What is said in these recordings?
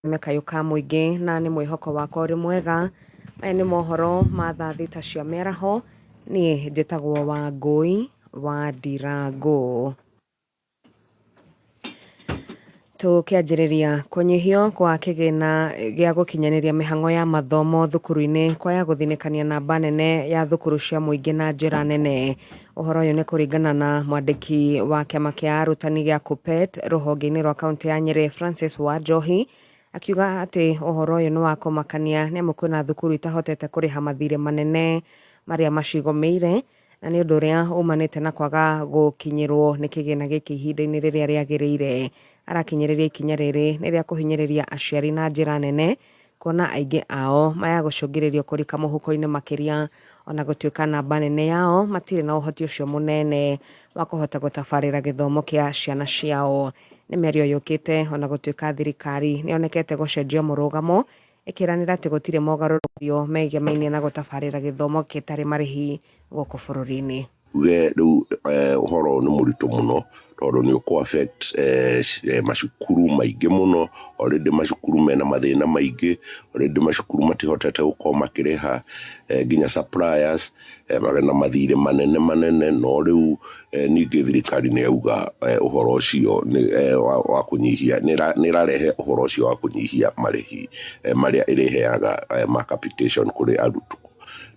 Kayũ ka mũingĩ na nĩ mwĩhoko wakwa ũrĩ mwega. Maya nĩ mohoro ma thaa thita cia mĩaraho, niĩ njĩtagwo Wangũi wa Ndirangũ. Tũkĩanjĩrĩria kũnyihio kwa kĩgĩna gĩa gũkinyanĩria mĩhang'o ya mathomo thukuru-inĩ kwaya gũthinĩkania namba nene ya thukuru cia mũingĩ na njĩra nene. Ũhoro ũyũ nĩ kũringana na mwandĩki wa kĩama kĩa arutani gĩa KUPPET rũhonge-inĩ rwa kauntĩ ya Nyĩrĩ Francis Wanjohi, akiuga atĩ ũhoro ũyũ nĩ wa kũmakania nĩamu kwĩna thukuru itahotete kũrĩha mathirĩ manene marĩa macigũmĩire na nĩ ũndũ ũrĩa umanĩte na kwaga gũkinyĩrwo nĩ kĩgĩna gĩkĩ ihinda-inĩ rĩrĩa rĩagĩrĩire. Arakinyĩrĩria ikinya rĩrĩ nĩ rĩa kũhinyĩrĩria aciari na njĩra nene kuona aingĩ ao maya gũcũngĩrĩrio kũrika mũhuko-inĩ makĩria ona gũtuĩka namba nene yao matirĩ na ũhoti ũcio mũnene wa kũhota gũtabarĩra gĩthomo kĩa ciana ciao. Nĩ mĩario yũkĩte ona gũtuĩka thirikari nĩyonekete gũcenjia mũrũgamo ĩkĩranĩra atĩ gũtirĩ mogarũrũku megemainie na gũtabarĩra gĩthomo gĩtarĩ marĩhi gũkũ bũrũri-inĩ. Uge rĩu ũhoro ũyũ nĩ mũritũ mũno tondũ nĩ ũkũ affect macukuru maingĩ mũno. Already macukuru mena mathĩna maingĩ, already macukuru matihotete gũkorwo makĩrĩha nginya suppliers, marĩ na mathirĩ manene manene, no rĩu ningĩ thirikari nĩ yauga ũhoro ũcio wa kũnyihia, nĩ ĩrarehe ũhoro ũcio wa kũnyihia marĩhi marĩa ĩrĩheaga ma capitation kũrĩ arutwo.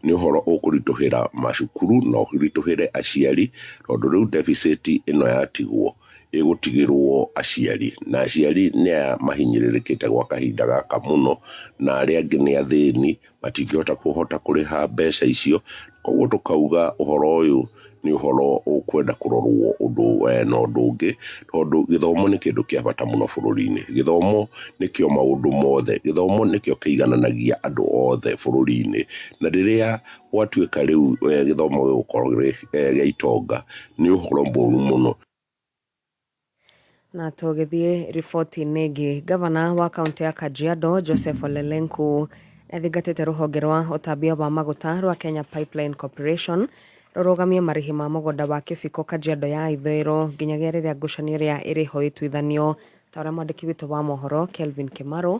Nĩ ũhoro ũkũritũhĩra macukuru na ũritũhĩre aciari tondũ rĩu deficit ĩno yatigwo ĩgũtigĩrwo aciari, na aciari nĩ aya mahinyĩrĩrĩkĩte gwa kahinda gaka mũno, na arĩa angĩ nĩ athĩni matingĩhota kũhota kũrĩha mbeca icio, koguo tũkauga ũhoro ũyũ nĩ ũhoro ũkwenda kũrorwo ũndũ na ũndũ ũngĩ, tondũ gĩthomo nĩ kĩndũ kĩa bata mũno bũrũri-inĩ, gĩthomo nĩkĩo maũndũ mothe, gĩthomo nĩkĩo kĩigananagia andũ othe bũrũri-inĩ, na rĩrĩa gwatuĩka rĩu gĩthomo gĩgũkorwo gĩa itonga, nĩ ũhoro mũru mũno. Na tũgĩthiĩ riboti-inĩ ĩngĩ, ngavana wa kaũntĩ ya Kajiado Joseph Ole Lenku nĩathingatĩte rũhonge rwa ũtambia wa maguta rwa Kenya Pipeline Corporation rũrũgamie marĩhi ma mũgũnda wa Kĩbiko Kajiado ya ithũĩro nginyagia rĩrĩa ngucanio ĩrĩa ĩrĩ ho ĩtuithanio ta ũrĩa mwandĩki witũ wa mohoro Kelvin Kĩmarũ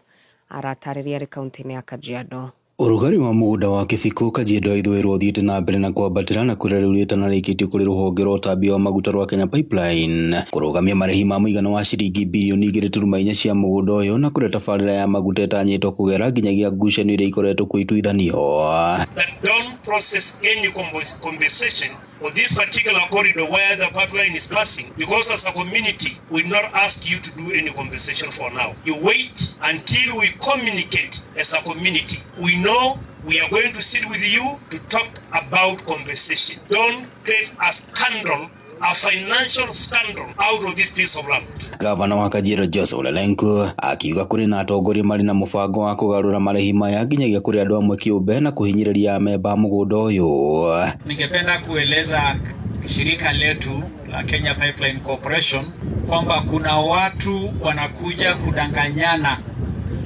aratarĩria arĩ kaũntĩ-inĩ ya Kajiado. Ũrugarĩ wa mũgũnda wa Kĩbiko, Kajiado ya ithũĩro ũthiĩte na mbere na kwambatĩra na kũrĩa rĩu rĩtanarĩkĩtio kũrĩ rũhonge rwa ũtambia wa maguta rwa Kenya Pipeline kũrũgamia marĩhi ma mũigana wa ciringi birioni 2.4 cia mũgũnda ũyũ na kũrĩa tabarĩra ya maguta ĩtanyĩtwo kũgera nginyagia ngucanio iria ikoretwo kuo ituithanio. That don't process any compensation for this particular corridor where the pipeline is passing, because as a community we not ask you to do any compensation for now. You wait until we communicate as a community. We know we are going to sit with you to talk about compensation. Don't create a scandal, a financial scandal out of this piece of land. Gavana wa Kajiado Joseph Ole Lenku akiuga kũrĩ na atongoria marĩ na mũbango wa kũgarũra marĩhi maya nginyagia kũrĩ andũ amwe kĩũmbe na kũhinyĩrĩria amemba a mũgũnda ũyũ. Ningependa kueleza shirika letu la Kenya Pipeline Corporation kwamba kuna watu wanakuja kudanganyana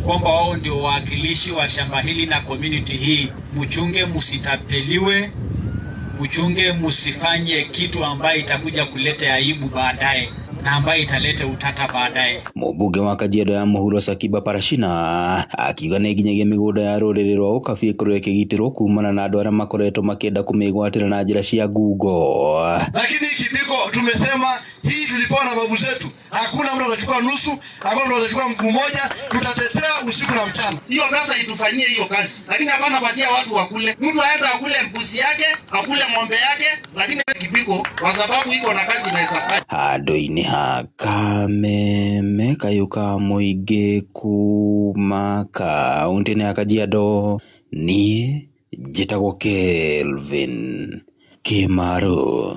kwamba wao ndio wawakilishi wa shamba hili na community hii. Mchunge musitapeliwe, mchunge musifanye kitu ambayo itakuja kuleta aibu baadaye na ambayo italeta utata baadaye. Mũmbunge wa Kajiado ya Mũhuro Sakiba Parashina akiuga nĩ nginyagia mĩgũnda ya rũrĩrĩ rwa Ũkabi ĩkorwo ĩkĩgitĩrwo kumana na andũ arĩa makoretwo makĩenda kũmĩgwatĩra na njĩra cia ngungo. Lakini Kibiko tumesema hii tulipewa na babu zetu, hakuna mtu atachukua nusu, hakuna mtu atachukua mguu moja, tutatetea usiku na mchana. Hiyo pesa itufanyie hiyo kazi, lakini hapana patia watu wakule. Mtu aende akule mbuzi yake, akule ng'ombe yake, lakini Kibiko kwa sababu iko na kazi inaweza fanya. Handũ-inĩ ha kameme kayũ ka mũingĩ kuma kaũntĩ-inĩ ya Kajiado, niĩ njĩtagwo Kelvin Kĩmarũ.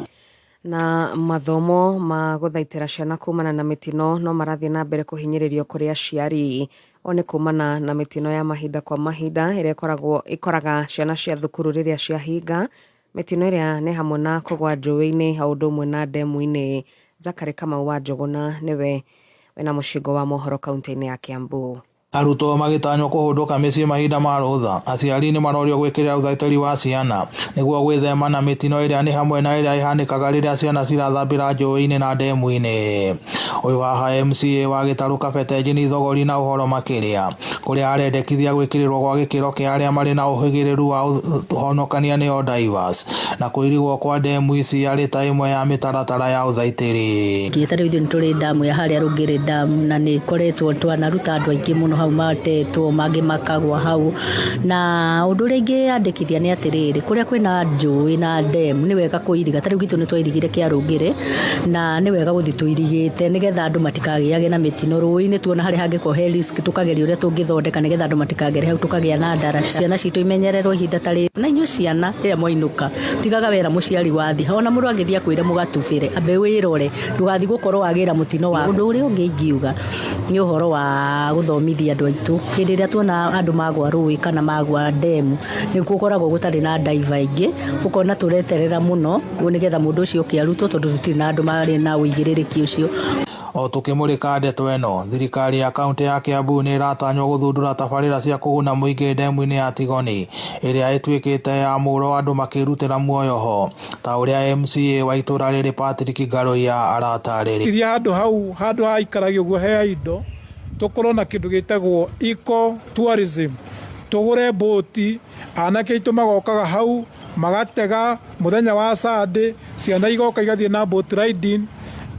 Na mathomo ma gũthaitĩra ciana kumana na mĩtino no marathiĩ na mbere kũhinyĩrĩrio kũrĩ aciari. O nĩ kumana na mĩtino ya mahinda kwa mahinda ĩrĩa ĩkoragwo ĩkoraga ciana cia thukuru rĩrĩa ciahinga. Mĩtino ĩrĩa nĩ hamwe na kũgwa njũĩ-inĩ o ũndũ ũmwe na ndemu-inĩ. Zachary Kamau wa Njũgũna nĩwe wĩna mũcingo wa mohoro kaunti-inĩ ya Kiambu. Arutwo magĩtanywo kũhũndũka mĩciĩ mahinda ma rũtha, aciari nĩmarorio gwĩkĩrĩra ũthaitĩri wa ciana nĩguo gwĩthema na mĩtino ĩrĩa nĩ hamwe na ĩrĩa ĩhanĩkaga rĩrĩa ciana cirathambĩra njũĩ-inĩ na ndemu-inĩ. Ũyũ haha MCA wa Gĩtarũ Kabete Jane Thogori na ũhoro makĩria kũrĩa arendekithia gwĩkĩrĩrwo gwa gĩkĩro kĩa arĩa marĩ na ũhĩgĩrĩru wa ũhonokania nĩo divers na kũirigwo kwa ndemu ici arĩ ta ĩmwe ya mĩtaratara ya ũthaitĩri. Ta rĩu ithuĩ nĩ tũrĩ ndamu ya harĩa Rũngĩrĩ Dam na nĩ ĩkoretwo twanaruta andũ aingĩ mũno hau matetwo mangĩ makagwa hau na ũndũ ũrĩa ingĩandĩkithia nĩ atĩrĩrĩ kũrĩa kwĩna njũĩ na ndemu nĩ wega kũiriga ta rĩu gwitũ nĩ twairigire kĩa Rũngĩrĩ na nĩ wega gũthiĩ tũirigĩte nĩgetha andũ matikagĩage na mĩtino rũĩ-inĩ tuona harĩa hangĩkorwo he risk tũkageria ũrĩa tũngĩthondeka nĩgetha andũ matikagere hau tũkagĩa na ndaraca ciana citũ imenyererwo ihinda ta rĩrĩ na inyuĩ ciana rĩrĩa mwainũka tigaga wera mũciari wathiĩ ona mũndũ angĩthiĩ akwĩre mũgatubĩre ambe wĩrore ndũgathiĩ gũkorwo wagĩra mũtino wa ũndũ ũrĩa ũngĩ ingiuga nĩ ũhoro wa gũthomithia andũ aitũ hĩndĩ ĩrĩa tuona andũ magwa rũĩ kana magwa ndemu nĩ gũkoragwo gũtarĩ na ndaiva aingĩ ũkona tũreterera mũno nĩgetha mũndũ ũcio oke arutwo tondũ tũtirĩ na andũ marĩ na ũigĩrĩrĩki ũcio. O tũkĩmũrĩka ndeto ĩno, thirikari ya kaunti ya Kiambu nĩ ĩratanywo gũthundũra tabarĩra cia kũguna mũingĩ ndemu-inĩ ya Tigoni ĩrĩa ĩtuĩkĩte ya mũro andũ makĩrutĩra muoyo ho ta ũrĩa MCA wa itũra rĩrĩ Patrick Ngaruiya aratarĩria. Iria handũ hau handũ haikaragio ũguo he indo tũkorwo na kĩndũ gĩtagwo eco tourism tũgũre mbũti anake aitũ magokaga hau magatega mũthenya wa Sunday ciana igoka igathiĩ na boat riding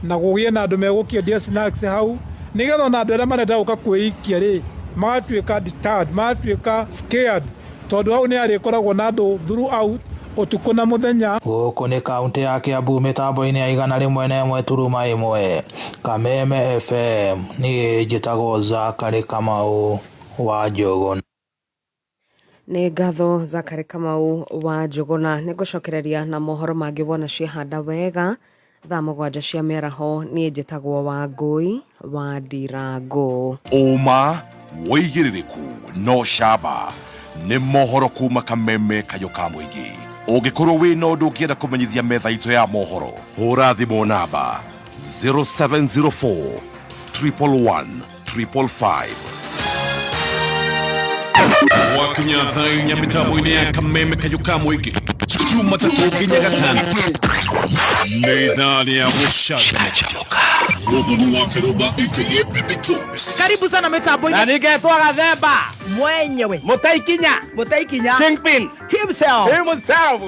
na gũgĩe na andũ megũkĩendia snacks hau nĩgetha ona andũ arĩa marenda gũka kwĩikia rĩ magatuĩka deterred magatuĩka scared tondũ hau nĩ harĩkoragwo na andũ throughout ũtukũ na mũthenya. Gũkũ nĩ kaunti ya Kiambu mĩtambo-inĩ ya 101.1 Kameme FM niĩ njĩtagwo Zakary Kamau wa Njũgũna. Nĩ ngatho Zakary Kamau wa Njũgũna. Nĩ ngũcokereria na mohoro mangĩ wona ciehanda wega thaa 7 cia mĩaraho. Niĩ njĩtagwo Wangũi wa Ndirango. Ũma wĩigĩrĩrĩku no camba nĩ mohoro kuma Kameme kayũ ka mũingĩ. Ũngĩkorwo wĩna ũndũ ũngĩenda kũmenyithia metha itũ ya mohoro, hũra thimũ namba 0704 111 555. Gwakinya thaa 4 mĩtambo-inĩ ya Kameme kayũ ka mũingĩ Jumatatũ nginya Gatano nĩ ithaa rĩa gũcanjamũka. Mũthoni wa Kĩrũmba aka Baby Tops. Karibu sana mitambo-inĩ. Na ningetwo Gathemba mwenyewe Mũtaikinya Mũtaikinya Kingpin himself himself.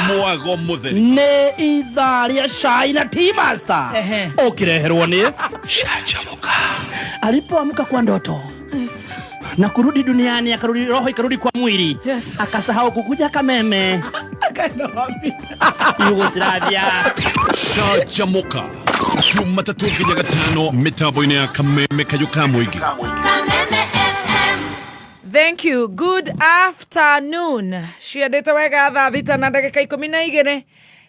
Mwago mũtheri nĩ ithaa rĩa cai na tea master ũkĩreherwo nĩ Canjamũka. Alipoamka kwa ndoto na kurudi duniani, akarudi roho ikarudi kwa mwili, akasahau kukuja Kameme. Akaenda wapi? Yugoslavia. Canjamũka Jumatatũ nginya Gatano mĩtambo-inĩ ya Kameme kayũ ka mũingĩ. Thank you. Good afternoon. Ciendete wega thaa 6:12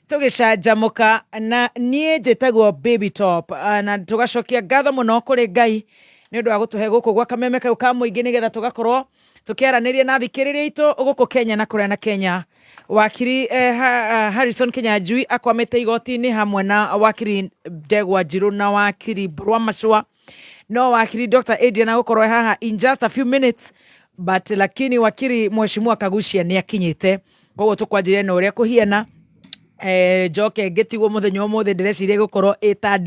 tũgĩcanjamũka na niĩ njĩtagwo Baby Top. Na tũgacokia ngatho mũno kũrĩ Ngai nĩ ũndũ wa gũtũhe gũkũ gwa Kameme kau ka mũingĩ nĩgetha tũgakorwo tũkĩaranĩria na thikĩrĩria aitũ gũkũ Kenya na kũrĩa na Kenya. Wakiri Harrison Kinyanjui akwamĩte igoti-inĩ hamwe na wakiri Ndegwa Njirũ na wakiri Mburwa Macua. No wakiri Dr. Adrian agũkorwo haha in just a few minutes, but lakini wakiri mheshimiwa Kaguchia nĩ akinyĩte, koguo tũkwanjĩrĩria na ũrĩa kũhiana. Njoke ngĩtigwo mũthenya ũmũthĩ ndĩreciria gũkorwo ĩta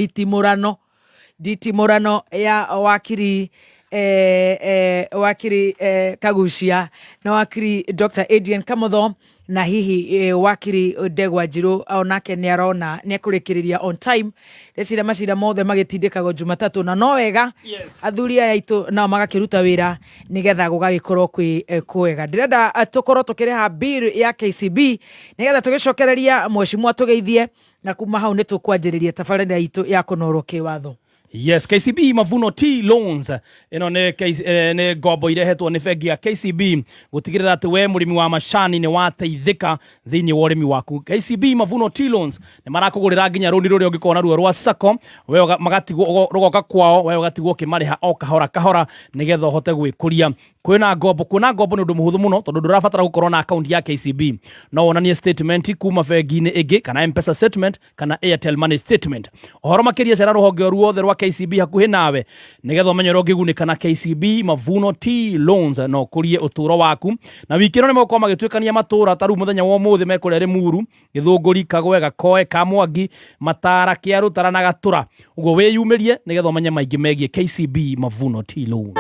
nditimũrano ya wakiri wakiri Kaguchia na wakiri Dr. Adrian Kamotho na hihi wakiri Ndegwa Njirũ onake nĩ arona nĩ ekũrĩkĩrĩria on time. Ndeciria macira mothe magĩtindĩkagwo Jumatatũ na no wega athuri aya aitũ nao magakĩruta wĩra nĩgetha gũgagĩkorwo kwĩ kwega. Ndĩrenda tũkorwo tũkĩrĩha bill ya KCB nĩgetha tũgĩcokereria mheshimiwa tũgeithie na kuma hau nĩ tũkwanjĩrĩria tabarĩra itũ ya kũnorwo kĩwatho. Yes, KCB Mavuno T Loans ĩno nĩ ngombo irehetwo nĩ bengi ya KCB gũtigĩrĩra atĩ we mũrĩmi wa macani nĩ wateithĩka thĩinĩ wa ũrĩmi waku. KCB Mavuno T Loans nĩ marakũgũrĩra nginya rũni rũrĩa ũngĩkorwo naruo rwa sacco, we magatigwo rũgoka kwao, we ũgatigwo ũkĩmarĩha o kahora kahora nĩgetha ũhote gwĩkũria. Kwĩna ngombo, kuona ngombo nĩ ũndũ mũhũthũ mũno tondũ ndũrabatara gũkorwo na account ya KCB. No wonanie statement kuma bengi-inĩ ĩngĩ kana M-Pesa statement kana Airtel Money statement. Ũhoro makĩria cera rũhonge o ruothe rwa KCB hakuhĩ nawe nĩgetha ũmenye ũrĩa ũngĩgunĩka na KCB Mavuno Tea Loans na ũkũrie ũtũũro waku. Na wiki ĩno nĩ megũkorwo magĩtuĩkania matũũra ta rĩu mũthenya wa ũmũthĩ mekũrĩa Rĩmuru, Gĩthũngũri, Kagwe, Gakoe, Kamwangi, Matara, Kĩarũtara na Gatũra. Ũguo wĩyumĩrie nĩgetha ũmenye maingĩ megiĩ KCB Mavuno Tea Loans.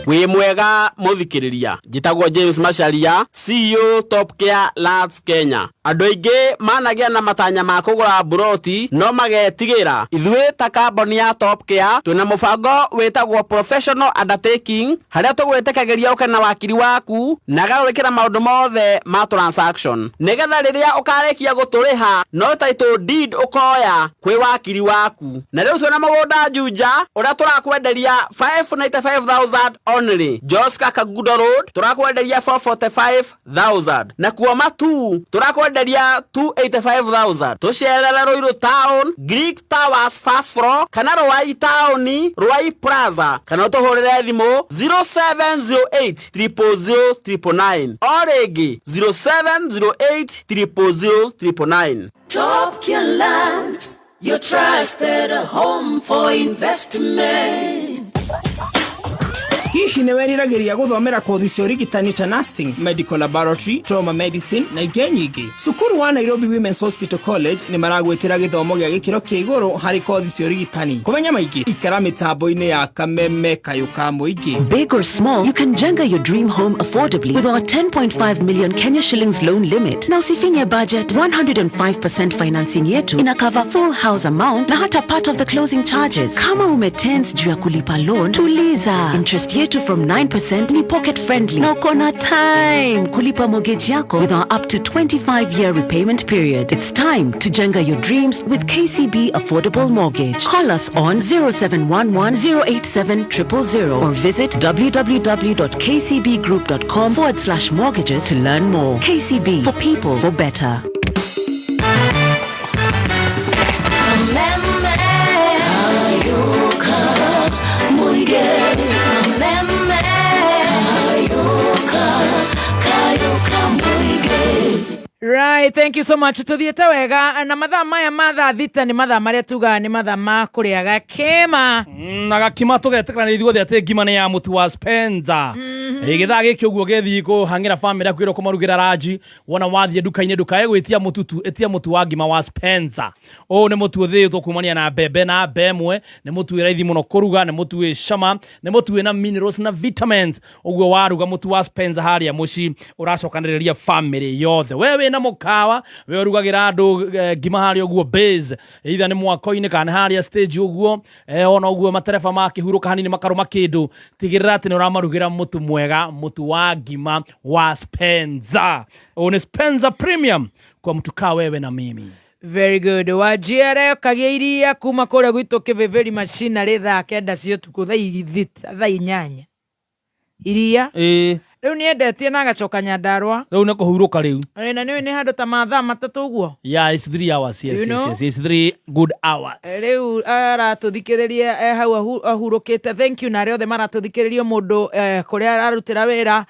Wĩ mwega mũthikĩrĩria, njĩtagwo James Macharia, CEO Top Care Lands Kenya. Andũ aingĩ managĩa na matanya ma kũgũra mburoti no magetigĩra. Ithuĩ ta kambuni ya Top Care twĩna mũbango wĩtagwo Professional Undertaking harĩa tũgwĩtĩkagĩria ũke na wakiri waku na agagwĩkĩra maũndũ mothe ma transaction nĩgetha rĩrĩa ũkarĩkia gũtũrĩha no title deed ũkoya kwĩ wakiri waku. Na rĩu twĩna mũgũnda Juja ũrĩa tũrakwenderia 595,000 only. Joska Kagudo Road tũrakwenderia 445,000. Na kuo Matu tũrakwenderia 285,000. Tũcerere Ruiru Town, Greek Towers first floor kana Ruai Town, Ruai Plaza kana ũtũhũrĩre thimũ 0708 000 999. O rĩngĩ 0708 000 999. Top Care Lands, your trusted home for investment. Hihi nĩ weriragĩria gũthomera kothi cia ũrigitani ta nursing, medical laboratory, trauma medicine na ingĩ nyingĩ? Cukuru wa Nairobi Women's Hospital College nĩ maragwĩtĩra gĩthomo gĩa gĩkĩro kĩa igũrũ harĩ kothi cia ũrigitani. Kũmenya maingĩ, ikara mĩtambo-inĩ ya Kameme Kayũ ka Mũingĩ. Big or small, you can jenga your dream home affordably with our 10.5 million Kenya shillings loan limit. Na usifinye budget, 105% financing yetu ina cover full house amount na hata part of the closing charges. Kama umetense juu ya kulipa loan, tuliza. Interest yetu from 9% ni pocket friendly. Na uko na time kulipa mortgage yako with our up to 25-year repayment period. It's time to jenga your dreams with KCB Affordable Mortgage. Call us on 0711 087 000 or visit www.kcbgroup.com/mortgages to learn more. KCB, for people, for better. Kameme Kayũ ka Mũingĩ. Kameme Kayũ ka Kayũ ka Mũingĩ. Right, thank you so much. Tuthiĩte wega na mathaa maya ma thaa 6 nĩ mathaa marĩa tugaga nĩ mathaa ma kũrĩa gakĩma. Na gakima tũgetĩkĩra ithuothe atĩ ngima nĩ ya mũtu wa Spencer. Gĩthaa gĩkĩ ũguo gĩthiĩ kũhang'ĩra bamĩrĩ yaku ĩrĩa ũkũmarugĩra ranji, wona wathiĩ nduka-inĩ ndũkae gwĩtia mũtu tu, ĩtia mũtu wa ngima wa Spencer. Ũyũ nĩ mũtu ũthĩĩtwo kumania na mbembe na mbemwe, nĩ mũtu wĩ raithi mũno kũruga, nĩ mũtu wĩ cama, nĩ mũtu wĩna minerals na vitamins. Ũguo waruga mũtu wa Spencer harĩa mũciĩ ũracokanĩrĩria bamĩrĩ yothe. We wĩna mũkawa, we ũrugagĩra andũ ngima harĩa ũguo base, either nĩ mwako-inĩ kana nĩ harĩa stage ũguo, ona ũguo matereba makĩhurũka hanini makarũma kĩndũ, tigĩrĩra atĩ nĩ ũramarugĩra mũtu mwega, mũtu wa ngima wa Spencer. Ũyũ nĩ Spencer Premium kwa mtu kaa wewe na mimi. Very good. Wanjiere kagia iria kuma kũrĩa gwitũ kĩvĩvĩri macinarĩ thaa 9 cia ũtukũ, thaa 8 iria. Rĩu nĩendetie na agacoka Nyandarũa. Rĩu nĩ kũhurũka rĩu. Na nĩũĩ nĩ handũ ta mathaa 3 ũguo. Yeah, it's 3 hours. Yes, You yes, know? yes. It's 3 good hours. Rĩu aratũthikĩrĩria e hau ahurũkĩte. Thank you na arĩa othe maratũthikĩrĩria mũndũ kũrĩa ararutĩra wĩra.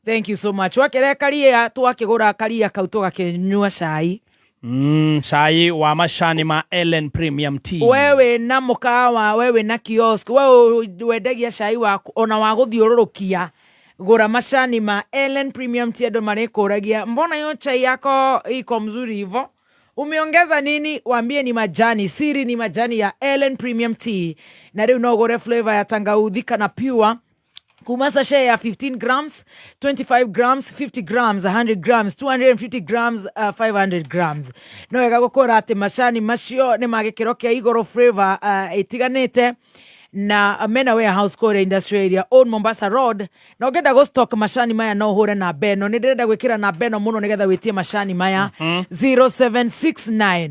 Thank you so much. Wakĩrehe karia twakĩgũra karia kau tũgakĩnyua cai. Cai wa macani ma Ellen Premium Tea. We wĩna mũkawa, we wĩna kiosk, we wendagia cai waku ona wa gũthiũrũrũkia, gũra macani ma Ellen Premium Tea. Andũ marĩkũragia mbona hiyo chai yako iko mzuri hivo, umeongeza nini? Waambie ni majani, siri ni majani ya Ellen Premium Tea. Na rĩu no ũgũre flavor ya tangauthi kana pure kuma sachet ya 15 grams, 25 grams, 50 grams, 100 grams, 250 grams, 500 grams. No wega gũkũra atĩ macani macio nĩ ma gĩkĩro kĩa igũrũ, flavor ĩtiganĩte, na mena warehouse kũrĩa industrial area on Mombasa Road. Na ũngĩenda gũ stock macani maya no ũhũre namba ĩno, nĩ ndĩrenda gwĩkĩra namba ĩno mũno nĩgetha wĩtie macani maya, 0769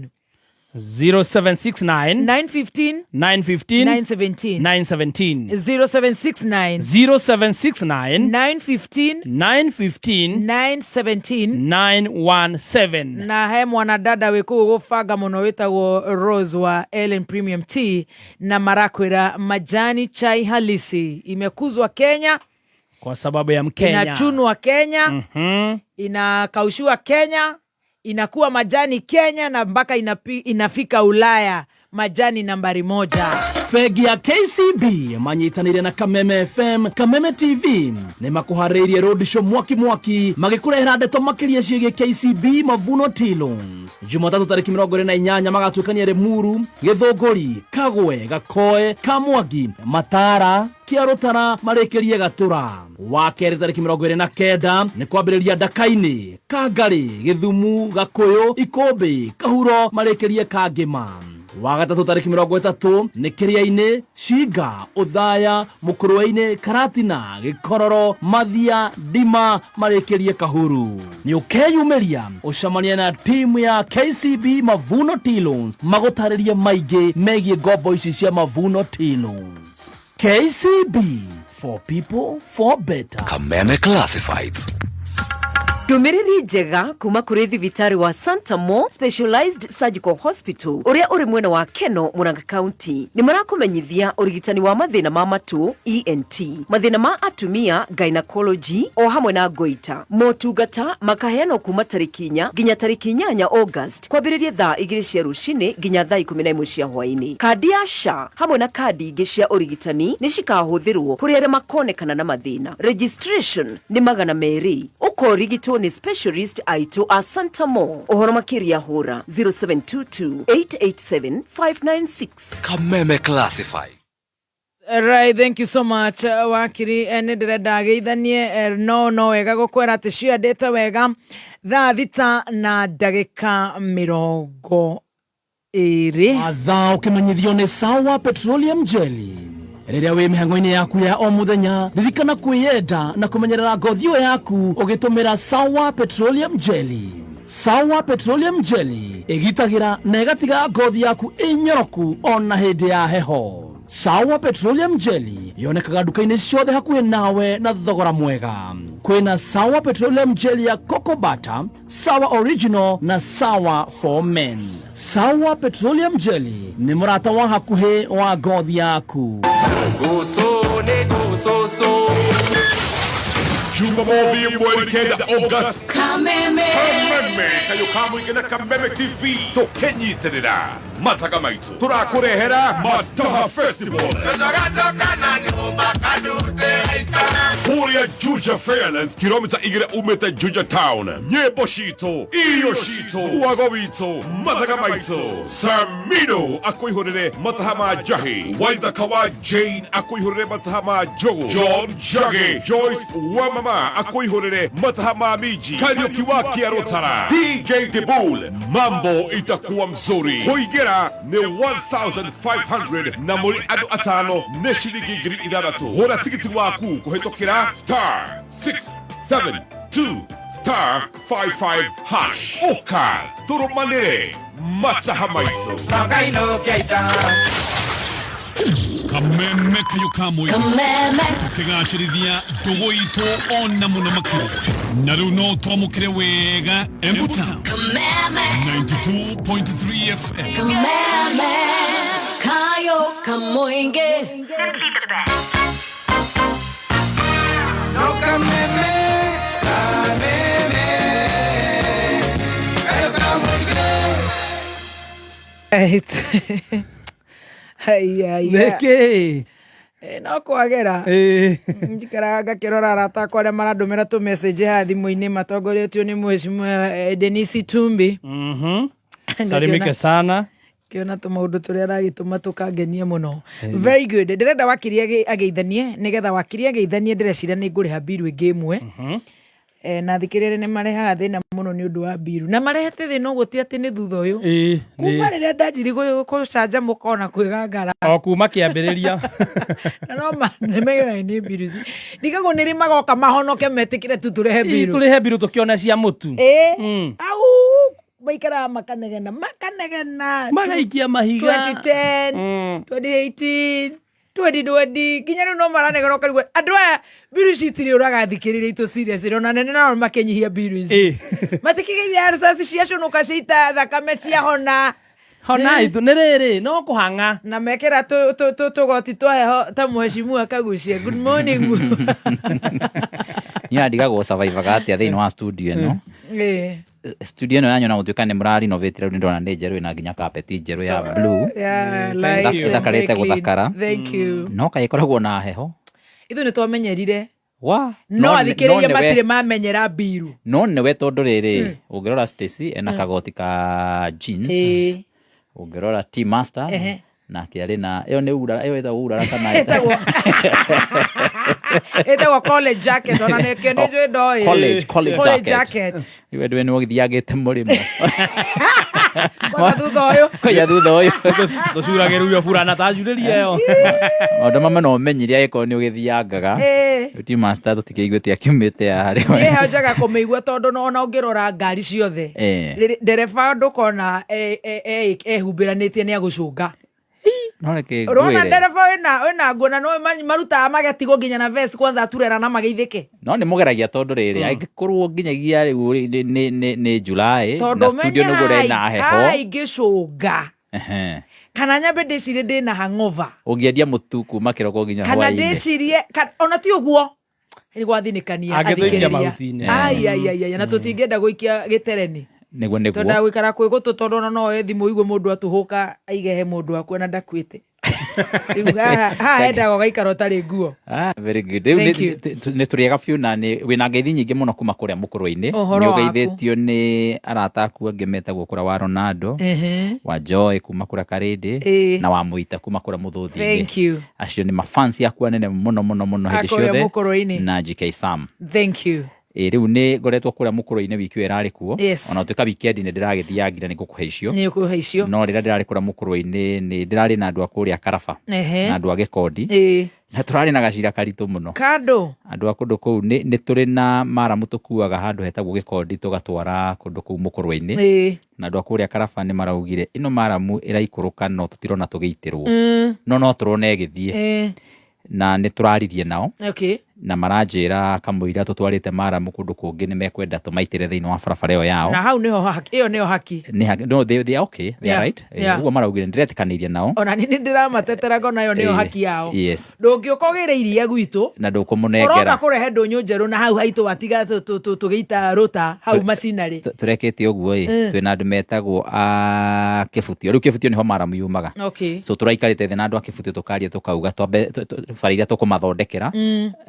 0769 915 915 917. 917. 0769 0769 915 915 917. 917. Na he mwanadada wĩ kũu gũbanga mũno wĩtagwo Rose wa Ellen Premium Tea, na marakwĩra majani chai halisi imekuzwa Kenya, kwa sababu ya Mkenya, inachunwa Kenya, inakaushiwa Kenya, inakuwa majani Kenya na mpaka inafika Ulaya. Majani nambari moja. Bengi ya KCB manyitanĩire na Kameme FM, Kameme TV nĩ makũharĩirie road show mwaki mwaki magĩkũrehera ndeto makĩria ciĩgiĩ KCB Mavuno Tea Loans. Jumatatũ tarĩki 28 magatuĩkania Limuru, Gĩthũngũri, Kagwe, Gakoe, Kamwangi, Matara, Kĩarũtara marĩkĩrie Gatũra. Wa kerĩ tarĩki 29 nĩ kwambĩrĩria Ndaka-inĩ, Kangarĩ, Gĩthumu, Gakũyũ, Ikũmbĩ, Kahuro marĩkĩrie Kangĩma. Wa gatatũ tarĩki 30 nĩ Kĩrĩa-inĩ, Cinga, Ũthaya, Mũkũrwe-inĩ, Karatina, Gĩkororo, Mathia, Ndima marĩkĩrie Kahuru. Nĩ ũkeyumĩria ũcemanie na timu ya KCB Mavuno Tea Loans magũtarĩrie maingĩ megiĩ ngombo ici cia Mavuno Tea Loans. KCB for people for better. Kameme Classifieds. Ndũmĩrĩri njega kuma kũrĩ thibitarĩ wa Santa Mo Specialized Surgical Hospital ũrĩa ũrĩ mwena wa Keno, Murang'a County nĩ marakũmenyithia ũrigitani wa mathĩna ma matũ ENT, mathĩna ma atumia gynecology o hamwe na ngoita. Motungata makaheanwo kuma tarĩki 4 nginya tarĩki 8 August kwambĩrĩria thaa 2 cia rũcinĩ nginya thaa 11 cia hwaĩ-inĩ. Kandi ya SHA hamwe na kandi ingĩ cia ũrigitani nĩ cikahũthĩrwo kũrĩ arĩa makonekana na mathĩna. Registration nĩ 200 ũkorigitwo nĩ specialist aitũ a Santa Mo. Ũhoro makĩria hũra 0722 887 596. Kameme Classified. Right, thank you so much, wakiri. Nĩ ndĩrenda ageithanie, no wega gũkwĩra atĩ ciandĩte wega thaa 6:20. Mathaa ũkĩmenyithio nĩ Sawa Petroleum Jelly. Rĩrĩa wĩ mĩhang'o-inĩ yaku ya o mũthenya, ririkana kwĩyenda na kũmenyerera ngothi ĩyo yaku ũgĩtũmĩra Sawa Petroleum Jelly. Sawa Petroleum Jelly ĩgitagĩra na ĩgatiga ngothi yaku ĩnyoroku ona hĩndĩ ya heho. Sawa Petroleum Jelly yonekaga nduka-inĩ ciothe hakuhĩ nawe na thogora mwega. Kwĩna Sawa Petroleum Jelly ya Cocoa Butter, Sawa Original na Sawa for Men. Sawa Petroleum Jelly nĩ mũrata wa hakuhĩ wa ngothi yaku. Jumamothi mweri 9 August. Kameme. Kameme kayo kamũingĩ na Kameme TV tũkĩnyitĩrĩra mathaga maitũ tũrakũrehera Mataha Festival kũrĩa Juja Fairlands, kilomita 2 umĩte Juja Town. Nyĩmbo citũ, irio citũ, wago witũ, mathaga maitũ. Samino akũihũrĩre mataha ma njahi, Waithaka wa Jane akũihũrĩre mataha ma njũgũ, John Njagi, Joyce Wamama akũihũrĩre mataha ma minji, Kariũki wa Kĩarũtara, DJ Dibul. Mambo itakuwa mzuri. Kũingĩra nĩ 1500 na mũrĩ andũ atano nĩ ciringi 6000. Hũra tigiti waku kũhĩtũkĩra star 672 star 55 hash. Ũka tũrũmanĩre mataha maitũ. Kameme kayo kamwe. Kameme. Tukigacĩrithia ndũgũ itũ ona mũno makĩria. Na rĩu no twamũkĩre wega Embu Town. Kameme. 92.3 FM. Kameme. Kayo Kamoinge. No Kameme, Kameme, Kayo Kamoinge. Right. Haya. Nĩkĩ? No kwagera. Njikaraga ngakĩrora arata akwa arĩa marandũmĩra tũ message haha thimũ-inĩ matongoretio nĩ mheshimiwa Denisi Tumbi. Salimike sana. Kĩona tũmaũndũ tũrĩa aragĩtũma tũkangenia mũno. Very good. Ndĩrenda wakiri ageithanie, nĩgetha wakiri ageithanie ndĩreciria nĩ ngũrĩha mbiru ĩngĩ ĩmwe. Na thikĩrĩria nĩ marehaga thĩna mũno nĩ ũndũ wa mbiru. Na marehete thĩna ũguo ti atĩ nĩ thutha ũyũ. Kuma rĩrĩa ndanjirie gũcanjamũka ona kwĩgangara. O kuma kĩambĩrĩria. Na no nĩmegereire nĩ mbiru ici. Ndigagwo nĩ rĩ magoka mahonoke metĩkĩre tu tũrehe mbiru. Tũrehe mbiru tũkĩone cia mũtu. Au maikaraga makanegena, makanegena. Magaikia mahiga. 2010, 2018, 2020, nginya rĩu no maranegena ũkarigwo andũ aya mbiru ici itirĩ ũraga thikĩrĩria itũ serious ona nene nao makĩnyihia mbiru ici. Matikĩgeria risasi ciacũnũka ciaita thakame ciahona. Hona ithu nĩ rĩrĩ no kũhang'a. Na mekĩra tũgoti twa heho ta mheshimiwa Kaguchia. Good morning. Niĩ ndigagwo survive-aga atĩa thĩinĩ wa studio ĩno. Studio ĩno yanyu na gũtuĩka nĩ mũrarinovate rĩu nĩ ndĩrona nĩ njerũ, ĩna nginya carpet njerũ ya blue. Yeah, Thank light you. and Ĩthakarĩte very clean. gũthakara. Thank you. No kaĩ ĩkoragwo na heho. Ithuĩ nĩ twamenyerire. Wa No athikĩrĩria nĩwe- matirĩ mamenyera mbiru. No nĩwe tondũ rĩrĩ, ũngĩrora Stacy ena kagoti ka jeans. Ũngĩrora T Master nake arĩ na ĩyo nĩ urara, ĩyo ĩtagwo urara kana Ĩtagwo college jacket, ona nĩkĩo nĩ njũĩ ndoĩ. College College jacket. jacket. Rĩu andũ nĩ ũgĩthiangĩte mũrĩmo. Kwanza thutha ũyũ. Kwanja thutha ũyũ. Tũcuragĩrwo burana tanjurĩrie ĩyo. Maũndũ mamwe no ũmenyire angĩkorwo nĩ ũgĩthiangaga. Rĩu T Master tũtikĩiguĩte akiumĩte haha rĩu. Niĩ heho njega kũmĩigua tondũ ona ũngĩrora ngari ciothe, ndereba ndũkona ehumbĩranĩtie nĩ agũcũnga. No reke Ũrona ngwĩre. ndereba wĩna nguo na nĩ marutaga magetigwo nginya na vest kwanza aturera na mageithĩke. No nĩ mũgeragia tondũ rĩrĩ, angĩkorwo nginyagia rĩu nĩ July Tondũ na studio menye nĩguo ĩna heho. haha ingĩcũnga kana nyambe ndĩcirie ndĩna hangover, Ũngĩendia mũtu kuma kĩroko nginya kana hwaĩ-inĩ. ndĩcirie ona ti ũguo nĩ gwathinĩkania Angĩtũikia athikĩrĩria. mahuti-inĩ. Ai, ai, ai, ai, na tũtingĩenda gũikia gĩtereni. Nĩguo nĩguo. Twendaga gũikara kwĩ gũtũ tondũ ona no oe thimũ igue mũndũ atũhũka aige he mũndũ akue na ndakuĩte. Rĩu haha hendaga ũgaikara ũtarĩ nguo. Ah, very good. Rĩu Thank you. nĩ tũrĩega biũ na nĩ wĩna ngeithi nyingĩ mũno kuma kũrĩa mũkũrũ-inĩ. Ũhoro Nĩ waku. ũgeithĩtio nĩ arata aku angĩ metagwo kũrĩa wa Ronaldo, wa Joy kuma kũrĩa Karĩndĩ, na wa Mũita kuma kũrĩa Mũthũthi-inĩ. Thank you. Acio nĩ mafansi aku anene mũno mũno mũno A hĩndĩ kũrĩa ciothe Mũkũrũ-inĩ. na GK Sam. Thank you. Ĩ rĩu nĩ ngoretwo kũrĩa mũkũrũ-inĩ wiki ĩyo ĩrarĩ kuo. Yes. Ona gũtuĩka weekend nĩ ndĩragĩthiangira nĩ ngũkũhe icio. Nĩ ũkũhe icio. No rĩrĩa ndĩrarĩ kũrĩa mũkũrũ-inĩ nĩ ndĩrarĩ na andũ a kũrĩa Karaba na andũ a Gĩkondi. Na tũrarĩ na gacira karitũ mũno. Kando. Andũ a kũndũ kũu nĩ tũrĩ na maramu tũkuaga handũ hetagwo Gĩkondi tũgatwara kũndũ kũu mũkũrũ-inĩ. Na andũ a kũrĩa Karaba nĩ maraugire ĩno maramu ĩraikũrũka no tũtirona tũgĩitĩrwo. No no tũrona ĩgĩthiĩ. Na nĩ tũraririe nao. Na maranjĩra kamũira tũtwarĩte maramu kũndũ kũngĩ nĩ mekwenda tũmaitĩre thĩinĩ wa barabara ĩyo yao. Na hau nĩho haki, ĩyo nĩyo haki. Nĩ haki. No, they are okay. They are right. Ũguo maraugire ndĩretĩkanĩirie nao. Ona nĩ ndĩramatetera ngona ĩyo nĩyo haki yao. Yes. Ndũngĩũka ũgĩre iria gwitũ Na ũroka ndũkũmũnengera. kũrehe ndũnyũ njerũ na hau haitũ watiga tũgĩita rũta hau macinarĩ. Tũrekĩte ũguo ĩ, twĩna andũ metagwo a Kĩbutio. Rĩu Kĩbutio nĩho maramu yumaga. So tũraikarĩte thĩ na andũ a Kĩbutio tũkaria tũkauga twambe bara iria tũkũmathondekera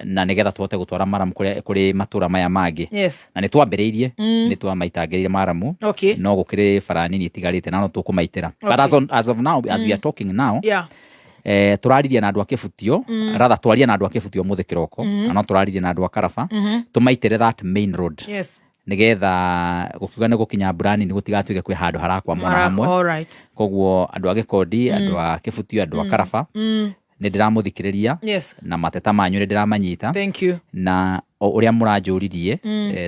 na nĩgetha tũhote gũtwara maramu kũrĩ matũra maya mangĩ. Na nĩ twambĩrĩirie, nĩ twamaitangĩrĩire maramu, no gũkĩrĩ bara nini itigarĩte na no tũkũmaitĩra. But as of now, as we are talking now, tũraririe na andũ a Kĩbutio, rather twarie na andũ a Kĩbutio ũmũthĩ kĩroko, na no tũraririe na andũ a Karaba, tũmaitĩre that main road. Nĩgetha gũkiuga nĩ gũkinya mbura nini gũtigatuĩke kwĩ handũ harakwama ona hamwe. Koguo andũ a Gĩkondi, andũ a Kĩbutio, andũ a Karaba, nĩ ndĩramũthikĩrĩria na mateta manyu nĩ ndĩramanyita. Thank you. Na o ũrĩa mũranjũririe,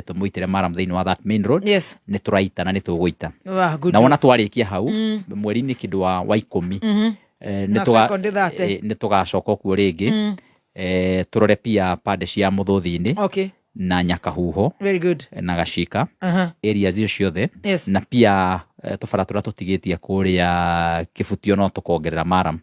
tũmũitĩre maramu thĩinĩ wa that main road, nĩ tũraita na nĩ tũgũita. Wah, good Na job. wona twarĩkia hau, mweri-inĩ kĩndũ wa 10, Na second thate. Nĩ tũgacoka kuo rĩngĩ, tũrore pia pande cia Mũthũthi-inĩ na Nyakahuho Very good. na Gacika, areas icio ciothe, na pia tũbara tũrĩa tũtigĩtie kũrĩa Kĩbutio no tũkongerera maram.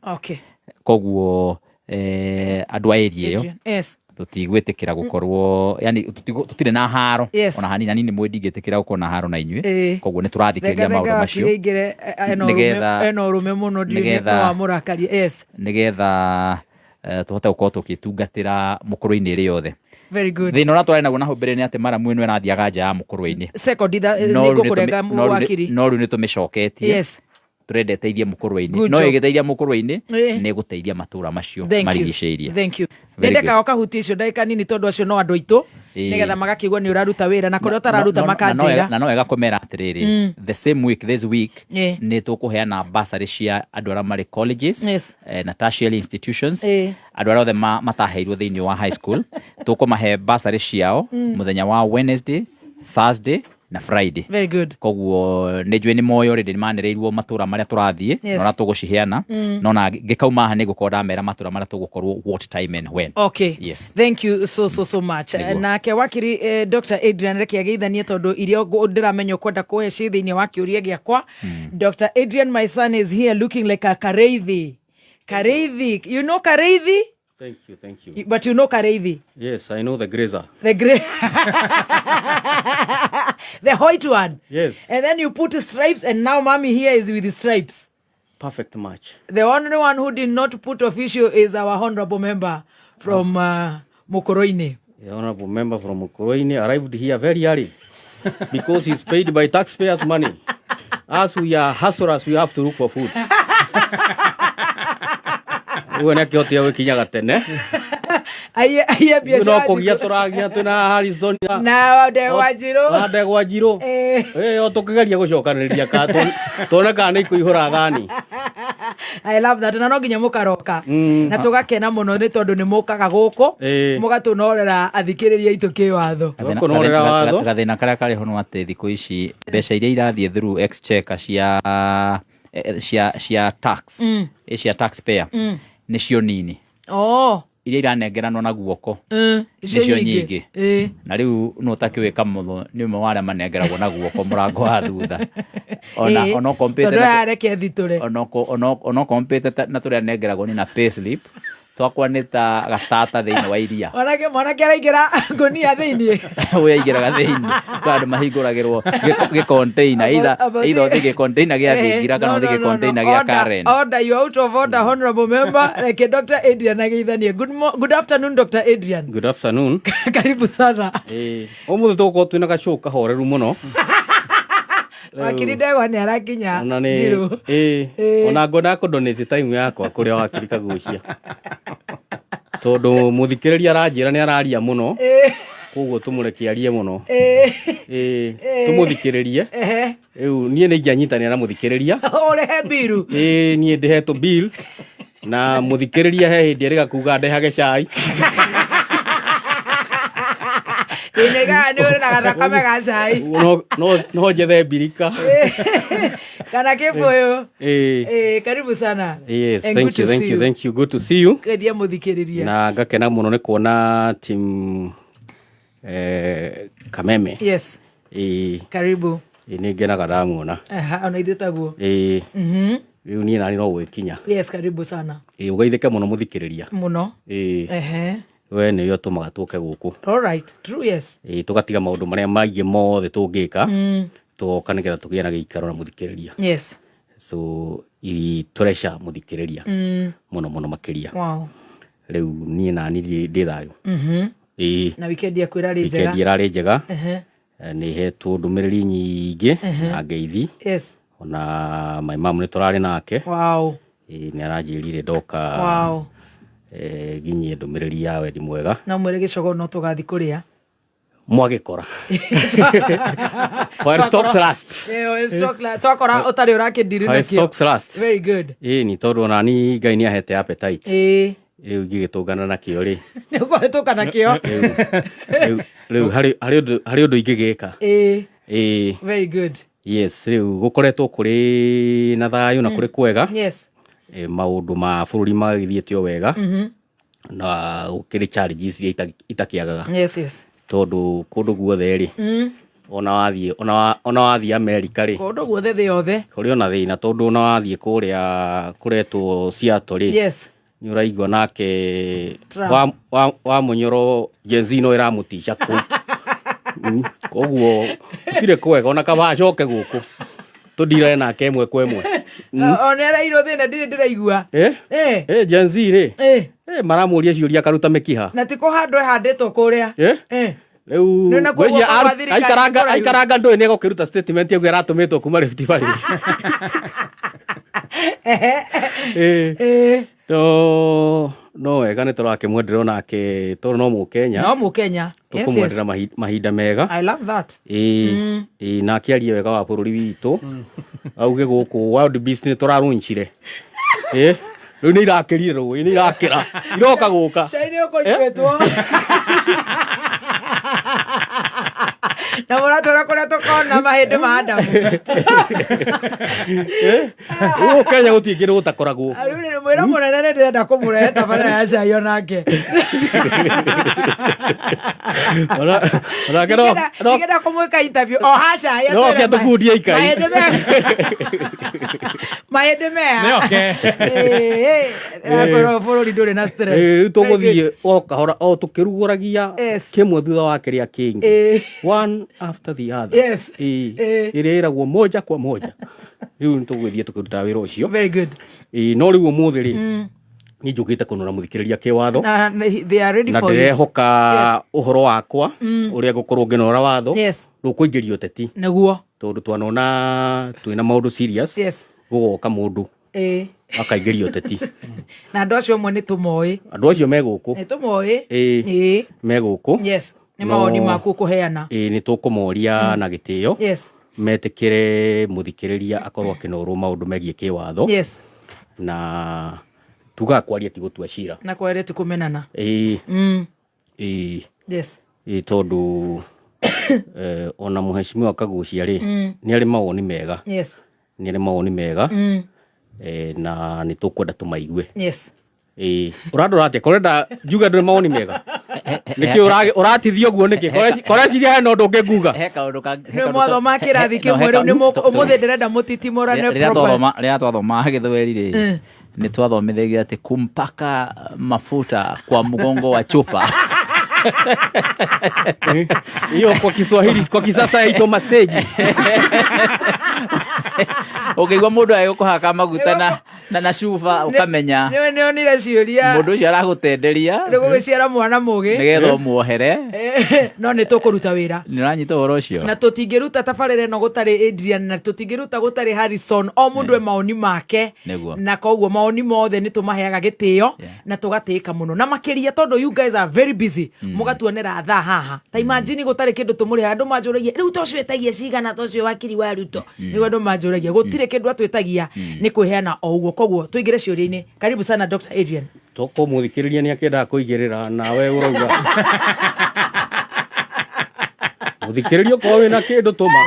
Koguo andũ a area ĩyo Adrian. Tũtigwĩtĩkĩra gũkorwo yani tũtirĩ na haro ona hanini, na niĩ nĩ mwĩ ndingĩtĩkĩra gũkorwo na haro na inyuĩ. Koguo nĩ tũrathikĩrĩria Thenga maũndũ macio wakiri aingĩre, ena ũrũme mũno ndiũĩ nĩgetha- no wamũrakaria. Nĩgetha tũhote gũkorwo tũgĩtungatĩra mũkũrũ-inĩ ĩrĩ yothe. Very good. Thĩna ũrĩa tũrarĩ naguo na hau mbere nĩ atĩ maramu ĩno ĩrathiaga nja ya mũkũrũ-inĩ. Second No rĩu nĩ nĩngũkũrenga wakiri. no rĩu nĩ tũmĩcoketie. Tũrenda ĩteithie mũkũrũ-inĩ. Good No job. ĩgĩteithia mũkũrũ-inĩ, nĩ ĩgũteithia matũra macio Thank you. marigicĩirie. Thank you. Very Nĩndekaga good. ũkahutia icio ndagĩka nini tondũ acio no andũ aitũ nĩgetha magakĩigua nĩ ũraruta wĩra na kũrĩa ũtararuta makanjĩra. Na no wega kũmera atĩrĩrĩ, the same week this week nĩ tũkũheana bursary cia andũ arĩa marĩ colleges na tertiary institutions, andũ arĩa othe mataheirwo thĩinĩ wa high school, tũkũmahe bursary ciao mũthenya wa Wednesday, Thursday na Friday. Very good. Koguo nĩ njũĩ nĩ moĩ already nĩ manĩrĩirwo matũra marĩa tũrathiĩ na ũrĩa tũgũciheana, no na ngĩkauma haha nĩ ngũkorwo ndamera matũra marĩa tũgũkorwo what time and when. Yes. Thank you so so so much. Nĩguo. Nake wakiri Dr. Adrian reke ageithanie tondũ iria ndĩramenya ũkwenda kũhe ciĩ thĩinĩ wa kĩũria gĩakwa. Dr. Adrian, my son is here looking like a Kareithi. Kareithi, you know Kareithi? Thank you, thank you. But you know Kareithi? Yes, I know the grazer. The grey, the white one. Yes. And then you put stripes, and now mommy here is with the stripes. Perfect match. The only one who did not put official is our honorable member from Mukurweini. The honorable member from Mukurweini arrived here very early because he's paid by taxpayers' money. As we are hustlers, we have to look for food. Uguo nĩ akĩhotire gũkinyaga tene. Aiye no biashara kũgia tũragia twĩna Harrison na ndegwa njirũ. Na ndegwa njirũ. Eh. O tũkĩgeria gũcokanĩrĩria ka tuone kana nĩ ikũihũra thani. I love that. Na no nginya mũkaroka na tũgakena mũno nĩ tondũ nĩ mũkaga gũkũ mũgatũnorera athikĩrĩria aitũ kĩwatho. Gathĩna karĩa karĩ ho nĩ atĩ thikũ ici mbeca iria irathiĩ through exchequer cia tax, cia taxpayer, nĩcio nini. Iria iranengeranwo na guoko icio nĩcio nyingĩ. Nyingĩ. Na rĩu nũ ũtakĩwĩka mũno nĩ ũmwe wa arĩa manengeragwo na guoko mũrango wa thutha, ona ona ũkompĩte Tondũ aya reke thitũre. Ona ũkompĩte na tũrĩa nengeragwo nĩ na payslip twakwa nĩ ta gatata thĩinĩ wa iria. Mwanake araingĩra ngũnia thĩiniĩ. Ũyũ aingĩraga thĩinĩ kwa andũ mahingũragĩrwo gĩ-container, either either ũthiĩ gĩ-container gĩa thingira kana No, ũthiĩ no, no, gĩ-container no. gĩa Order, Karen. order, you out of order, honorable member. Reke Dr. Adrian ageithanie. Good afternoon, Dr. Adrian. Good afternoon. Karibu sana. Ũmũthĩ tũgũkorwo twĩna gacũũ kahoreru mũno. Wakiri ndegwa nĩ arakinya. Ona nĩ Njirũ. Ona ngwendaga kũ-donate time yakwa kũrĩa wakiri Kagucia, tondũ mũthikĩrĩria aranjĩra nĩ araria mũno, koguo tũmũreke arie mũno. Tũmũthikĩrĩrie. Rĩu niĩ nĩ ingĩanyitanĩra na mũthikĩrĩria. Ũrehe mbiru. Niĩ ndĩhetwo bill na mũthikĩrĩria he hĩndĩ ĩrĩga kuga ndehage cai. Ĩnĩgaga nĩ ũrĩ na gathakame ga cai. No njethe mbirika. Kana kĩbũyũ. Karibu sana. Yes, And thank good you, to thank see you, thank you. Good to see you. Geithia mũthikĩrĩria. Na ngakena mũno nĩ kuona team Kameme. Yes. Karibu. Nĩ ngenaga ndamuona. Aha, ona ithuĩ taguo. Rĩu niĩ nani no gwĩkinya. Yes, karibu sana. Ũgeithĩke mũno mũthikĩrĩria. Mũno. We nĩwe ũtũmaga tũke gũkũ. All right. True, yes. Tũgatiga maũndũ marĩa maingĩ mothe tũngĩka, tũgoka nĩgetha tũgĩe na gĩikaro na mũthikĩrĩria. So treasure mũthikĩrĩria mũno mũno makĩria. Rĩu niĩ nani ndĩ thayũ. Na weekend yaku ĩrarĩ njega? Weekend ĩrarĩ njega. Nĩ hetwo ndũmĩrĩri nyingĩ na ngeithi. Ona my mom nĩ tũrarĩ nake. Nĩ aranjĩrire ndoka nginyie ndũmĩrĩri ya wendi mwega. No mwĩre gĩcogo no tũgathiĩ kũrĩa. Mwagĩkora. While stocks last. While stocks last. Twakora ũtarĩ ũrakĩndiri While nakĩo. stocks last. Very good. Nĩ tondũ onani Ngai nĩ ahete appetite. Rĩu ingĩgĩtũngana nakĩo rĩ. Nĩ ũkũhĩtũka nakĩo. Rĩu harĩ ũndũ ingĩgĩka. Very good. Yes, rĩu gũkoretwo kũrĩ na thayũ na kũrĩ kwega. Maũndũ ma bũrũri magĩthiĩte o wega. Na gũkĩrĩ challenges iria itakĩagaga. Yes, yes. Tondũ kũndũ guothe rĩ, ona wathiĩ ona wathiĩ Amerika rĩ, Kũndũ guothe thĩ yothe. Kũrĩ ona thĩna tondũ ona wathiĩ kũrĩa kũretwo Seattle rĩ, nĩ ũraigua nake Trump. wa mũnyoro Gen Z no ĩramũtica kũu. Koguo gũtirĩ kwega ona kaba acoke gũkũ tũndirane nake ĩmwe kwa ĩmwe. Ona arairwo thĩna ndirĩ ndĩraigua. Gen Z rĩ, maramũria ciũria akaruta mĩkiha. Na ti kũhandwo ĩhandĩtwo kũrĩa. Rĩu Nĩ na kuo ngwĩciria guoko gwa thirikari kũraihu. aikaranga ndũĩ nĩ egũkĩruta statement auge aratũmĩtwo kuma Rift Valley. No wega nĩ tũrakĩmwendera onake tondũ no mũkenya. No mũkenya. Yes, yes. Tũkũmwendera mahinda mega. I love that. Na akĩarie wega wa bũrũri witũ auge gũkũ Wild Beast nĩ tũrarunchire. Rĩu nĩ irakĩrire rũĩ, nĩ irakĩra iroka gũka. Cai nĩ ũkũnyuĩtwo. Na mũratwĩra kũrĩa tũkona mahĩndĩ ma Adamu. Gũkũ Kenya gũtirĩ kĩndũ gũtakoragwo. Rĩu nĩ mwĩra mũnene nĩ ndĩrenda kũmũrehe tabarĩra ya cai onake. Onake no Ndingĩenda kũmwĩka interview o haca. No oke atũkundie ikai. Mahĩndĩ mea. Nĩ oke. Akorwo bũrũri ndũrĩ na stress. Rĩu tũgũthiĩ o kahora o tũkĩrugũragia kĩmwe thutha wa kĩrĩa kĩngĩ. One after the other. Ĩrĩa ĩragwo moja kwa moja. Rĩu nĩ tũgũgĩthiĩ tũkĩrutaga wĩra ũcio. Very good. No rĩu ũmũthĩ rĩ, niĩ njũkĩte kũnora mũthikĩrĩria kĩwatho. Na they are ready Na for you. ndĩrehoka ũhoro wakwa ũrĩa ngũkorwo ngĩnora watho ndũkũingĩria ũteti. Nĩguo. Tondũ twanona twĩna maũndũ serious. Gũgoka mũndũ akaingĩria ũteti. Na andũ acio amwe nĩ tũmoĩ. Andũ acio me gũkũ. Nĩ tũmoĩ. Me gũkũ. Nĩ mawoni maku ũkũheana. Nĩ tũkũmoria na gĩtĩo. Metĩkĩre mũthikĩrĩria akorwo akĩnorwo maũndũ megiĩ kĩwatho. Na tugaga kwaria ti gũtua cira. Na kwaria ti kũmenana. Tondũ ona mũheshimiwa Kagucia rĩ, nĩ arĩ mawoni mega. Nĩ arĩ mawoni mega. Na nĩ tũkwenda tũmaigue. Ũrandora atĩa? Korenda njuge ndũrĩ mawoni mega. Nĩkĩ ũratithia ũguo nĩkĩ? Koreciria hena ũndũ ũngĩ nguga. He kaũndũ ka- he Nĩ kaũndũ mwathoma kĩrathi kĩmwe rĩu nĩ ũmũthĩ ndĩrenda mũtitimũrane Rĩrĩa proper. rĩrĩa twathoma gĩthweri rĩ, nĩ twathomithagio atĩ kumpaka mafuta kwa mgongo wa chupa. Hiyo kwa Kiswahili kwa kisasa yaitwa maseji. Ũngĩigua mũndũ agĩgũkũhaka maguta na cuba ũkamenya Nĩwe nĩonire ciũria. Mũndũ ũcio aragũtenderia Nĩ gũgĩciara mwana mũgĩ. nĩgetha ũmuohere. No nĩ tũkũruta wĩra. Nĩ ũranyita ũhoro ũcio? Na tũtingĩruta tabarĩra ĩno gũtarĩ Adrian, na tũtingĩruta gũtarĩ Harrison. O mũndũ e maoni make. Na koguo maoni mothe nĩ tũmaheaga gĩtĩo na tũgatĩĩka mũno. Na makĩria tondũ you guys are very busy. Mũgatuonera thaa haha. Ta imagine gũtarĩ kĩndũ tũmũrĩhaga. Andũ manjũragia, rĩu ta ũcio ĩtagia cigana ta ũcio wakiri wa Ruto. Nĩguo andũ manjũragia. Gũtirĩ kĩndũ atwĩtagia nĩ kwĩheana o ũguo. Koguo tũingĩre ciũria-inĩ. Karibu sana Dr. Adrian. Toko mũthikĩrĩria nĩ akĩendaga kũigĩrĩra nawe ũrauga. Mũthikĩrĩria okorwo wĩna kĩndũ tũma.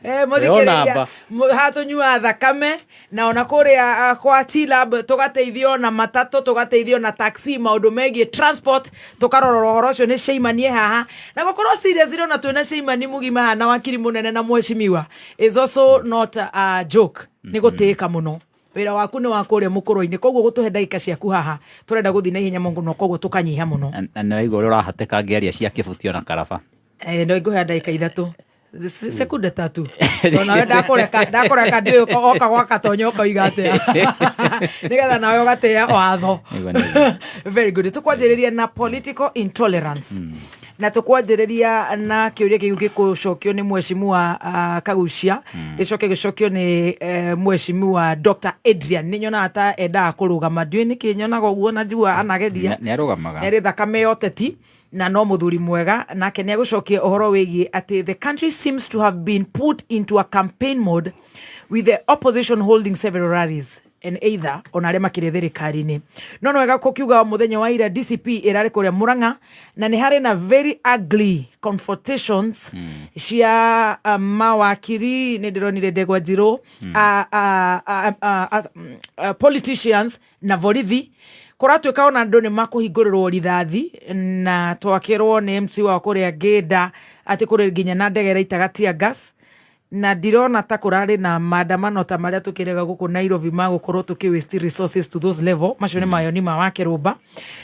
Mũthikĩrĩria, namba. Haha tũnyuaga thakame na ona kũrĩa kwa T-Lab tũgateithio na matatũ, tũgateithio na taxi, maũndũ megiĩ transport, tũkarorora ũhoro ũcio nĩ Sheimani e haha. Na gũkorwo serious rĩ, ona twĩna Sheimani mũgima haha na wakiri mũnene na mheshimiwa is also not a joke. Nĩ gũtĩĩka mũno. Wĩra waku nĩ wa kũrĩa mũkũrũ-inĩ, koguo gũtũhe ndagĩka ciaku haha tũrenda gũthiĩ na ihenya mũno, koguo tũkanyiha mũno. Na nĩ waigua ũrĩa ũrahatĩka ngĩaria cia kĩbutio na karaba. No ngũhe ndagĩka ithatũ. Sekunde tatu. Tondũ nawe ndakũreka ndiũĩ oka gwa Gatonyo ũkoiga atĩa. Nĩgetha nawe ũgatĩĩa watho. Nĩguo, nĩguo. Very good. Tũkwanjĩrĩria na political intolerance. Na tũkwanjĩrĩria na kĩũria kĩu gĩkũcokio nĩ mheshimiwa Kagucia. Gĩcoke gĩcokio nĩ mheshimiwa Dr. Adrian. Nĩ nyonaga ta endaga kũrũgama. Ndiũĩ nĩkĩ nyonaga ũguo na njiguaga anageria. Nĩ arũgamaga. Nĩ arĩ thakame ya ũteti. Na no mũthuri mwega, nake nĩ egũcokia ũhoro wĩgiĩ atĩ the country seems to have been put into a campaign mode with the opposition holding several rallies and either ona arĩa makĩrĩ thirikari-inĩ. No nĩ wega kũkiuga mũthenya wa ira DCP ĩrarĩ kũrĩa Murang'a na nĩ harĩ na very ugly confrontations cia mawakiri, nĩ ndĩronire Ndegwa Njirũ, politicians na borithi. Kũratuĩka ona andũ nĩ makũhingũrĩrwo rithathi na twakĩrwo nĩ MC wa kũrĩa Ngĩnda atĩ kũrĩ nginya na ndege ĩraitaga tear gas, na ndirona ta kũrarĩ na maandamano ta marĩa tũkĩrega gũkũ Nairobi ma gũkorwo tũkĩ waste resources to those level. Macio nĩ mayoni ma Wakĩrũmba.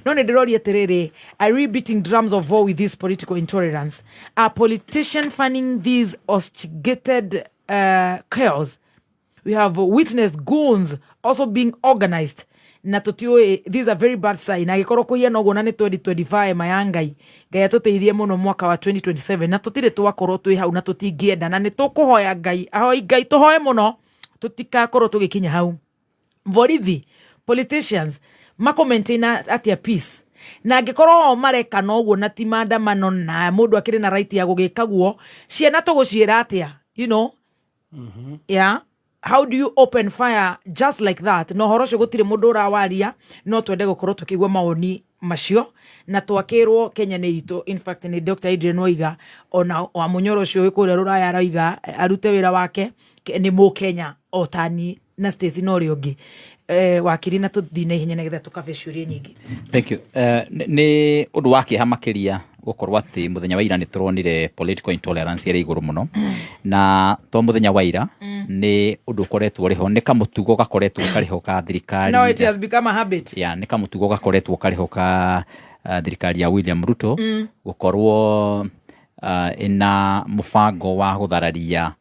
No nĩ ndĩroria atĩrĩrĩ, are we beating drums of war with this political intolerance? Are politicians funding these instigated chaos? We have witnessed goons also being organized. Na tũtiũĩ, this is a very bad sign. Angĩkorwo kũhiana ũguo na nĩ 2025 maya Ngai, Ngai atũteithie mũno mwaka wa 2027, na tũtirĩ twakorwo twĩ hau na tũtingĩenda, na nĩ tũkũhoya Ngai, ahoi Ngai tũhoe mũno tũtikakorwo tũgĩkinya hau. Borithi, politicians mako maintain atĩa peace? Na angĩkorwo o mareka na ũguo na ti maandamano na mũndũ akĩrĩ na right ya gũgĩka guo, ciana tũgũciĩra atĩa? You know? Yeah. How do you open fire just like that? No horo ũcio gũtirĩ mũndũ ũrawaria, no twende gũkorwo tũkĩigua mawoni Macio na twakĩrwo Kenya nĩ itũ. In fact, nĩ Dr. Adrian Waiga ona wa mũnyoro ũcio wĩ kũrĩa rũraya aroiga arute wĩra wake nĩ mũkenya o tani na Stacy na ũrĩa ũngĩ. Wakiri, na tũthiĩ na ihenya nĩgetha tũkabe ciũria nyingĩ. Thank you. Nĩ ũndũ wa kĩeha makĩria gũkorwo atĩ mũthenya wa ira nĩ tũronire political intolerance ĩrĩ igũrũ mũno, na to mũthenya wa ira, nĩ ũndũ ũkoretwo ũrĩ ho, nĩ kamũtugo gakoretwo karĩ ho ka thirikari. No it has become a habit. Ya, nĩ kamũtugo gakoretwo karĩ ho ka thirikari ya William Ruto gũkorwo ĩna mũbango wa gũthararia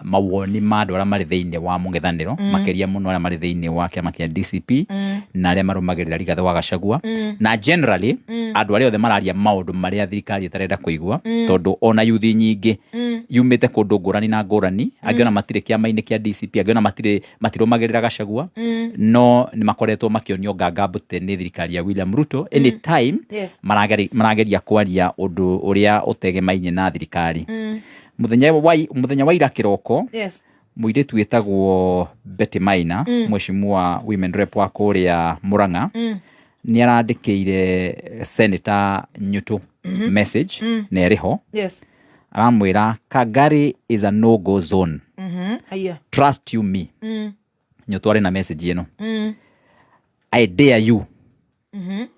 mawoni ma andũ arĩa marĩ thĩinĩ wa mũng'ethanĩro, makĩria mũno arĩa marĩ thĩinĩ wa kĩama kĩa DCP na arĩa marũmagĩrĩra Rigathĩ wa Gachagua, na generally andũ arĩa othe mararia maũndũ marĩa thirikari ĩtarenda kũigua, tondũ ona yuthi nyingĩ yumĩte kũndũ ngũrani na ngũrani, angĩ ona matirĩ kĩama-inĩ kĩa DCP, angĩ ona matirĩ matirũmagĩrĩra Gachagua, no nĩ makoretwo makĩonio nganga mbũte nĩ thirikari ya William Ruto anytime marageria kwaria ũndũ ũrĩa ũtegemainie na thirikari. Mũthenya wa ira kĩroko, mũirĩtu wĩtagwo Betty Maina, mheshimiwa women rep wa kũrĩa Murang'a, nĩ arandĩkĩire Senator Nyutu message na ĩrĩ ho. Aramwĩra, "Kangari is a no go zone." Haya. "Trust you me." Nyutu arĩ na message ĩno, "I dare you.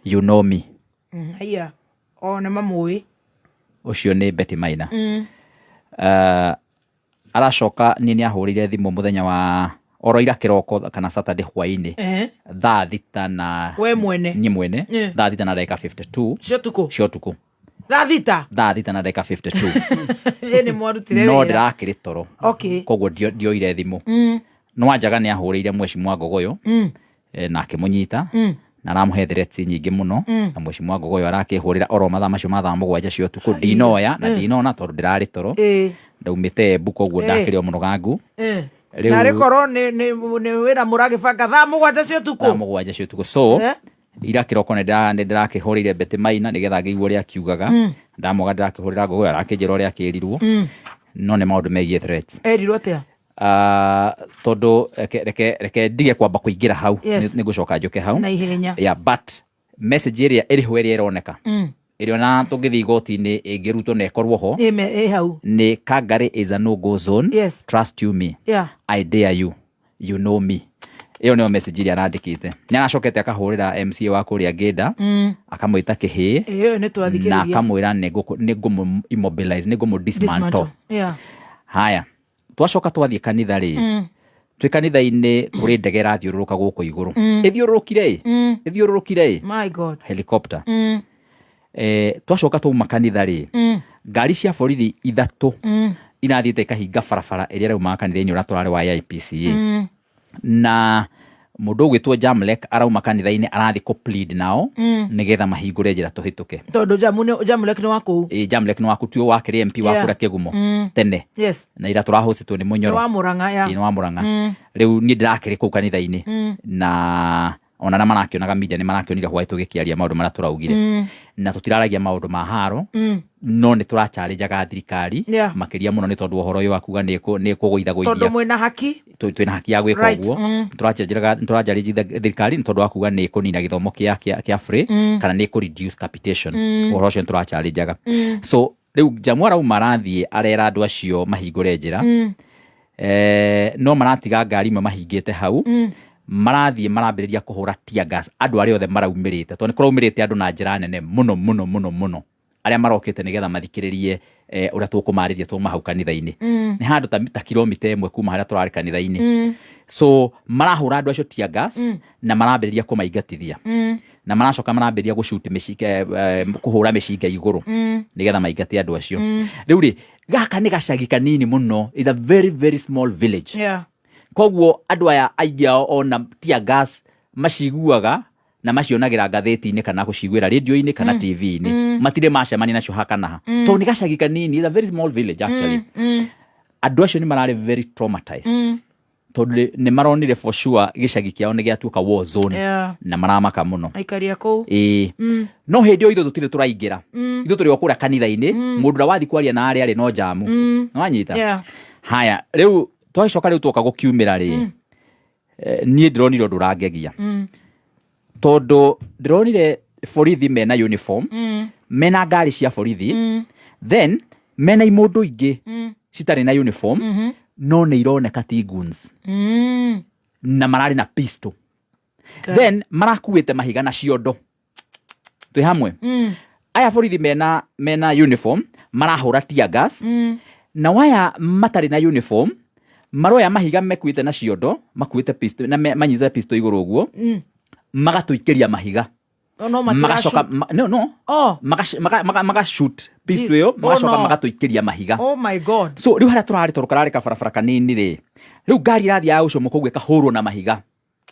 You know me." Haya, o nĩ mamũĩ. Ũcio nĩ Betty Maina. Aracoka niĩ nĩ ahũrĩire thimũ mũthenya wa oro ira kĩroko kana Saturday hwainĩ, thaa 6 na We mwene? Niĩ mwene. Thaa 6 na ndagĩka 52 cia ũtukũ? Cia ũtukũ. Thaa 6? Thaa 6 na ndagĩka 52. Ĩ, nĩ mwarutire No wĩra. ndĩrakĩrĩ toro, koguo ndioire thimũ. No anjaga nĩ ahũrĩire mheshimiwa Ngogoyo na akĩmũnyita na aramũhe threats nyingĩ mũno, na mheshimiwa Ngogoyo arakĩhũrĩra oro mathaa macio ma thaa 7 cia ũtukũ. Ndinoya na ndinona tondũ ndĩrarĩ toro. Ndaumĩte Embu, koguo ndakĩrĩ o mũnogangu. Narĩ korwo nĩ wĩra mũragĩbanga thaa 7 cia thaa ũtukũ. 7 cia ũtukũ. So ira kĩroko nĩ ndĩrakĩhũrĩire Betty Maina nĩgetha ngĩigue ũrĩa akiugaga. Ndamwaga ndĩrakĩhũrĩra Ngogoyo, arakĩnjĩra ũrĩa akĩrirwo, no nĩ maũndũ megiĩ threats. Erirwo atĩa? Tondũ reke ndige kwamba kũingĩra hau. Nĩ ngũcoka njũke hau na ihenya. Yeah, but message ĩrĩa ĩrĩ ho, ĩrĩa ĩroneka, ĩrĩa ona tũngĩthiĩ igoti-inĩ ĩngĩrutwo na ĩkorwo ho, Ĩ hau. Nĩ "Kangari is a no go zone. Trust you me." "I dare you. You know me." Ĩyo nĩyo message ĩrĩa arandĩkĩte. Nĩ aracokete akahũrĩra MCA wa kũrĩa Ngĩnda, akamwĩta kĩhĩĩ Ĩyo nĩ na twathikĩrĩria. Akamwĩra nĩ ngũmũ immobilize, nĩ ngũmũ dismantle. Haya, twacoka twathiĩ kanitha rĩ, twĩ kanitha-inĩ kũrĩ ndege ĩrathiũrũrũka gũkũ igũrũ. Ĩthiũrũrũkire ĩ, ĩthiũrũrũkire ĩ. My God. Helicopter. Twacoka twauma kanitha rĩ, ngari cia borithi ithatũ irathiĩte ikahinga barabara ĩrĩa ĩraumaga kanitha-inĩ ũrĩa tũrarĩ wa AIPCA, na mũndũ ũgwĩtwo Jamlek arauma kanitha-inĩ arathiĩ kũ plead nao nĩgetha mahingũre njĩra tũhĩtũke. Tondũ Jamulek nĩ wa kũu. Ĩ, Jamlek nĩ waku tuo wakĩrĩ MP wa kũrĩa Kĩgumo tene, na ira tũrahũcĩtwo nĩ Nĩ Mũnyoro. wa Mũrang'a ya. Ĩ, nĩ wa Mũrang'a. Rĩu niĩ ndĩrakĩrĩ kũu kanitha-inĩ, na ona arĩa marakĩonaga media nĩ marakĩonire hwaĩ tũgĩkĩaria maũndũ marĩa tũraugire, na tũtiraragia maũndũ ma haro, no nĩ tũrachallengaga thirikari, makĩria mũno nĩ tondũ wa ũhoro ũyũ wa kuga nĩ ĩkũgũithagũithia. Tondũ mwĩna haki. Twĩna haki ya gwĩka ũguo. Nĩ tũrachallenge thirikari nĩ tondũ wa kuga nĩ ĩkũnina gĩthomo kĩa free kana nĩ ĩkũ reduce capitation. Ũhoro ũcio nĩ tũrachallengaga. So rĩu Jamu arauma arathiĩ arera andũ acio mahingũre njĩra, no maratiga ngari imwe mahingĩte hau. Marathiĩ marambĩrĩria kũhũra tear gas andũ arĩa othe maraumĩrĩte, tondũ nĩ kũraumĩrĩte andũ na njĩra nene mũno mũno mũno mũno, arĩa marokĩte nĩgetha mathikĩrĩrie ũrĩa tũkũmarĩria twauma hau kanitha-inĩ. Nĩ handũ ta kilomita 1 kuma harĩa tũrarĩ kanitha-inĩ. So marahũra andũ acio tear gas na marambĩrĩria kũmaingatithia, na maracoka marambĩrĩria gũshoot mĩcinga, kũhũra mĩcinga igũrũ nĩgetha maingate andũ acio. Rĩu rĩ, gaka nĩ gacagi kanini mũno, is a very very small village. Koguo andũ aya aingĩ ao ona tear gas maciguaga na macionagĩra ngathĩti-inĩ kana gũciguĩra radio-inĩ kana TV-inĩ. Matirĩ macemania nacio ha kana ha, tondũ nĩ gacagi kanini, is a very small village actually. Andũ acio nĩ mararĩ very traumatized, tondũ nĩ maronire for sure gĩcagi kĩao nĩ gĩatuĩka war zone, na maramaka mũno. Aikari a kũu. Ĩĩ. No hĩndĩ ĩyo ithuĩ tũtirĩ tũraingĩra, ithuĩ tũrĩ o kũrĩa kanitha-inĩ. Mũndũ ũrĩa wathiĩ kwaria na arĩa arĩ no jamu. Nĩwanyita? Yeah. Haya, rĩu twagĩcoka rĩu twoka gũkiumĩra rĩ, niĩ ndĩronire ũndũ ũrangegia, tondũ ndĩronire Borithi mena uniform, mena ngari cia borithi, then mena imũndũ ingĩ citarĩ na uniform, no nĩ ironeka ti goons, na mararĩ na pistol, then marakuĩte mahiga na ciondo. Twĩ hamwe? Aya borithi mena uniform marahũra tear gas, na waya matarĩ na uniform maroya mahiga mekuĩte na ciondo, makuĩte pistol na manyitĩte pistol igũrũ ũguo, magatũikĩria mahiga. Oh, no Magacoka no Oh. Magashoot pistol ĩyo. Oh, Magacoka no. magatũikĩria mahiga. Oh my God. So rĩu harĩa tũrarĩ, tondũ kararĩ kabarabara kanini rĩ, rĩu ngari ĩrathiĩ ya gũcomoka ũguo ĩkahũrwo na mahiga.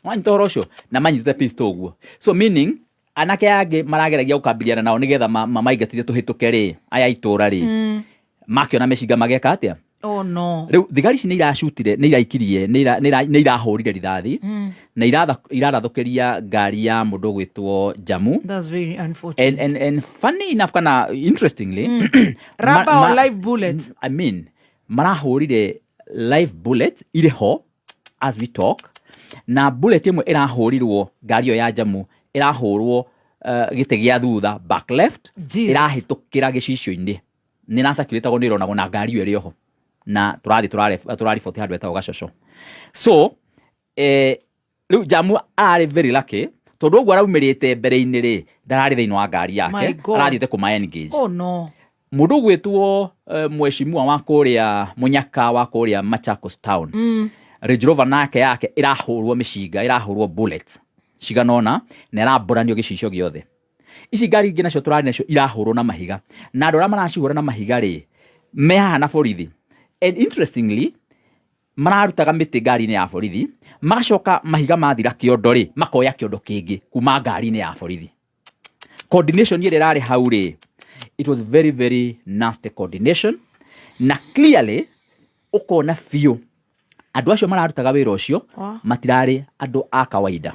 Wanyita ũhoro ũcio? Na manyitĩte pistol ũguo, so meaning anake angĩ marageragia gũkambiriana nao nĩgetha mamaingatithie tũhĩtũke rĩ, aya itũra rĩ, makĩona mĩcinga mageka atĩa? Oh no. Rĩu thigari ici nĩ iracutire, nĩ iraikirie, nĩ irahũrire rithathi na irarathũkĩria ngari ya mũndũ ũgwĩtwo Jamu. That's very unfortunate. And funny enough, kana interestingly, Rubber or live bullet? I mean, marahũrire live bullet irĩ ho as we talk, na bullet ĩmwe ĩrahũrirwo ngari ĩyo ya Jamu, ĩrahũrwo gĩtĩ gĩa thutha, back left. Jesus. Ĩrahĩtũkĩra gĩcicio-inĩ, nĩ ĩracirculatagwo, nĩ ĩronagwo, na ngari ĩyo ĩrĩ oho na tũrathiĩ tũrariboti handũ hetagwo Gacoco. So rĩu Jamu ararĩ very lucky, tondũ ũguo araumĩrĩte mbere-inĩ rĩ, ndararĩ thĩinĩ wa ngari My yake. God. Arathiĩte kũma engage. Oh no. Mũndũ ũgwĩtwo mheshimiwa wa kũrĩa Mũnyaka wa kũrĩa Machakos town, Range Rover nake yake ĩrahũrwo mĩcinga, ĩrahũrwo bullet cigana ũna na ĩrambũranio gĩcicio gĩothe. Ici ngari ingĩ nacio tũrarĩ nacio irahũrwo na mahiga, na andũ arĩa maracihũra na mahiga rĩ, me haha na borithi. And interestingly, mararutaga mĩtĩ ngari-inĩ ya borithi, magacoka mahiga mathira kĩondo rĩ, makoya kĩondo kĩngĩ kuma ngari-inĩ ya borithi. Coordination ĩrĩa ĩrarĩ hau rĩ, it was very very nasty coordination, na clearly ũkona biũ andũ acio mararutaga wĩra ũcio matirarĩ andũ a kawaida.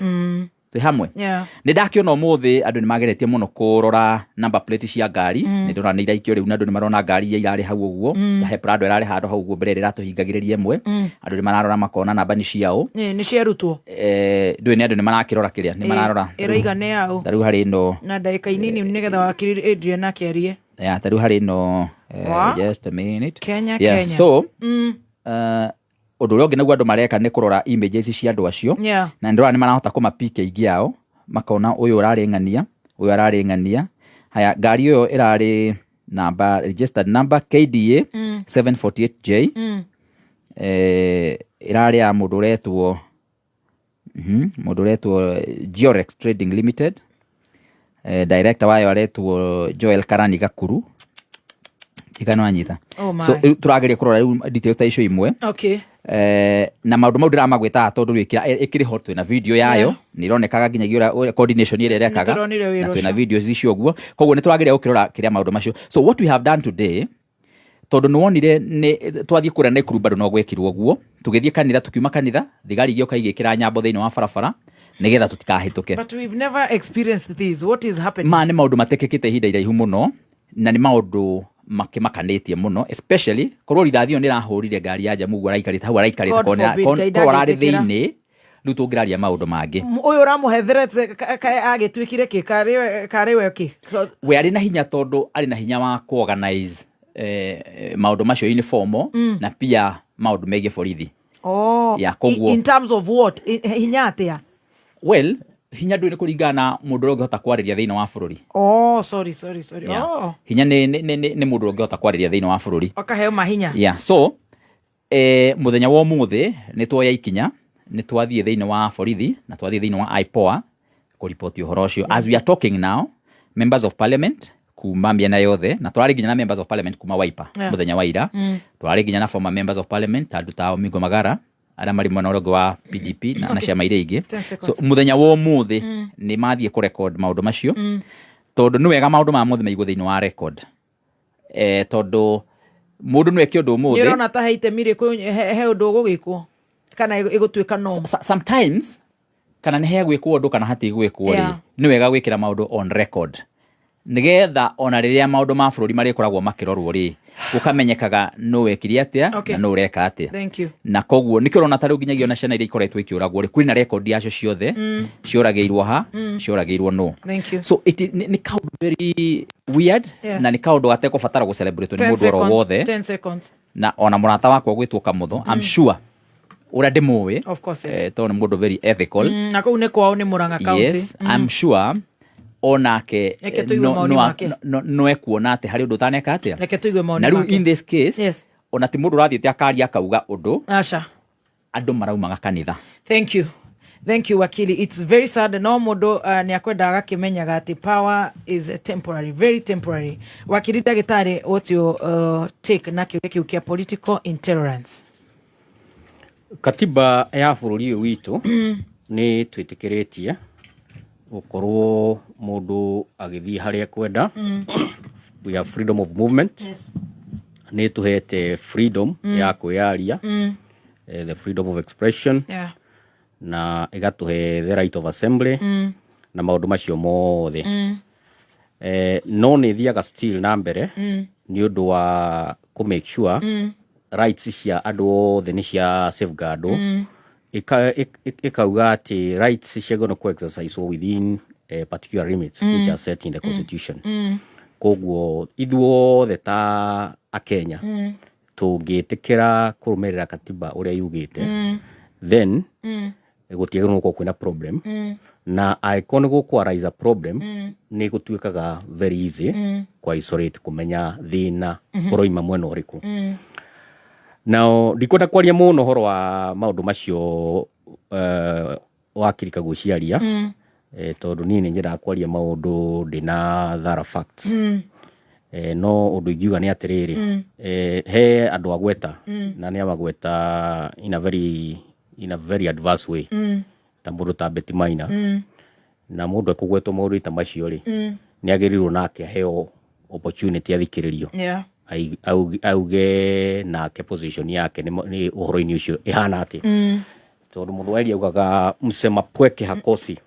Twĩ hamwe? Yeah. Nĩ ndakĩona ũmũthĩ andũ nĩ mageretie mũno kũrora number plate cia ngari. Nĩ ndĩrona nĩ iraikio rĩu, na andũ nĩ marona ngari iria irarĩ hau ũguo, ta he Prado ĩrarĩ handũ hau ũguo mbere ĩrĩa ĩratũhingagĩrĩria ĩmwe. Andũ nĩ mararora makona namba nĩ ciao. Nĩ ciarutwo. Ndũĩ nĩ andũ nĩ marakĩrora kĩrĩa nĩ mararora. Ĩraiga nĩ yaũ? Ta rĩu harĩ ĩno. Na ndagĩka inini nĩgetha wakiri Adrian akĩarie. Ya, ta rĩu harĩ ĩno, Wa? just a minute. Kenya, Yeah, Kenya. so ũndũ ũrĩa ũngĩ naguo andũ mareka nĩ kũrora images cia andũ acio, na ndĩrona nĩ marahota kũmapika aingĩ ao, makona ũyũ ũrarĩ ng'ania, ũyũ ararĩ ng'ania. Haya, ngari ĩyo ĩrarĩ namba, registered number KDA 748J. Ĩrarĩ ya mũndũ ũretwo mũndũ ũretwo Georex Trading Limited. Director wayo aretwo Joel Karani Gakuru ikana wanyita. Oh my. So rĩu tũrageria kũrora rĩu details ta icio imwe. Na maũndũ mau ndĩramagwĩtaga tondũ rĩu ĩkĩrĩ ho, twĩna video yayo. Nĩ ĩronekaga nginyagia ũrĩa coordination ĩrĩa ĩrekaga. Nĩtũronire wĩra Na twĩna ũcio. videos icio ũguo, koguo nĩ tũrageria gũkĩrora kĩrĩa maũndũ macio. So what we have done today, tondũ nĩ wonire nĩ twathiĩ kũrĩa Nakuru bado no gwekirwo ũguo, tũgĩthiĩ kanitha, tukiuma kanitha, thigari igĩũka igĩkĩra nyambo thĩinĩ wa barabara nĩgetha tũtikahĩtũke. But we've never experienced this. What is happening? Ma nĩ maũndũ matekĩkĩte ihinda iraihu mũno, na nĩ maũndũ makĩmakanĩtie mũno, especially korwo rithathi ĩyo nĩ ĩrahũrire ngari ya Jamu ũguo araikarĩte hau araikarĩte, God korwo forbid, Ngai korwo ararĩ ndangĩtĩkĩra. thĩinĩ rĩu tũngĩraria maũndũ mangĩ. Ũyũ ũramũhe threats, agĩtuĩkire kĩ? Karĩ we kĩ? We arĩ na hinya, tondũ arĩ na hinya wa kuorganize maũndũ macio informal, na pia maũndũ megiĩ borithi. Oh, Yeah, koguo- in terms of what? Hinya atĩa? Well, hinya ndũĩ nĩ kũringana na mũndũ ũrĩa ũngĩhota kwarĩria thĩinĩ wa bũrũri. Oh, sorry, sorry, sorry. Yeah. Oh. Hinya nĩ mũndũ ũrĩa ũngĩhota kwarĩria thĩinĩ wa bũrũri. Akaheo mahinya. Yeah, so mũthenya wa ũmũthĩ nĩ tuoya ikinya, nĩ twathiĩ thĩinĩ wa borithi na twathiĩ thĩinĩ wa IPOA kũripoti ũhoro ũcio. As we are talking now, members of parliament kuma mĩena yothe, na tũrarĩ nginya na members of parliament kuma Wiper mũthenya wa ira. Tũrarĩ nginya na former members of parliament ta andũ ta Omingo Magara arĩa marĩ mwena ũrĩa ũngĩ wa PDP na ciama iria ingĩ. 10 So seconds. mũthenya wa ũmũthĩ nĩ mathiĩ kũrecord maũndũ macio, tondũ nĩ wega maũndũ ma mothe maigwo thĩinĩ wa record, tondũ mũndũ no eke ũndũ Nĩ ũmũthĩ. ũrona ta he itemi rĩkũ, he ũndũ ũgũgĩkwo kana ĩgũtuĩka norm? Sometimes kana nĩ hegwĩkwo ũndũ kana hatigwĩkwo rĩ, nĩ wega gwĩkĩra maũndũ on record. Nĩgetha ona rĩrĩa maũndũ ma bũrũri marĩkoragwo makĩrorwo rĩ, gũkamenyekaga nũ wekire atĩa na nũ ũreka atĩa. Thank you. Na koguo nĩkĩo ũrona ta rĩu nginyagia ona ciana iria ikoretwo ikĩũragwo rĩ, kwĩna rekondi yacio ciothe, cioragĩirwo ha, cioragĩirwo nũ. Thank you. So it, nĩ kaũndũ very weird, na nĩ kaũndũ gatekũbatara gũcelebrate nĩ 10 mũndũ oro seconds. wothe. 10 seconds. Na ona mũrata wakwa gwĩtwo Kamũtho, I'm sure ũrĩa ndĩmũĩ, Of course, yes. tondũ nĩ mũndũ very ethical. Na kũu nĩ kwao, nĩ Murang'a County. Yes, I'm sure onake Reke tũigue maoni make. no ekuona atĩ harĩ ũndũ ũtaneka atĩa. Reke tũigue maoni Na rĩu make. in this case, ona ti mũndũ ũrathiĩte akaria akauga ũndũ. Aca. Andũ maraumaga kanitha. Thank you. Thank you, wakili. It's very sad, no mũndũ nĩ akwenda agakĩmenyaga atĩ power is temporary, very temporary. Wakili ndagĩtarĩ, what your take na kĩũria kĩu kĩa political intolerance? Katiba ya bũrũri ũyũ witũ nĩ twĩtĩkĩrĩtie gũkorwo mũndũ agĩthiĩ harĩa ekwenda. We have freedom of movement. Nĩ tũhete freedom ya kwĩyaria, the freedom of expression, na ĩgatũhe the right of assembly na maũndũ macio mothe. No nĩ thiaga still na mbere nĩ ũndũ wa kũ make sure rights cia andũ othe nĩ cia safeguard. Ĩkauga atĩ rights ciagĩrĩirwo kũ exercise within particular limits which are set in the constitution. Koguo ithuothe ta akenya tũngĩtĩkĩra kũrũmĩrĩra katiba ũrĩa yugĩte, then gũtiagĩrĩirwo gũkorwo kwĩna problem. Na angĩkorwo nĩ gũkũ arise a problem, nĩ gũtuĩkaga very easy kwa isolate, kũmenya thĩna ũroima mwena ũrĩkũ. Nao ndikwenda kwaria mũno ũhoro wa maũndũ macio wakiri Kaguciaria, tondũ niĩ nĩ nyendaga kwaria maũndũ ndĩna thorough facts. No ũndũ ingiuga nĩ atĩrĩrĩ, he andũ agweta, na nĩ amagweta in a very adverse way, ta mũndũ ta Betty Maina. Na mũndũ ekũgwetwo maũndũ ta macio rĩ, nĩ agĩrĩirwo nake aheo opportunity athikĩrĩrio, auge nake position yake nĩ ũhoro-inĩ ũcio ĩhana atĩa, tondũ mũndũ waria augaga msema pweke hakosi.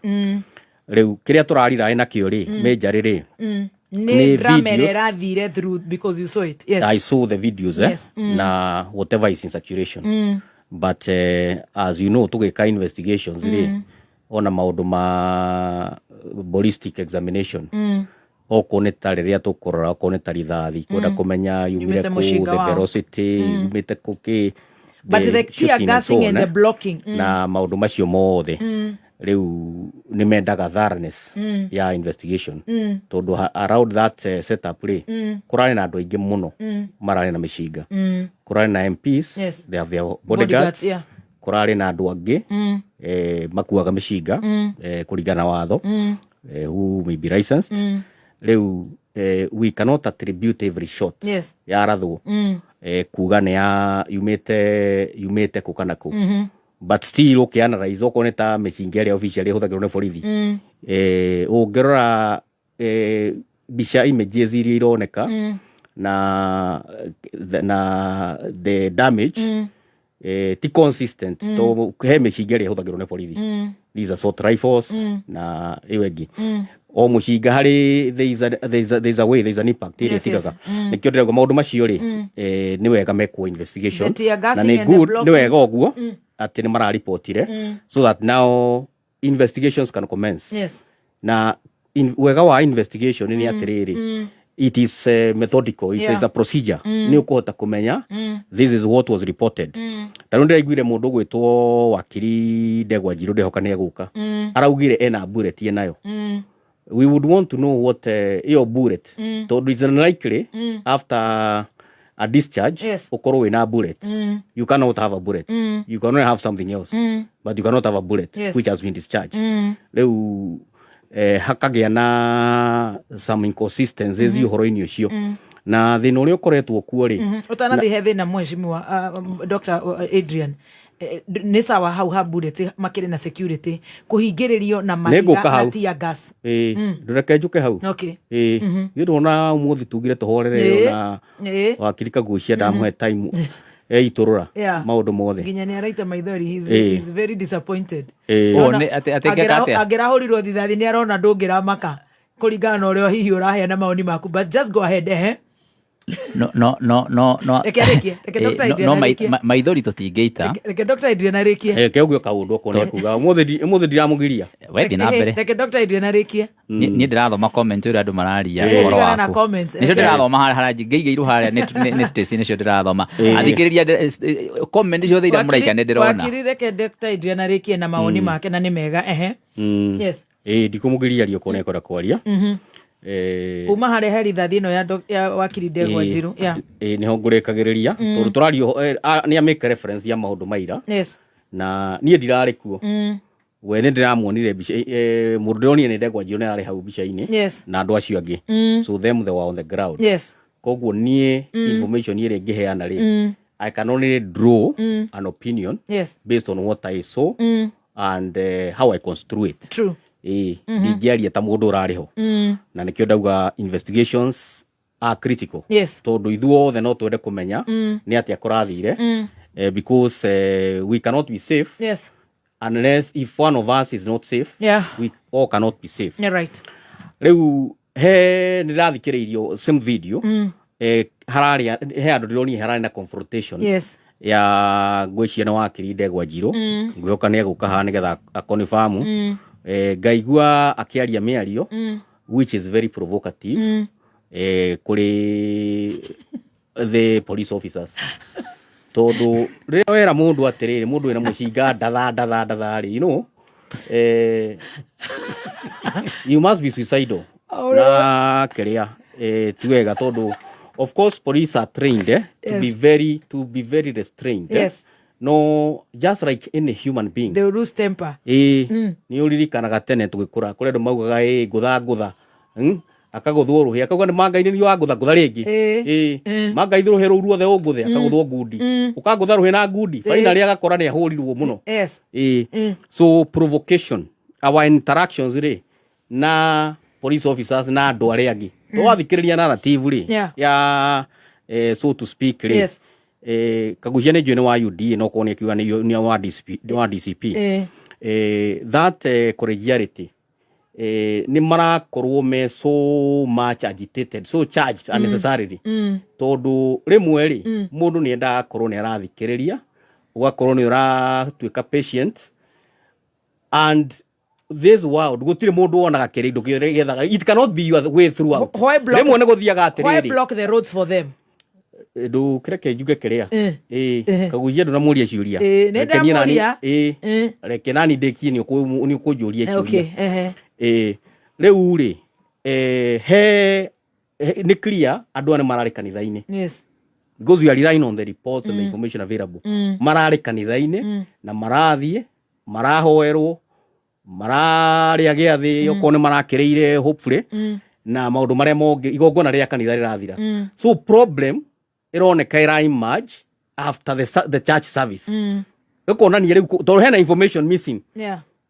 Rĩu kĩrĩa tũrarira nakĩo rĩ, majorly rĩ, nĩ nĩ drama ĩrĩa videos. Ĩrathire through because you saw it, yes. I saw the videos, eh? Yes. Na whatever is in circulation, but as you know, tũgĩka investigations rĩ, ona maũndũ ma ballistic examination, okorwo nĩ ta rĩrĩa tũkũrora, okorwo nĩ ta rithathi, kwenda kũmenya yumire Yumĩte kũ, mũcinga the wao. velocity, yumĩte kũ kĩ, But the tear shooting and so gassing on, and the eh? blocking. Na maũndũ macio mothe rĩu nĩ mendaga thoroughness ya investigation, tondũ around that setup rĩ, kũrarĩ na andũ aingĩ mũno mararĩ na mĩcinga, kũrarĩ na MPs, they have their bodyguards, Bodyguards, yeah. Kũrarĩ na andũ angĩ makuaga mĩcinga kũringana na watho, who may be licensed. Rĩu we cannot attribute every shot yarathwo kuga nĩ ya yumĩte kũ kana kũ. But still ũkĩanalyze, okorwo nĩ ta mĩcinga ĩrĩa officially ĩhũthagĩrwo nĩ borithi, ũngĩrora mbica, images iria ironeka na the damage, ti consistent, to he mĩcinga ĩrĩa ĩhũthagĩrwo nĩ borithi, these assault rifles na ĩyo ĩngĩ, o mũcinga harĩ there is a way, there is an impact ĩrĩa ĩtigaga. Nĩkĩo ndĩrauga maũndũ macio rĩ, nĩ wega mekwo investigation. The tear Na gassing nĩ and the good, nĩ blocking. wega ũguo atĩ nĩ mararipotire so that now investigations can commence. Na wega wa investigation nĩ atĩrĩrĩ, it is methodical. It is a procedure. Nĩ ũkũhota kũmenya this is what was reported. Ta rĩu ndĩraiguire mũndũ ũgwĩtwo wakiri Ndegwa Njirũ, ndĩhoka nĩ egũka, araugire ena bullet enayo. We would want to know what ĩyo bullet, tondũ it's unlikely after a discharge ũkorwo wĩna bullet. You cannot have a bullet. You can only have something else, but you cannot have a bullet which has been discharged. Rĩu hakagĩa na some inconsistencies ũhoro-inĩ ũcio, na thĩna ũrĩa ũkoretwo kuo rĩ, Ũtanathiĩ he thĩna, mheshimiwa Dr. Adrian, nĩ sawa hau ha bullet makĩrĩ na security kũhingĩrĩrio na mahiga Nĩngũka na hau. tear gas? Ĩĩ, ndũreke njũke hau. Ĩĩ, githĩ ndũrona ũmũthĩ tugire tũhorere ona wakiri Kagucia ndamũhe time eitũrũra maũndũ mothe. Nginya nĩ araita maithori. He's very disappointed. Oh, atĩ ngeka atĩa? Angĩrahũrirwo thithathi nĩ arona ndũngĩramaka. Kũringana na ũrĩa hihi ũraheana mawoni maku, but just go ahead, ehe. No no no no no. Reke arĩkie, reke Dr. Adrian no arĩkie. Maithori tũtingĩita. Reke Dr. Adrian arĩkie. Reke ũguo kaũndũ okorwo nĩ ekuga ũmũthĩ ũmũthĩ ndiramũgiria. We thiĩ na mbere. Reke Dr. Adrian arĩkie. Niĩ ndĩrathoma comment ũrĩa andũ mararia Eh. ũhoro Tigana na waku. comments. Nĩcio ndĩrathoma harĩa harĩa ngĩigĩirwo harĩa nĩ Stacy, nĩcio ndĩrathoma. Athikĩrĩria comment ciothe iria mũraika nĩ ndĩrona. Wakiri, reke Dr. Adrian arĩkie na mawoni make, na nĩ mega, ehe. Yes. Ĩĩ, ndikũmũgiria arie okorwo nĩ ekwenda kwaria. Uma harĩa he rithathi ĩno ya wakiri Ndegwa Njiru, yeah. Ĩĩ, nĩho ngũrĩkagĩrĩria tondũ tũraria nĩ amake reference ya maũndũ maira na niĩ ndirarĩ kuo. We nĩ ndĩramuonire mbica, mũndũ ndĩronire nĩ Ndegwa Njiru, nĩ ararĩ hau mbica-inĩ na andũ acio angĩ. So them, they were on the ground. Koguo niĩ information ĩrĩa ingĩheana rĩ, I can only draw an opinion based on what I saw and how I construe it. Ĩĩ, ndingĩaria ta mũndũ ũrarĩ ho. Na nĩkĩo ndauga investigations are critical. Tondũ ithuothe no twende kũmenya nĩ atĩa kũrathire. Because we cannot be safe unless if one of us is not safe, we all cannot be safe. Yeah, right. Rĩu he nĩ ndĩrathikĩrĩirio same video, hararĩa he andũ ndĩronire hararĩ na confrontation ya ngwĩciria nĩ wakiri Ndegwa Njirũ. Ngwĩhoka nĩ egũka haha nĩgetha akonfamu. Ngaigua akĩaria mĩario which is very provocative kũrĩ the police officers, tondũ rĩrĩa wera mũndũ atĩrĩrĩ, mũndũ wĩna mũcinga ndatha ndatha ndatha rĩ, you must be suicidal na kĩrĩa ti wega, tondũ of course police are trained to be very restrained. No just like any human being, they will lose temper. Ĩĩ, nĩ ũririkanaga tene tũgĩkũra kũrĩ andũ maugaga ĩ ngũtha ngũtha, Akagũthwo rũhĩ akauga nĩ mangai nĩ wa ngũtha ngũtha rĩngĩ. Ĩĩ, mangai rũhĩ rũu ruothe ũngũthe. Akagũthwo ngundi, ũkangũtha rũhĩ na ngundi. Finally agakora nĩ ahũrirwo mũno. Ĩĩ, so provocation, our interactions rĩ na police officers na andũ arĩa angĩ, twathikĩrĩria narrative rĩ ya so to speak rĩ, Kagucia nĩ njũĩ nĩ wa UDA, no korwo nĩ akiuga nĩ wa DCP, nĩ wa DCP. That collegiality, nĩ marakorwo me so much agitated, so charged unnecessarily, tondũ rĩmwe rĩ mũndũ nĩ endaga akorwo nĩ arathikĩrĩria, ũgakorwo nĩ ũratuĩka patient, and this world gũtirĩ mũndũ wonaga kĩrĩa kĩrĩa gĩethaga. It cannot be your way throughout. Why block- Rĩmwe nĩ gũthiaga Why atĩrĩrĩ, block the roads for them? Ndũkĩreke njuge kĩrĩa. Ĩĩ, Kagucia, ndũnamũria ciũria. Ĩĩ, nĩ Reke niĩ nani- ndamũria. Ĩĩ, reke nani ndĩkie, nĩ ũkũnjũria ciũria. Okay, ehe. Ĩĩ, rĩu rĩ he nĩ clear andũ aya nĩ mararĩ kanitha-inĩ because we are relying on the reports and the information available. Mararĩ kanitha-inĩ na marathiĩ marahoerwo, mararĩa gĩathĩ, okorwo nĩ marakĩrĩire hopefully, na maũndũ marĩa mongĩ igongona rĩa kanitha rĩrathira. So problem ĩroneka ĩra emerge after the church service, ĩkonania rĩu tondũ hena information missing,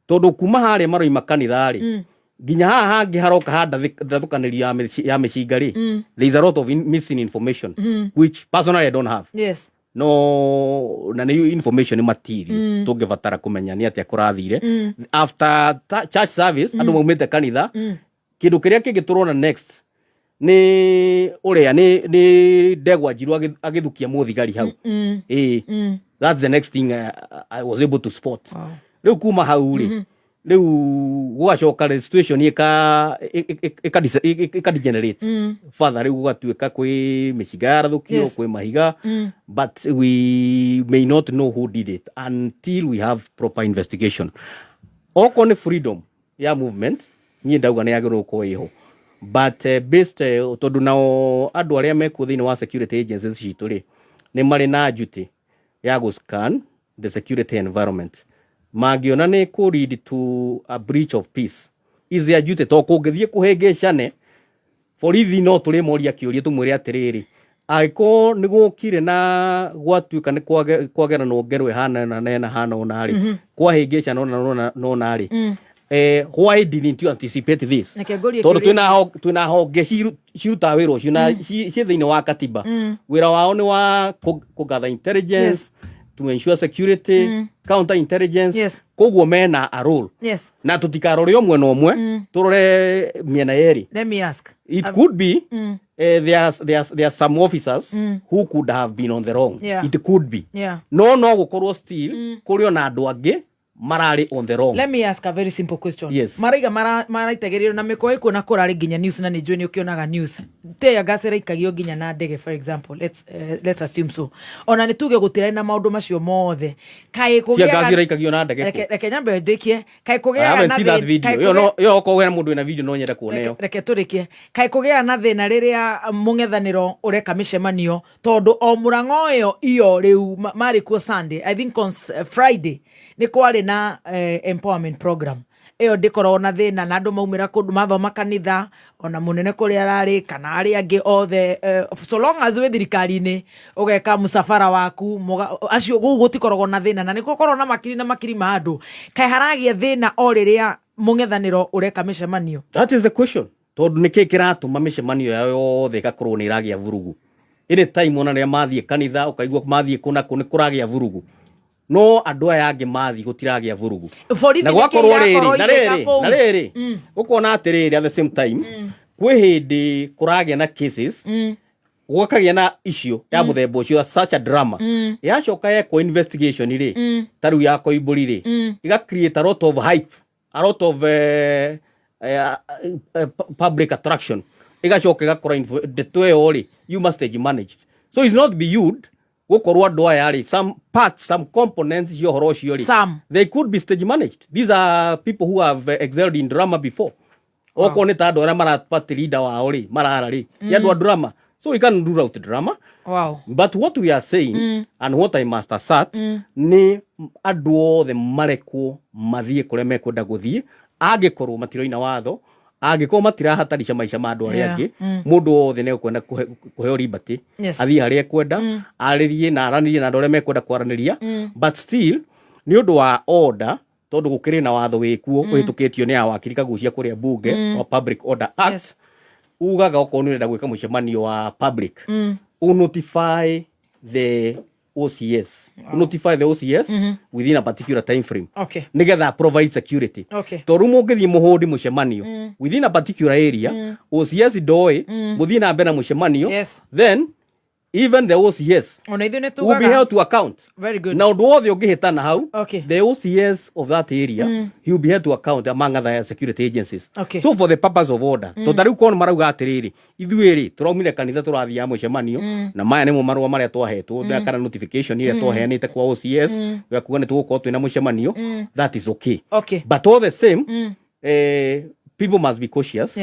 tondũ kuma harĩa maroima kanitha rĩ nginya haha hangĩ haroka ha ndathũkanĩrio ya mĩcinga rĩ, there is a lot of missing information which personally I don't have. No na nĩ information material tũngĩbatara kũmenya nĩ atĩa kũrathire after church service, andũ maumĩte kanitha. Kĩndũ kĩrĩa kĩngĩ tũrona next nĩ ũrĩa nĩ Ndegwa Njiru agĩthukia mũthigari hau. Ĩĩ, that's the next thing I was able to spot. Rĩu kuma hau rĩ, rĩu gũgacoka rĩ situation ĩka degenerate further. Rĩu gũgatuĩka kwĩ mĩcinga yarathũkio, kwĩ mahiga, but we may not know who did it until we have proper investigation. Okorwo nĩ freedom ya movement, niĩ ndauga nĩ yagĩrĩirwo gũkorwo ĩho, but based tondũ nao andũ arĩa mekuo thĩinĩ wa security agencies citũ rĩ, nĩ marĩ na duty ya gũ scan the security environment. Mangĩona nĩ kũ lead to a breach of peace, is their duty, to kũngĩthiĩ kũhĩngĩcane borithi no tũrĩmoria kĩũria tũmwĩre atĩrĩrĩ, angĩkorwo nĩ gũkire na gwatuĩka nĩ kwageranwo ngero ĩhana ĩna na ĩna hana ũna rĩ, kwahĩngĩcana ũna na ũna rĩ, why didn't you anticipate this? Reke ngũrie Tondũ kĩũria. Twĩna honge cirutaga wĩra ũcio na ciĩ thĩinĩ wa katiba. Wĩra wao nĩ wa kũ gather intelligence. To ensure security, counter intelligence. Koguo mena a role. Na tutikarore o mwena ũmwe, turore miena yerĩ. Let me ask. It could be there are some officers who could have been on the wrong. It could be. No gukorwo still kuri ona andu angĩ mararĩ on the wrong. Let me ask a very simple question. Yes. Maraiga maraitagĩrĩrio na mĩkwa ĩkuo na kũrarĩ nginya news, na nĩ njũĩ nĩ ũkĩonaga news, tear gas ĩraikagio nginya na ndege, for example. Let's assume so. Ona nĩ tuge gũtirarĩ na maũndũ macio mothe, kaĩ Tear gas ĩraikagio na ndege kũ? Reke nyambe ndĩkie. Kaĩ I kũgĩaga haven't na seen that video. Ĩyo no ĩyo okorwo hena mũndũ wĩna video no nyende kuona ĩyo. Reke tũrĩkie. Kaĩ kũgĩaga na thĩna rĩrĩa mũng'ethanĩro ũreka mĩcemanio, tondũ o mũrang'o ĩyo iyo rĩu marĩ kuo Sunday, I think on Friday nĩ kwarĩ na empowerment program ĩyo, ndĩkoragwo na thĩna na andũ maumĩra kũndũ mathoma kanitha, ona mũnene kũrĩa ararĩ kana arĩa angĩ othe, so long as wĩ thirikari-inĩ ũgeka mũcabara waku acio gũu gũtikoragwo na thĩna, na nĩ gũkoragwo na makiri na makiri ma andũ. Kaĩ haragĩa thĩna o rĩrĩa mũng'ethanĩro ũreka mĩcemanio? That is the question, tondũ nĩkĩ kĩratũma mĩcemanio yao yothe ĩgakorwo nĩ ĩragĩa vurugu ĩrĩ time, ona rĩrĩa mathiĩ kanitha ũkaigua mathiĩ kũ na kũ nĩ kũragĩa vurugu, no andũ aya angĩ mathiĩ gũtiragĩa vurugu? Borithi Na nĩkĩ gwakorwo rĩrĩ irakorwo na igĩka rĩrĩ kũu? Na rĩrĩ ũkona atĩrĩrĩ, at the same time kwĩ hĩndĩ kũragĩa na cases, gwakagĩa na issue ya mũthemba ũcio, such a drama, yacoka yekwo investigation rĩ, ta rĩu ya Koimbũri rĩ, ĩga create a lot of hype, a lot of public attraction, ĩgacoka ĩgakora ndeto ĩyo rĩ yuma stage managed. So it's not beyond gũkorwo andũ aya rĩ, some parts, some components cia ũhoro ũcio rĩ, Some. they could be stage managed. These are people who have excelled in drama before. Okorwo nĩ ta andũ arĩa marapati leader wao rĩ marara rĩ, nĩ andũ a drama, so we can rule out drama. But what we are saying and what I must assert nĩ andũ othe marekwo mathiĩ kũrĩa mekwenda gũthiĩ, angĩkorwo matiroina watho, angĩkorwo matirahatarisha maica ma andũ arĩa angĩ. Mũndũ wothe nĩ ekwenda kũheo liberty athiĩ harĩa ekwenda, arĩrie na aranĩrie na andũ arĩa mekwenda kwaranĩria. But still nĩ ũndũ wa order, tondũ gũkĩrĩ na watho wĩkuo ũhĩtũkĩtio nĩ awakiri Kagucia kũrĩa bunge, wa Public Order Act, ugaga okorwo nĩ ũrenda gwĩka mũcemanio wa public, unotify the OCS, unotify the OCS within a particular time frame nigetha provide security. Tondũ mũngĩthiĩ mũhũndi mũcemanio within a particular area, OCS ndoĩ, mũthiĩ na mbere na mũcemanio, then even the OCS Ona ithuĩ nĩ will be tugaga held to account. Very good. Na ũndũ wothe ũngĩhĩtana hau, the OCS of that area, he will be held to account among other security agencies. So for the purpose of order, to ta rĩu korwo marauga atĩrĩrĩ, ithuĩ rĩ tũraumire kanitha tũrathiaga mũcemanio, na maya nĩmo marũa marĩa twahetwo, kana notification ĩrĩa twaheanĩte kwa OCS ya kuga nĩ tũgũkorwo twĩna mũcemanio, that is okay. But all the same, people must be cautious,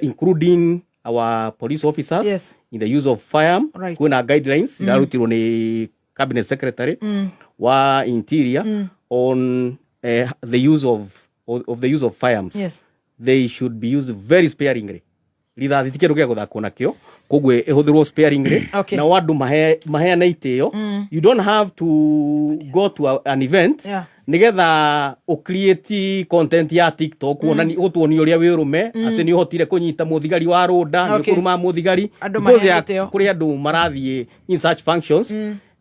including our police officers, in the use of firearm. Kwĩna guidelines irarutirwo nĩ cabinet secretary wa interior on the use of firearms. They should be used very sparingly. Rithathi ti kĩndũ gĩa gũthakwo nakĩo, koguo ĩhũthĩrwo sparingly. Nao andũ maheane itĩo. You don't have to go to an event nigetha ũcreate content ya TikTok, kuonani ũtuonie ũrĩa wĩ ũrũme, atĩ nĩ ũhotire kũnyita mũthigari wa rũnda, nĩ ũkũruma mũthigari. Andũ Because maheane itĩo. kũrĩ andũ marathiĩ in such functions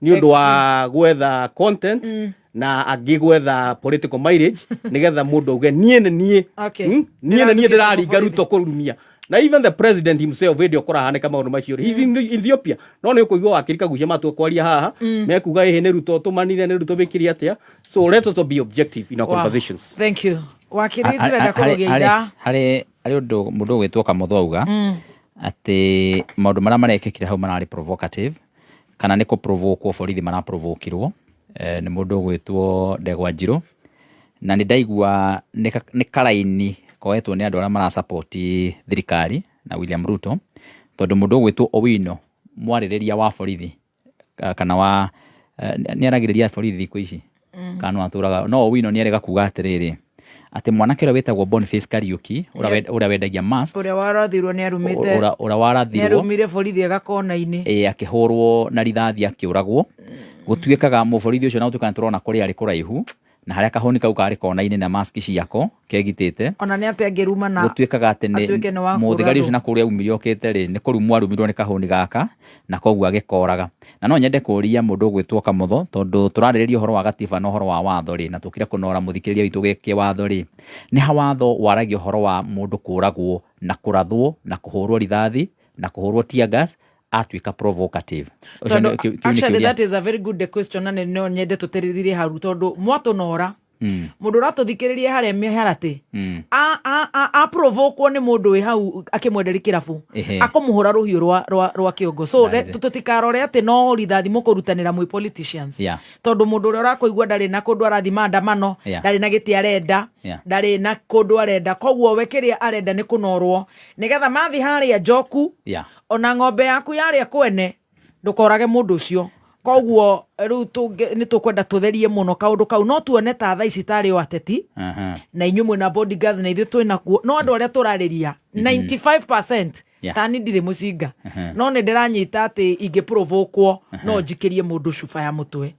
nĩ ũndũ wa gwetha content, na angĩ gwetha political mileage, nigetha mũndũ auge niĩ nĩ niĩ. Niĩ nĩ niĩ ndĩraringa Ruto kũrumia. Na even the president himself, hĩndĩ ĩyo kũrahanĩka maũndũ macio rĩ, he's in Ethiopia, no nĩ ũkũigua wakiri Kagucia matua kwaria haha, mekuga ĩhĩ nĩ Ruto tũmanire, nĩ Ruto wĩkire atĩa. So let us be objective in our conversations. Thank you, wakiri. Ndĩrenda kũrũgia ithaa. Harĩ ũndũ mũndũ ũgwĩtwo Kamotho auga, atĩ maũndũ marĩa marekĩkire hau mararĩ provocative, kana nĩ kũprovokwo borithi maraprovokirwo nĩ mũndũ ũgwĩtwo Ndegwa Njirũ. Na nĩ ndaigua nĩ karaini koetwo nĩ andũ arĩa marasapoti thirikari na William Ruto, tondũ mũndũ ũgwĩtwo Owino, mwarĩrĩria wa borithi, kana wa nĩ aragĩrĩria borithi thikũ ici, kana no atũraga no Owino nĩ arega kuga atĩrĩrĩ, atĩ mwanake ũrĩa wĩtagwo Boniface Kariuki, ũrĩa ũrĩa wendagia mask, ũrĩa warathirwo nĩ arumĩte, ũrĩa warathirwo, nĩ arumire borithi agakona-inĩ. Ĩ, akĩhũrwo na rithathi akĩũragwo. Gũtuĩkaga mũborithi ũcio, na gũtuĩka nĩ tũrona kũrĩa arĩ kũraihu, Na harĩa kahũni kau karĩ kona-inĩ na mask ciako kegitĩte. Ona nĩ atĩ angĩrumana gũtuĩkaga atĩ atuĩke nĩ wa mũthigari kũũragwo. Ũcio na kũrĩa aumire okĩte rĩ, nĩ kũrumwo arumirwo nĩ kahũni gaka na koguo agĩkoraga. Na no nyende kũria mũndũ ũgwĩtwo Kamotho, tondũ tũrarĩrĩria ũhoro wa gatiba na ũhoro wa watho rĩ, na tũkire kũnora mũthikĩrĩria witũ kĩwatho rĩ, nĩ ha watho waragia ũhoro wa mũndũ kũragwo na kũrathwo na kũhũrwo rithathi na kũhũrwo tear gas atuĩka provocative? Ũcio Tondũ kĩu nĩ actually kĩũria. That is a very good question, na no nyende tũtĩrĩrie hau tondũ mwatũnora mũndũ ũratũthikĩrĩria harĩa mĩharatĩ aprovokwo nĩ mũndũ wĩ hau akĩmwenderia kĩrabu, akũmũhũra rũhiũ rwa kĩongo. So That is it. tũtikarore atĩ no rithathi mũkũrutanĩra mwĩ politicians, tondũ mũndũ ũrĩa ũrakũigua ndarĩ na kũndũ arathi maandamano, ndarĩ na gĩtĩ arenda, ndarĩ na kũndũ arenda. Koguo we kĩrĩa arenda nĩ kũnorwo nĩgetha mathi harĩa njoku, ona ng'ombe yaku yarĩa kwene ndũkorage mũndũ ũcio. Koguo rĩu nĩ tũkwenda tũtherie mũno kaũndũ kau. No tuone ta thaa ici tarĩ o ateti, na inyuĩ mwĩna bodyguards na ithuĩ twĩna kuo, no andũ arĩa tũrarĩria 95%, tani ndirĩ mũcinga, no nĩ ndĩranyita atĩ ingĩprovokwo no njikĩrie mũndũ cuba ya mũtwe,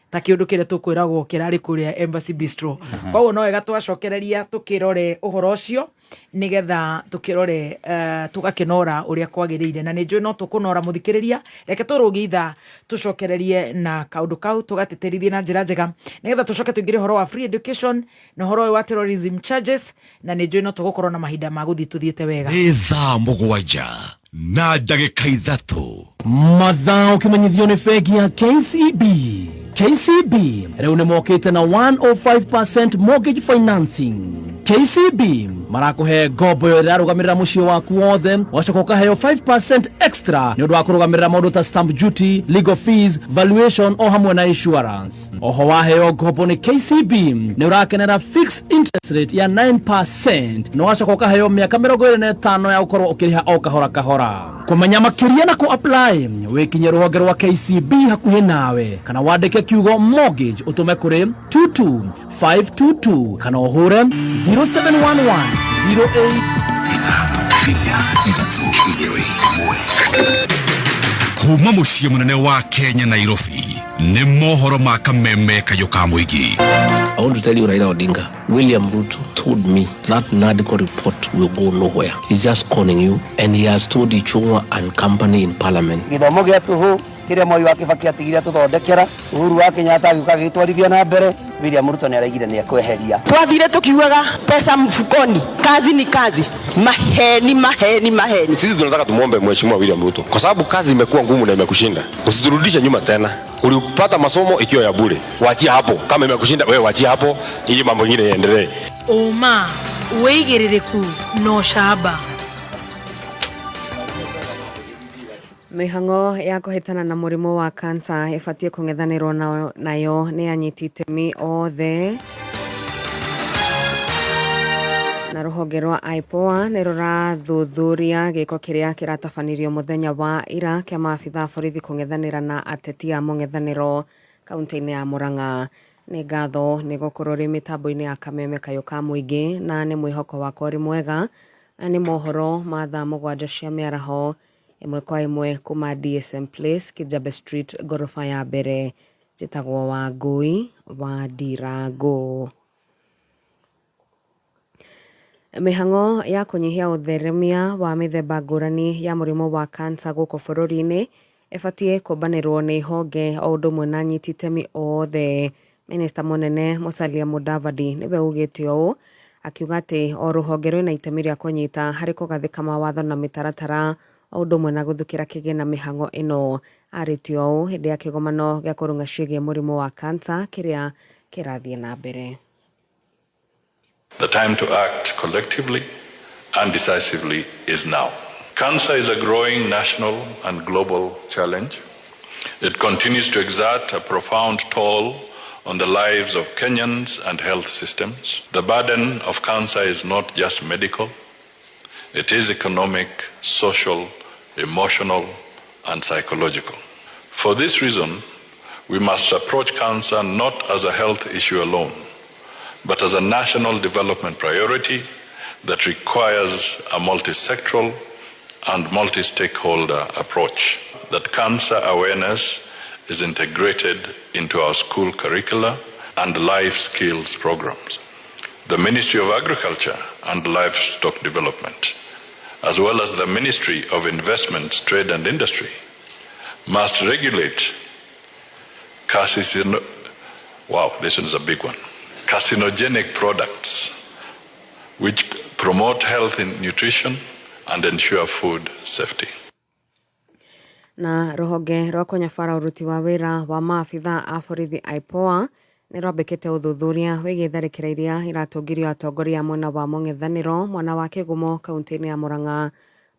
ta kĩũndũ kĩrĩa tũkwĩragwo kĩrarĩ kũrĩa Embassy Bistro. Koguo no wega twacokereria tũkĩrore ũhoro ũcio nĩgetha tũkĩrore, tũgakĩnora ũrĩa kwagĩrĩire, na nĩ njũĩ no tũkũnora mũthikĩrĩria. Reke tũrũgie ithaa tũcokererie na kaũndũ kau tũgatĩtĩrithie na njĩra njega nĩgetha tũcoke tũingĩre ũhoro wa free education na ũhoro ũyũ wa terrorism charges, na nĩ njũĩ no tũgũkorwo na mahinda ma gũthiĩ tũthiĩte wega. Nĩ 7:03. Mathaa ũkĩmenyithio nĩ bengi ya KCB. KCB rĩu nĩ mokĩte na 105% mortgage financing. KCB marakũhe ngombo ĩyo ĩrarũgamĩrĩra mũciĩ waku wothe, wacoka ũkaheo 5% extra nĩ ũndũ wa kũrũgamĩrĩra maũndũ ta stamp duty, legal fees, valuation o hamwe na insurance. Oho waheo ngombo nĩ KCB nĩ ũrakenera fixed interest rate ya 9% na wacoka ũkaheo mĩaka 25 ya gũkorwo ũkĩrĩha o kahora kahora. Kũmenya makĩria na kũ apply wĩkinye rũhonge rwa KCB hakuhĩ nawe kana wandĩke kiugo mortgage ũtũme kũrĩ 22522 kana ũhũre 0711 08 1. Kuma mũciĩ mũnene wa Kenya, Nairobi, nĩ mohoro ma kameme kayũ ka mũingĩ. I want to tell you, Raila Odinga, William Ruto told me that NADCO report will go nowhere. He's just conning you, and he has told Ichung'wa and company in parliament. Gĩthomo gĩa tũhũ kĩrĩa Moi wa Kibaki atigire tũthondekera, Uhuru wa Kenyatta agĩũka agĩtwarithia na mbere, William Ruto nĩ araigire nĩ ekweheria. Twathire tukiugaga pesa mfukoni, kazi ni kazi. Maheni, maheni, maheni. Sisi tunataka tumwombe Mheshimiwa William Ruto kwa sababu kazi imekuwa ngumu na imekushinda, usiturudishe nyuma tena. Ulipata masomo ikiwa ya bure, wachia hapo. Kama imekushinda wewe, wachia hapo ili mambo mengine yaendelee. Ũma, wĩigĩrĩrĩku na ũcamba. Mĩhang'o ya kũhĩtana na mũrimũ wa kansa ĩbatiĩ kũng'ethanĩrwo nayo nĩ anyiti itemi othe, na rũhonge rwa IPOA nĩ rũrathuthuria gĩko kĩrĩa kĩratabanirio mũthenya wa ira kĩa maabitha a borithi kũng'ethanĩra na ateti a mũng'ethanĩro kaunti-inĩ ya Murang'a. Nĩ ngatho nĩ gũkorwo rĩ mĩtambo-inĩ ya kameme kayũ ka mũingĩ, na nĩ mwĩhoko wakwa ũrĩ mwega. Aya nĩ mohoro ma thaa 7 cia mĩaraho, ĩmwe kwa ĩmwe kuma DSM Place, Kijabe Street, ngoroba ya mbere. Njĩtagwo Wangũi wa Ndirango. Mĩhang'o ya kũnyihia ũtheremia wa mĩthemba ngũrani ya mũrimũ wa kansa gũkũ bũrũri-inĩ ĩbatiĩ kũmbanĩrwo nĩ honge o ũndũ ũmwe na anyiti itemi othe. Minista mũnene Musalia Mudavadi nĩwe ugĩte ũũ, akiuga atĩ o rũhonge rwĩna itemi rĩa kũnyita harĩ kũgathĩka mawatho na mĩtaratara o ũndũ ũmwe na gũthukĩra kĩgĩna mĩhang'o ĩno. Arĩtie ũũ hĩndĩ ya kĩgomano gĩa kũrũnga ciĩgiĩ mũrimũ wa kansa kĩrĩa kĩrathiĩ na mbere. The time to act collectively and decisively is now. Cancer is a growing national and global challenge. It continues to exert a profound toll on the lives of Kenyans and health systems. The burden of cancer is not just medical, it is economic, social, emotional, and psychological. For this reason, we must approach cancer not as a health issue alone, but as a national development priority that requires a multi-sectoral and multi-stakeholder approach. That cancer awareness is integrated into our school curricula, and life skills programs, the Ministry of Agriculture and Livestock Development, as well as the Ministry of Investments, Trade and Industry, must regulate wow, this one is a big one, carcinogenic products which promote health in nutrition and ensure food safety. Na rũhonge rwa kũnyabara ũruti wa wĩra wa maabitha a borithi IPOA nĩ rwambĩkĩte ũthuthuria wĩgiĩ tharĩkĩra iria iratũngirio atongoria a mwena wa mũng'ethanĩro mwena wa Kĩgumo kaunti-inĩ ya Murang'a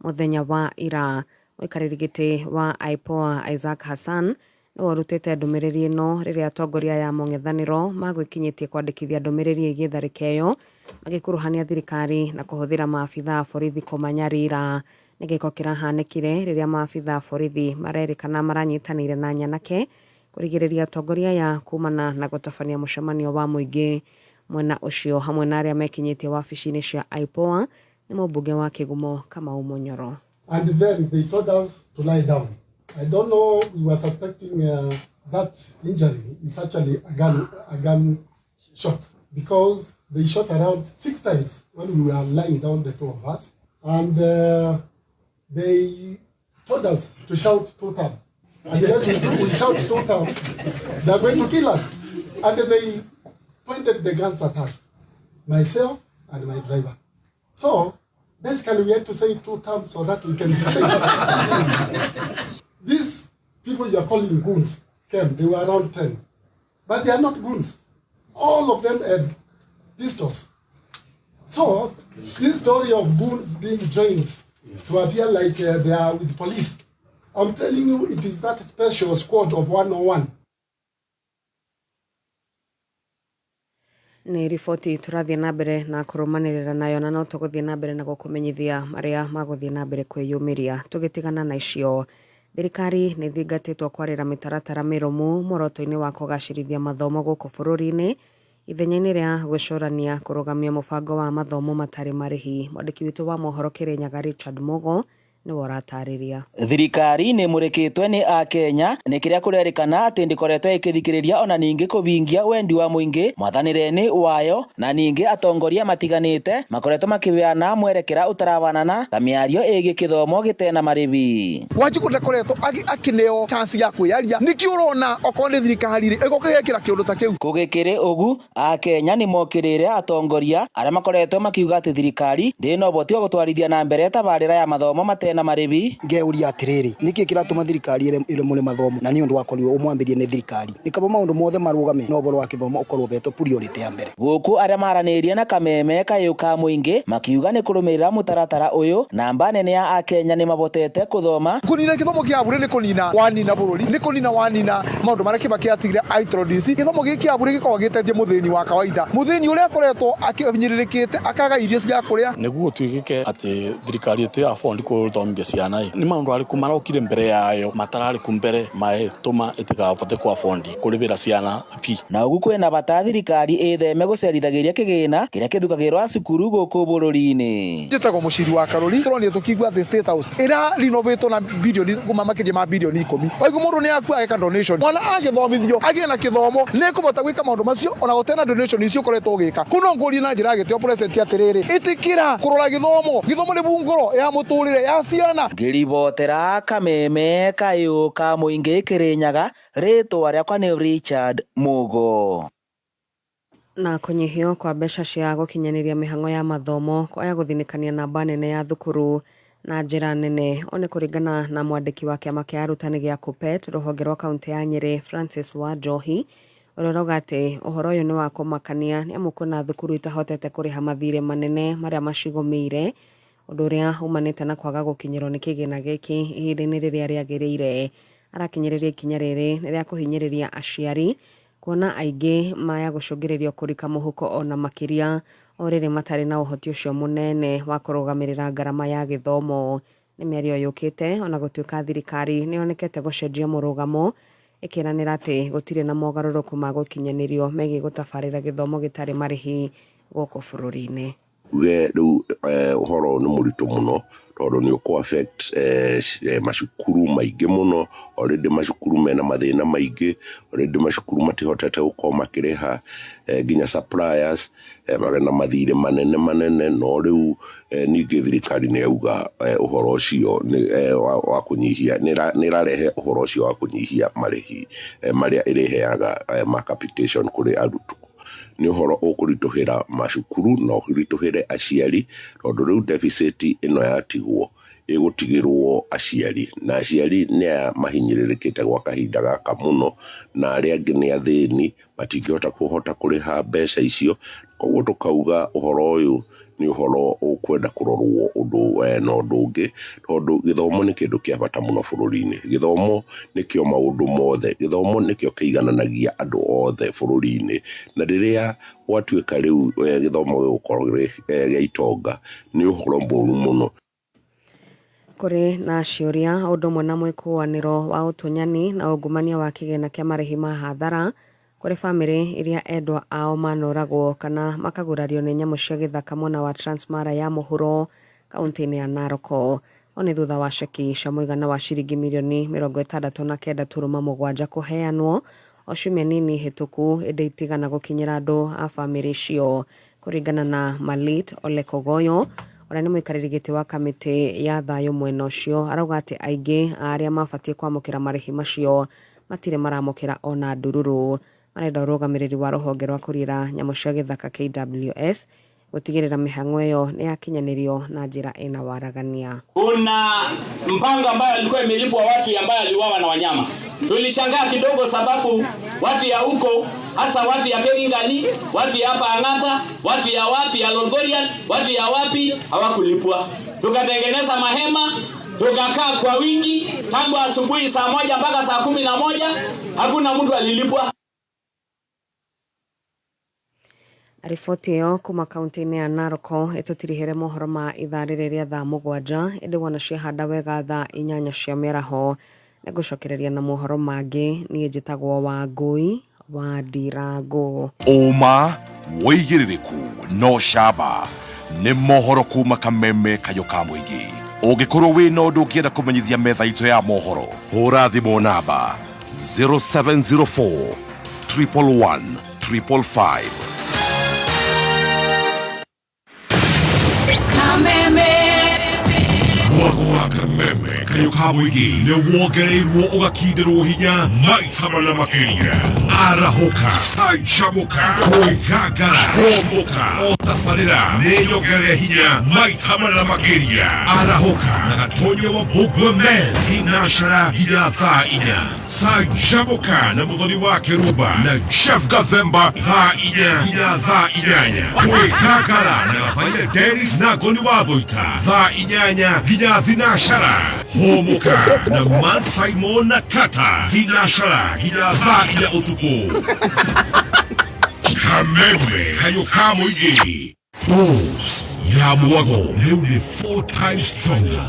mũthenya wa ira. Mũikarĩri gĩtĩ wa IPOA Isaac Hassan nĩwe ũrutĩte ndũmĩrĩri ĩno rĩrĩa atongoria aya a mũng'ethanĩro magwĩkinyĩtie kwandĩkithia ndũmĩrĩri ĩgiĩ tharĩkĩra ĩyo magĩkuruhania thirikari na kũhũthĩra maabitha a borithi kũmanyarira. Nĩ gĩko kĩrahanĩkire rĩrĩa maabitha a borithi marerĩkana maranyitanĩire na nyanake kũrigĩrĩria atongoria aya kumana na gũtabania mũcemanio wa mũingĩ mwena ũcio hamwe na arĩa mekinyĩtie wabici-inĩ cia IPOA nĩ mũmbunge wa Kĩgumo Kamau Mũnyoro. And then they told us to lie down. I don't know, we were suspecting that injury is actually a gun shot, because they shot around 6 times when we were lying down, the two of us. And they told us to shout 2 times. And then we shout 2 times, they are going to kill us. And they pointed the guns at us, myself and my driver. So basically we had to say 2 times so that we can be safe. These people you are calling goons came, they were around 10. But they are not goons. All of them had pistols. So this story of goons being joined to appear like they are with police, I'm telling you, it is that special squad of 101. Nĩ riboti tũrathiĩ na mbere na kũrũmanĩrĩra nayo na no tũgũthiĩ na mbere na gũkũmenyithia marĩa magũthiĩ na mbere kwĩyumĩria. Tũgĩtigana na icio, thirikari nĩ ĩthingatĩtwo kwarĩra mĩtaratara mĩrũmu muoroto-inĩ wa kũgacĩrithia mathomo gũkũ bũrũri-inĩ ithenya-inĩ rĩa gwĩcũrania kũrũgamia mũbango wa mathomo matarĩ marĩhi. Mwandĩki witũ wa mohoro Kĩrĩnyaga Richard Mugo nĩwe ũratarĩria. Thirikari nĩ ĩmũrĩkĩtwe nĩ akenya nĩ kĩrĩa kũrerĩkana atĩ ndĩkoretwo ĩkĩthikĩrĩria ona ningĩ kũbingia wendi wa mũingĩ mwathanĩre-inĩ wayo, na ningĩ atongoria matiganĩte makoretwo makĩheana mwerekera ũtarabanana ta mĩario ĩgiĩ kĩthomo gĩtena marĩbi. Wanjikũ ndakoretwo akĩneo chance ya kwĩyaria, nĩkĩo ũrona okorwo nĩ thirikari rĩ ĩgoka ĩgekĩra kĩũndũ ta kĩu. Kũgĩkĩrĩ ũgu akenya nĩ mokĩrĩire atongoria arĩa makoretwo makiuga atĩ thirikari ndĩna ũhoti wa gũtwarithia na mbere tabarĩra ya mathomo matena marĩbi. Ngeuria atiriri, niki kiratuma thirikari ĩremwo nĩ mathomo na nĩ ũndũ wakorirwo ũmwambĩrie nĩ thirikari nĩ kaba maũndũ mothe marũgame no ũhoro wa kĩthomo ũkorwo ũhetwo priority ya mbere. Gũkũ arĩa maranĩria na kameme kayũ ka mũingĩ makiuga nĩ kũrũmĩrĩra mũtaratara ũyũ namba nene ya akenya nĩ mabotete kũthoma. Kũnina kĩthomo kĩa bure nĩ kũnina wanina bũrũri, nĩ kũnina wanina maũndũ marĩa Kibaki atigire introduce. Gĩthomo gĩkĩ kĩa bure gĩkoragwo gĩtetie mũthĩni wa kawaida, mũthĩni ũrĩa akoretwo akĩhinyĩrĩrĩkĩte akaga irio cia kũrĩa. Nĩguo gũtuĩke atĩ thirikari ĩtĩ afford kũthomithia ciana ĩ, nĩ maũndũ arĩkũ marokire mbere yayo matararĩ ku mbere maetũma ĩtikabote ku afford kũrĩbĩra ciana fee. Na ũguo kwĩna bata thirikari ĩtheme gũcerithagĩria kĩgĩna kĩrĩa kĩthukagĩrwo cukuru gũkũ bũrũri-inĩ. Njĩtagwo Mũciri wa Karũri, tũronire tũkĩigua atĩ State House ĩra renovatwo na bilioni kuma makĩria ma bilioni 10. Waigua mũndũ nĩ akua ageka donation, mwana agĩthomithio agĩe na kĩthomo nĩ ekũbota gwĩka maũndũ macio ona gũtena donation icio ũkoretwo ũgĩka. Kũu no ngũrie na njĩra ya gĩtĩo president atĩrĩrĩ, ĩtĩkĩra kũrora gĩthomo, gĩthomo nĩ bungũro ya mũtũrĩre ya ciana. Ngĩribotera kameme kayũ ka mũingĩ Kĩrĩnyaga, rĩtwa rĩakwa nĩ Richard Mugo. Na kũnyihio kwa mbeca cia gũkinyanĩria mĩhang'o ya mathomo kwaya gũthinĩkania namba nene ya thukuru na njĩra nene. Ũũ nĩ kũringana na mwandĩki wa kĩama kĩa arutani gĩa KUPPET rũhonge rwa kaunti ya Nyĩrĩ Francis Wanjohi, ũrĩa ũrauga atĩ ũhoro ũyũ nĩ wa kũmakania nĩ amu kwĩna thukuru itahotete kũrĩha mathirĩ manene marĩa macigũmĩire, ũndũ ũrĩa umanĩte na kwaga gũkinyĩrwo nĩ kĩgĩna gĩkĩ ihinda-inĩ rĩrĩa rĩagĩrĩire. Arakinyĩrĩria ikinya rĩrĩ nĩ rĩa kũhinyĩrĩria aciari kuona aingĩ maya gũcũngĩrĩrio kũrika mũhuko ona makĩria o rĩrĩ matarĩ na ũhoti ũcio mũnene wa kũrũgamĩrĩra ngarama ya gĩthomo. Nĩ mĩario yũkĩte ona gũtuĩka thirikari nĩ yonekete gũcenjia mũrũgamo ĩkĩranĩra atĩ gũtirĩ na mogarũrũku ma gũkinyanĩrio megiĩ gũtabarĩra gĩthomo gĩtarĩ marĩhi gũkũ bũrũri-inĩ. Uge rĩu ũhoro nĩ mũritũ mũno tondũ nĩ ũkũ affect macukuru maingĩ mũno. Already macukuru mena mathĩna maingĩ, already macukuru matihotete gũkorwo makĩrĩha nginya suppliers, marĩ na mathirĩ manene manene. No rĩu ningĩ thirikari nĩ yauga ũhoro ũcio nĩ wa kũnyihia, nĩ ĩrarehe ũhoro ũcio wa kũnyihia marĩhi marĩa ĩrĩheaga ma capitation kũrĩ arutwo. Nĩ ũhoro ũkũritũhĩra macukuru na ũritũhĩre aciari, tondũ rĩu deficit ĩno yatigwo ĩgũtigĩrwo aciari, na aciari nĩ aya mahinyĩrĩrĩkĩte gwa kahinda gaka mũno, na arĩa angĩ nĩ athĩni matingĩhota kũhota kũrĩha mbeca icio. Koguo tũkauga ũhoro ũyũ nĩ ũhoro ũkwenda kũrorwo ũndũ na ũndũ ũngĩ, tondũ gĩthomo nĩ kĩndũ kĩa bata mũno bũrũri-inĩ. Gĩthomo nĩkĩo maũndũ mothe, gĩthomo nĩkĩo kĩigananagia andũ othe bũrũri-inĩ, na rĩrĩa gwatuĩka rĩu gĩthomo gĩgũkorwo gĩa itonga nĩ ũhoro mũru mũno. Kũrĩ na ciũria ũndũ ũmwe na mwĩkũanĩro wa ũtunyani na ungumania wa kĩgĩna kĩa marĩhi ma hathara kũrĩ bamĩrĩ iria endwa ao manoragwo kana makagurario nĩ nyamũ cia gĩthaka mwena wa Transmara ya mũhuro kaunti-inĩ ya Narok. O nĩ thutha wa ceki cia mũigana wa ciringi mirioni 69.7 kũheanwo o ciumia nini hĩtũku, ĩndĩ itigana gũkinyĩra andũ a bamĩrĩ icio. Kũringana na Malit Ole Kogoyo ũrĩa nĩ mũikarĩri gĩtĩ wa kamĩtĩ ya thayũ mwena ũcio, arauga atĩ aingĩ a arĩa mabatiĩ kwamũkĩra marĩhi macio matirĩ maramũkĩra ona ndururu. Marenda ũrũgamĩrĩri wa rũhonge rwa kũrira nyamũ cia gĩthaka KWS gũtigĩrĩra mĩhang'o ĩyo nĩ yakinyanĩrio na njĩra ĩna waragania. Kuna mpango ambayo alikuwa imelipwa watu ambayo aliuawa na wanyama. Tulishangaa kidogo sababu watu ya huko, hasa watu ya Keringali, watu ya hapa Ang'ata, watu ya wapi ya Lolgorian, watu ya wapi hawakulipwa. Tukatengeneza mahema, tukakaa kwa wingi tangu asubuhi saa 1 mpaka saa 11, hakuna mtu alilipwa. Riboti ĩyo kuma kaunti-inĩ ya Narok ĩtũtirihere mohoro ma ithaa rĩrĩ rĩa thaa 7, ĩndĩ wona ciahanda wega thaa 8 cia mĩaraho. Nĩngũcokereria na mohoro mangĩ. Niĩ njĩtagwo Wangũi wa Ndirango. Ũma wĩigĩrĩrĩku no camba nĩ mohoro kuma kameme kayũ ka mũingĩ. Ũngĩkorwo wĩna ũndũ ũngĩenda kũmenyithia metha itũ ya mohoro, hũra thimũ namba 0704 111 555. Mwago wa kameme kayũ ka mũingĩ nĩ wongereirwo ũgakindĩrwo hinya maita mana makĩria. Arahũka, canjamũka, kwĩgangara, hũmũka, ũtabarĩra nĩ nyongerere hinya maita mana makĩria. Arahũka na Gatonya wa Mbũngwe Men thinacara nginya thaa 4. Canjamũka na Mũthoni wa Kĩrumba na Jeff Gathemba thaa 4 nginya thaa 8. Kwĩgangara na Gathaia Dennis na Ngoni wa Thũita thaa 8 nginya thinacara. Hũmũka na Man Simon na Kata thinacara nginya thaa 4 ũtukũ. Kameme kayũ ka mũingĩ. Boss ya mwago rĩu nĩ 4 times stronger.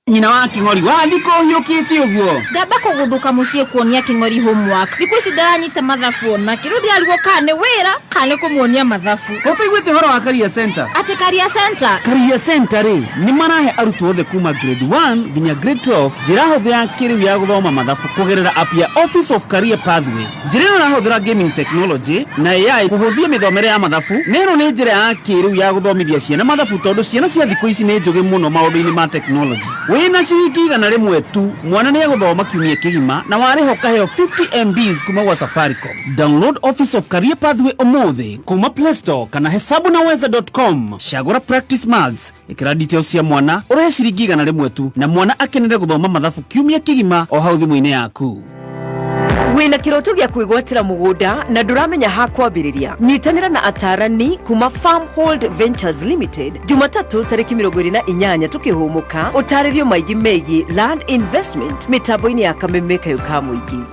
Nyina wa Kĩng'ori wathiĩ kũhiũkĩte ũguo. Ngamba kũgũthũka mũciĩ kuonia Kĩng'ori homework. Thikũ ici ndaranyita mathabu ona kĩrũ ndĩrarigwo kana nĩ wĩra kana nĩ kũmuonia mathabu. Ko ũtaiguĩte ũhoro wa Career Center? Atĩ Career Center? Career Center rĩ nĩ marahe arutwo othe kuma grade 1 nginya grade 12 njĩra hũthũ ya kĩrĩu ya gũthoma mathabu kũgerera app ya Office of Career Pathway. Njĩra ĩno ĩrahũthĩra gaming technology na AI kũhũthia mĩthomere ya mathabu, na ĩno nĩ njĩra ya kĩrĩu ya gũthomithia ciana mathabu tondũ ciana cia thikũ ici nĩ njũgĩ mũno maũndũ-inĩ ma technology. Wĩna ciringi 100 tu, mwana nĩ egũthoma kiumia kĩgima na warĩha ũkaheo 50 MBs kuma gwa Safaricom. Download Office of Career Pathway ũmũthĩ kuma Play Store kana hesabunaweza.com. Cagũra practice maths, ĩkĩra details cia mwana, ũrĩhe ciringi 100 tu na mwana akenere gũthoma mathabu kiumia kĩgima o hau thimũ-inĩ yaku. Wĩna kĩroto gĩa kwĩgwatĩra mũgũnda na ndũramenya ha kwambĩrĩria, nyitanĩra na atarani kuma Farmhold Ventures Limited Jumatatũ tarĩki 28 tũkĩhũmũka ũtarĩrio maingĩ megiĩ land investment mĩtambo-inĩ ya kameme kayũ ka mũingĩ.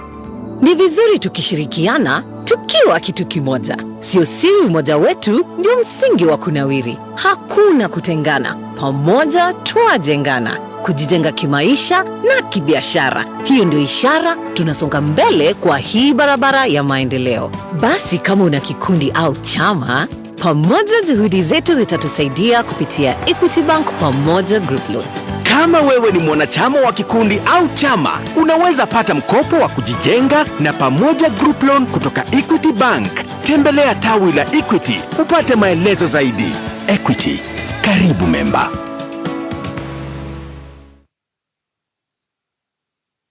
Ni vizuri tukishirikiana tukiwa kitu kimoja. Sio siri, umoja wetu ndio msingi wa kunawiri. Hakuna kutengana, pamoja twajengana, kujijenga kimaisha na kibiashara. Hiyo ndio ishara tunasonga mbele kwa hii barabara ya maendeleo. Basi kama una kikundi au chama, Pamoja juhudi zetu zitatusaidia kupitia Equity Bank Pamoja Group Loan. Kama wewe ni mwanachama wa kikundi au chama, unaweza pata mkopo wa kujijenga na Pamoja Group Loan kutoka Equity Bank. Tembelea tawi la Equity upate maelezo zaidi. Equity, karibu memba.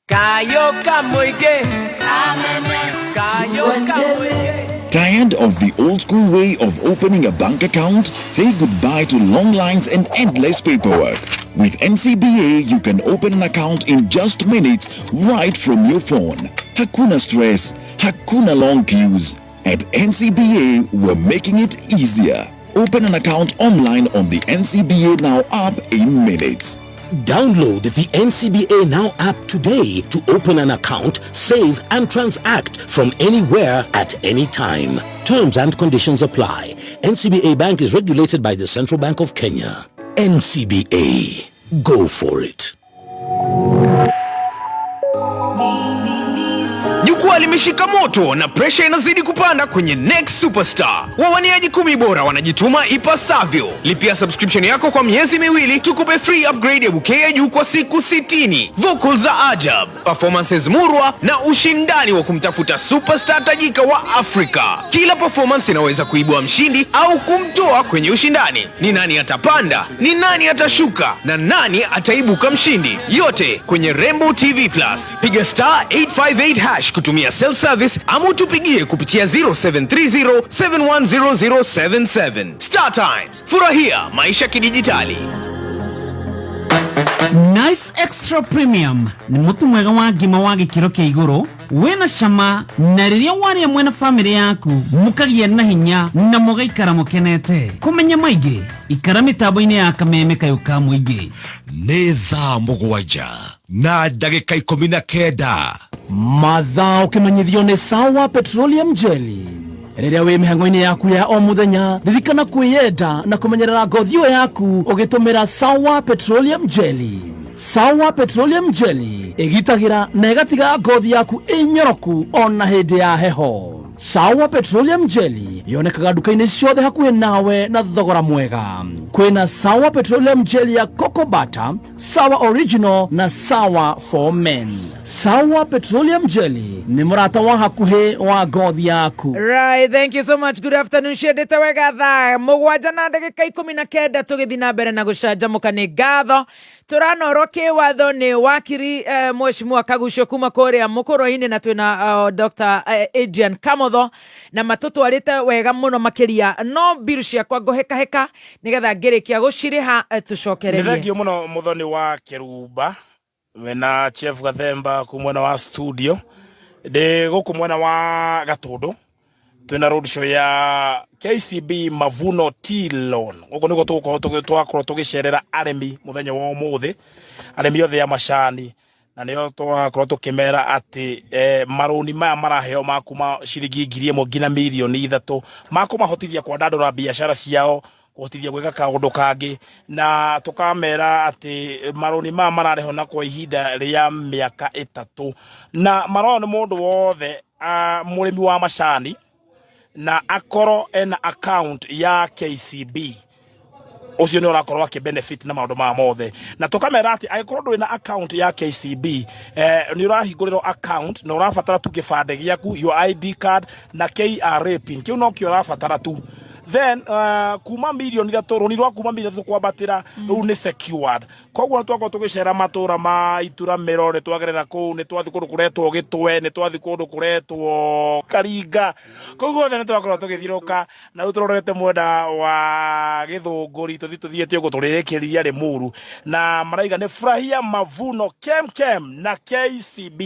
Kayoka Moige. Kayoka Moige. Tired of the old school way of opening a bank account? Say goodbye to long lines and endless paperwork. With NCBA, you can open an account in just minutes right from your phone. Hakuna stress, hakuna long queues. At NCBA, we're making it easier. Open an account online on the NCBA Now app in minutes. Download the NCBA Now app today to open an account, save, and transact from anywhere at any time. Terms and conditions apply. NCBA Bank is regulated by the Central Bank of Kenya. NCBA. Go for it. Jukwaa limeshika moto na presha inazidi kupanda kwenye Next Superstar. Wawaniaji 10 bora wanajituma ipasavyo. Lipia subscription yako kwa miezi 2 tukupe free upgrade ya bouquet ya juu kwa siku 60. Vocals za ajab, performances murwa na ushindani wa kumtafuta superstar tajika wa Afrika. Kila performance inaweza kuibua mshindi au kumtoa kwenye ushindani. Ni nani atapanda? Ni nani atashuka? Na nani ataibuka mshindi? Yote kwenye Rainbow TV Plus. Piga star 858 hash kutumia self service ama utupigie kupitia 0730 710077. Star Times, furahia maisha kidijitali. Nice Extra Premium nĩ mũtu mwega wa ngima wa gĩkĩro kĩa igũrũ wĩna cama na rĩrĩa warĩa mwena famĩlĩ yaku mũkagĩa na hinya na mũgaikara mũkenete. Kũmenya maingĩ ikara mĩtambo-inĩ ya kameme kayũ ka mũingĩ. Nĩ thaa 7 na ndagĩka 19. Mathaa ũkĩmenyithio nĩ Sawa Petroleum Jelly. Rĩrĩa wĩ mĩhang'o-inĩ yaku ya o mũthenya, ririkana kwĩyenda na kũmenyerera ngothi ĩyo yaku ũgĩtũmĩra Sawa Petroleum Jelly. Sawa Petroleum Jelly ĩgitagĩra na ĩgatiga ngothi yaku ĩnyoroku ona hĩndĩ ya heho. Sawa Petroleum Jelly yonekaga nduka-inĩ ciothe hakuhĩ nawe na thogora mwega. Kwĩna Sawa Petroleum Jelly ya Cocoa Butter, Sawa Original na Sawa for Men. Sawa Petroleum Jelly nĩ mũrata wa hakuhĩ wa ngothi yaku. Right, thank you so much. Good afternoon. Ciendete wega thaa 7 na ndagĩka 19 tũgĩthiĩ na mbere na gũcanjamũka nĩ ngatho. Tũranorwo kĩwatho nĩ wakiri Mheshimiwa Kagucio kuma kũrĩa Mũkũrwe-inĩ na twĩna Dr. Adrian Kamotho na matũtwarĩte wega mũno makĩria no mbiru ciakwa ngũhĩkahĩka nĩgetha ngĩrĩkia gũcirĩha tũcokererie. Nĩ thengio mũno Mũthoni wa Kĩrumba wena Chef Gathemba ku mwena wa studio ndĩ gũkũ mwena wa Gatũndũ twĩna road show ya KCB Mavuno Tea Loan. Gũkũ nĩguo tũgũkorwo twakorwo tũgĩcerera arĩmi mũthenya wa ũmũthĩ, arĩmi othe a macani, na nĩo twakorwo tũkĩmera atĩ marũni maya maraheo ma kuma ciringi 1,000 nginya 3 million makũmahotithia kwandandũra biacara ciao, kũhotithia gwĩka kaũndũ kangĩ, na tũkamera atĩ marũni maya mararĩhwo na kwa ihinda rĩa mĩaka 3, na marorwo nĩ mũndũ wothe mũrĩmi wa macani na akorwo ena account ya KCB, ũcio nĩ ũrakorwo akĩ benefit na maũndũ maya mothe. Na tũkamera atĩ angĩkorwo ndũrĩ na account ya KCB, nĩ ũrahingũrĩrwo account na ũrabatara tu kĩbandĩ gĩaku, your ID card na KRA pin, kĩu nokĩo ũrabatara tu. Then kuma 3 million, rũni rwa kuma 3 million kwambatĩra rũu nĩ secured. Koguo nĩ twakorwo tũgĩcera matũra ma Ituramĩro, nĩ twagerera kũu, nĩ twathiĩ kũndũ kũretwo Gĩtwe, nĩ twathiĩ kũndũ kũretwo Karinga, kũu guothe nĩ twakorwo tũgĩthiũrũka. Na rĩu tũrorete mwena wa Gĩthũngũri, tũthiĩ tũthiĩte ũguo tũrĩrĩkĩria Rĩmuru, na maraiga nĩ furahia mavuno kem kem na KCB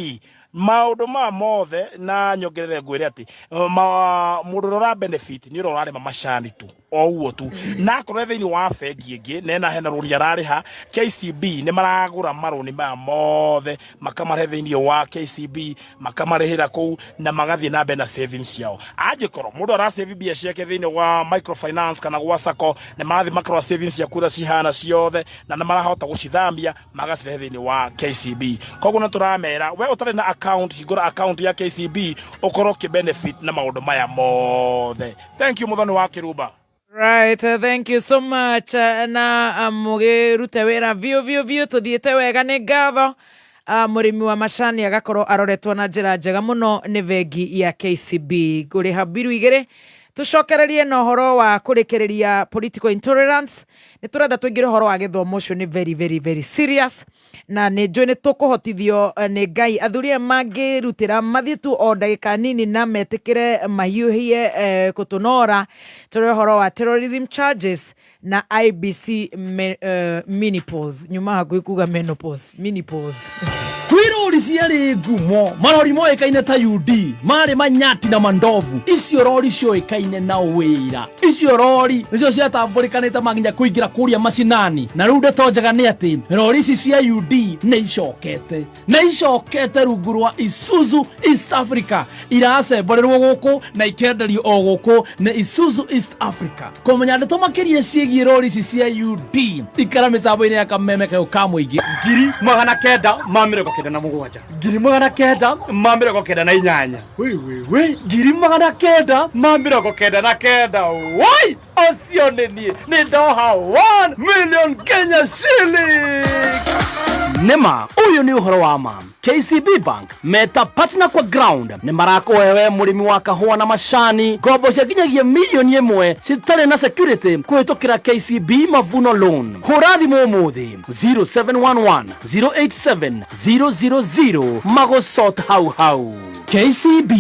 maũndũ maya mothe. Na nyongerere ngwĩre atĩ mũndũ ũrĩa ũra benefit nĩ ũrĩa ũrarĩma macani tu o ũguo tu, na akorwo e thĩinĩ wa bengi ĩngĩ nena hena rũni ararĩha, KCB nĩ maragũra marũni maya mothe makamarehe thĩinĩ wa KCB, makamarĩhĩra kũu na magathiĩ na mbere na savings ciao. Angĩkorwo mũndũ arasave mbia ciake thĩinĩ wa microfinance kana gwa sacco, nĩ marathiĩ makarora savings ciaku ũrĩa cihana ciothe, na nĩ marahota gũcithamia magacirehe thĩinĩ wa KCB. Koguo nĩ tũramera we ũtarĩ na account, hingũra account ya KCB ũkorwo ũkĩ benefit na maũndũ maya mothe. Thank you, Mũthoni wa Kĩrumba. Right, thank you so much. Na mũgĩrute wĩra biũ biũ biũ, tũthiĩte wega nĩ ngatho. Mũrĩmi wa macani agakorwo aroretwo na njĩra njega mũno nĩ bengi ya KCB ngũrĩha mbiru igĩrĩ. Tũcokererie na ũhoro wa kũrĩkĩrĩria political intolerance. Nĩ tũrenda tũingĩre ũhoro wa gĩthomo ũcio, nĩ very very very serious, na nĩ njũĩ nĩ tũkũhotithio nĩ Ngai. Athuri aya mangĩrutĩra mathiĩ tu o ndagĩka nini na metĩkĩre mahiũhie kũtũnora tũrĩ ũhoro wa terrorism charges na IEBC menopause, nyuma hakuhĩ kuga menopause, menopause. Kwĩ rori ciarĩ ngumo, marori moĩkaine ta UD, marĩ manyati na mandovu. Icio rori cioĩkaine na wĩra. Icio rori nĩcio ciatambũrĩkanĩte maginya kũingĩra kũrĩa macinani. Na rĩu ndeto njega nĩ atĩ rori ici cia UD nĩ icokete, na icokete rungu rwa Isuzu East Africa. Iracemborerwo gũkũ na ikenderio o gũkũ nĩ Isuzu East Africa. Kũmenya ndeto makĩria ciĩgiĩ rori ici cia UD, ikara mĩtambo-inĩ ya Kameme kayũ ka mũingĩ. 997, 998, wĩ 999, woi, ũcio nĩ niĩ, nĩ ndoha 1 million Kenya shilling. Nĩma ũyũ nĩ ũhoro wa ma. KCB Bank meta partner kwa ground nĩ marakũhe we mũrĩmi wa kahũa na macani ngombo cia nginyagia 1 million citarĩ na security kũhĩtũkĩra KCB Mavuno Loan. Hũra thimũ ũmũthĩ 0711 087 000 magũsort hau hau. KCB,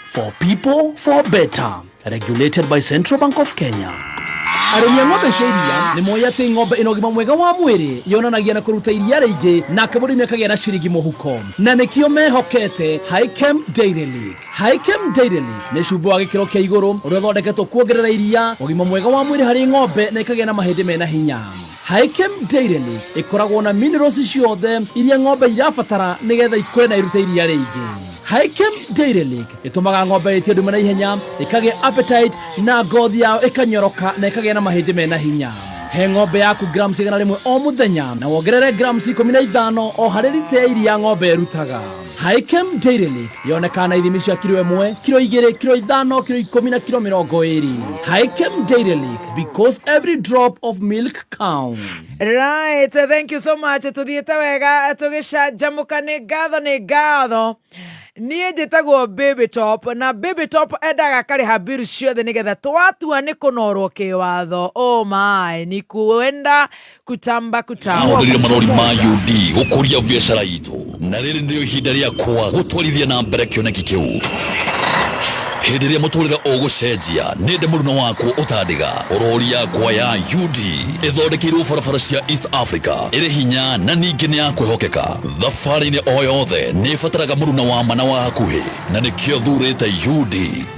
for people, for better. Regulated by Central Bank of Kenya. Arĩmi a ng'ombe cia iria nĩ moĩ atĩ ng'ombe ĩna ũgima mwega wa mwĩrĩ yonanagia na kũruta iria rĩingĩ, nake mũrĩmi akagĩa na ciringi mũhuko, na nĩkĩo mehokete Hikem Dairy League. Hikem Dairy League nĩ cumbĩ wa gĩkĩro kĩa igũrũ ũrĩa ũthondeketwo kuongerera iria, ũgima mwega wa mwĩrĩ harĩ ng'ombe, na ĩkagĩa na mahĩndĩ mena hinya. Hikem Dairy League ĩkoragwo na minerals ciothe iria ng'ombe irabatara nĩgetha ikũre na irute iria rĩingĩ. Hikem Dairy League ĩtũmaga ng'ombe ĩtie ndume na ihenya, ĩkagĩa appetite, na ngothi yao ĩkanyoroka na ĩkagĩa na mahĩndĩ mena hinya. He ng'ombe yaku grams 100 o mũthenya na wongerere grams 15 o harĩ rita ya iria ng'ombe ĩrutaga. Hikem Dairy League yonekaga na ithimi cia kiro 1, kiro 2, kiro 5, kiro 10 na kiro 20. Hikem Dairy League, because every drop of milk counts. Right, thank you so much. Tuthiĩte wega tũgĩcanjamũka, nĩ ngatho, nĩ ngatho. Niĩ njĩtagwo Baby Top, na Baby Top endaga akarĩha bill ciothe nĩgetha twatua nĩ kũnorwo kĩwatho. Oh my, ni kuenda kutamba kutamba. Ahũthĩrire marori ma UD gũkũria biacara itũ, na rĩrĩ nĩrĩo ihinda rĩakwa gũtwarithia na mbere kĩoneki kĩu. Hĩndĩ ĩrĩa mũtũrĩre ũgũcenjia, nĩ ndĩ mũruna wakwo ũtandiga. Rori yakwa ya UD ĩthondekeirwo barabara cia East Africa, ĩrĩ hinya na ningĩ nĩ ya kwĩhokeka. Thabarĩ-inĩ o yothe nĩ ĩbataraga mũruna wa ma na wa hakuhĩ, na nĩkĩo thurĩte UD,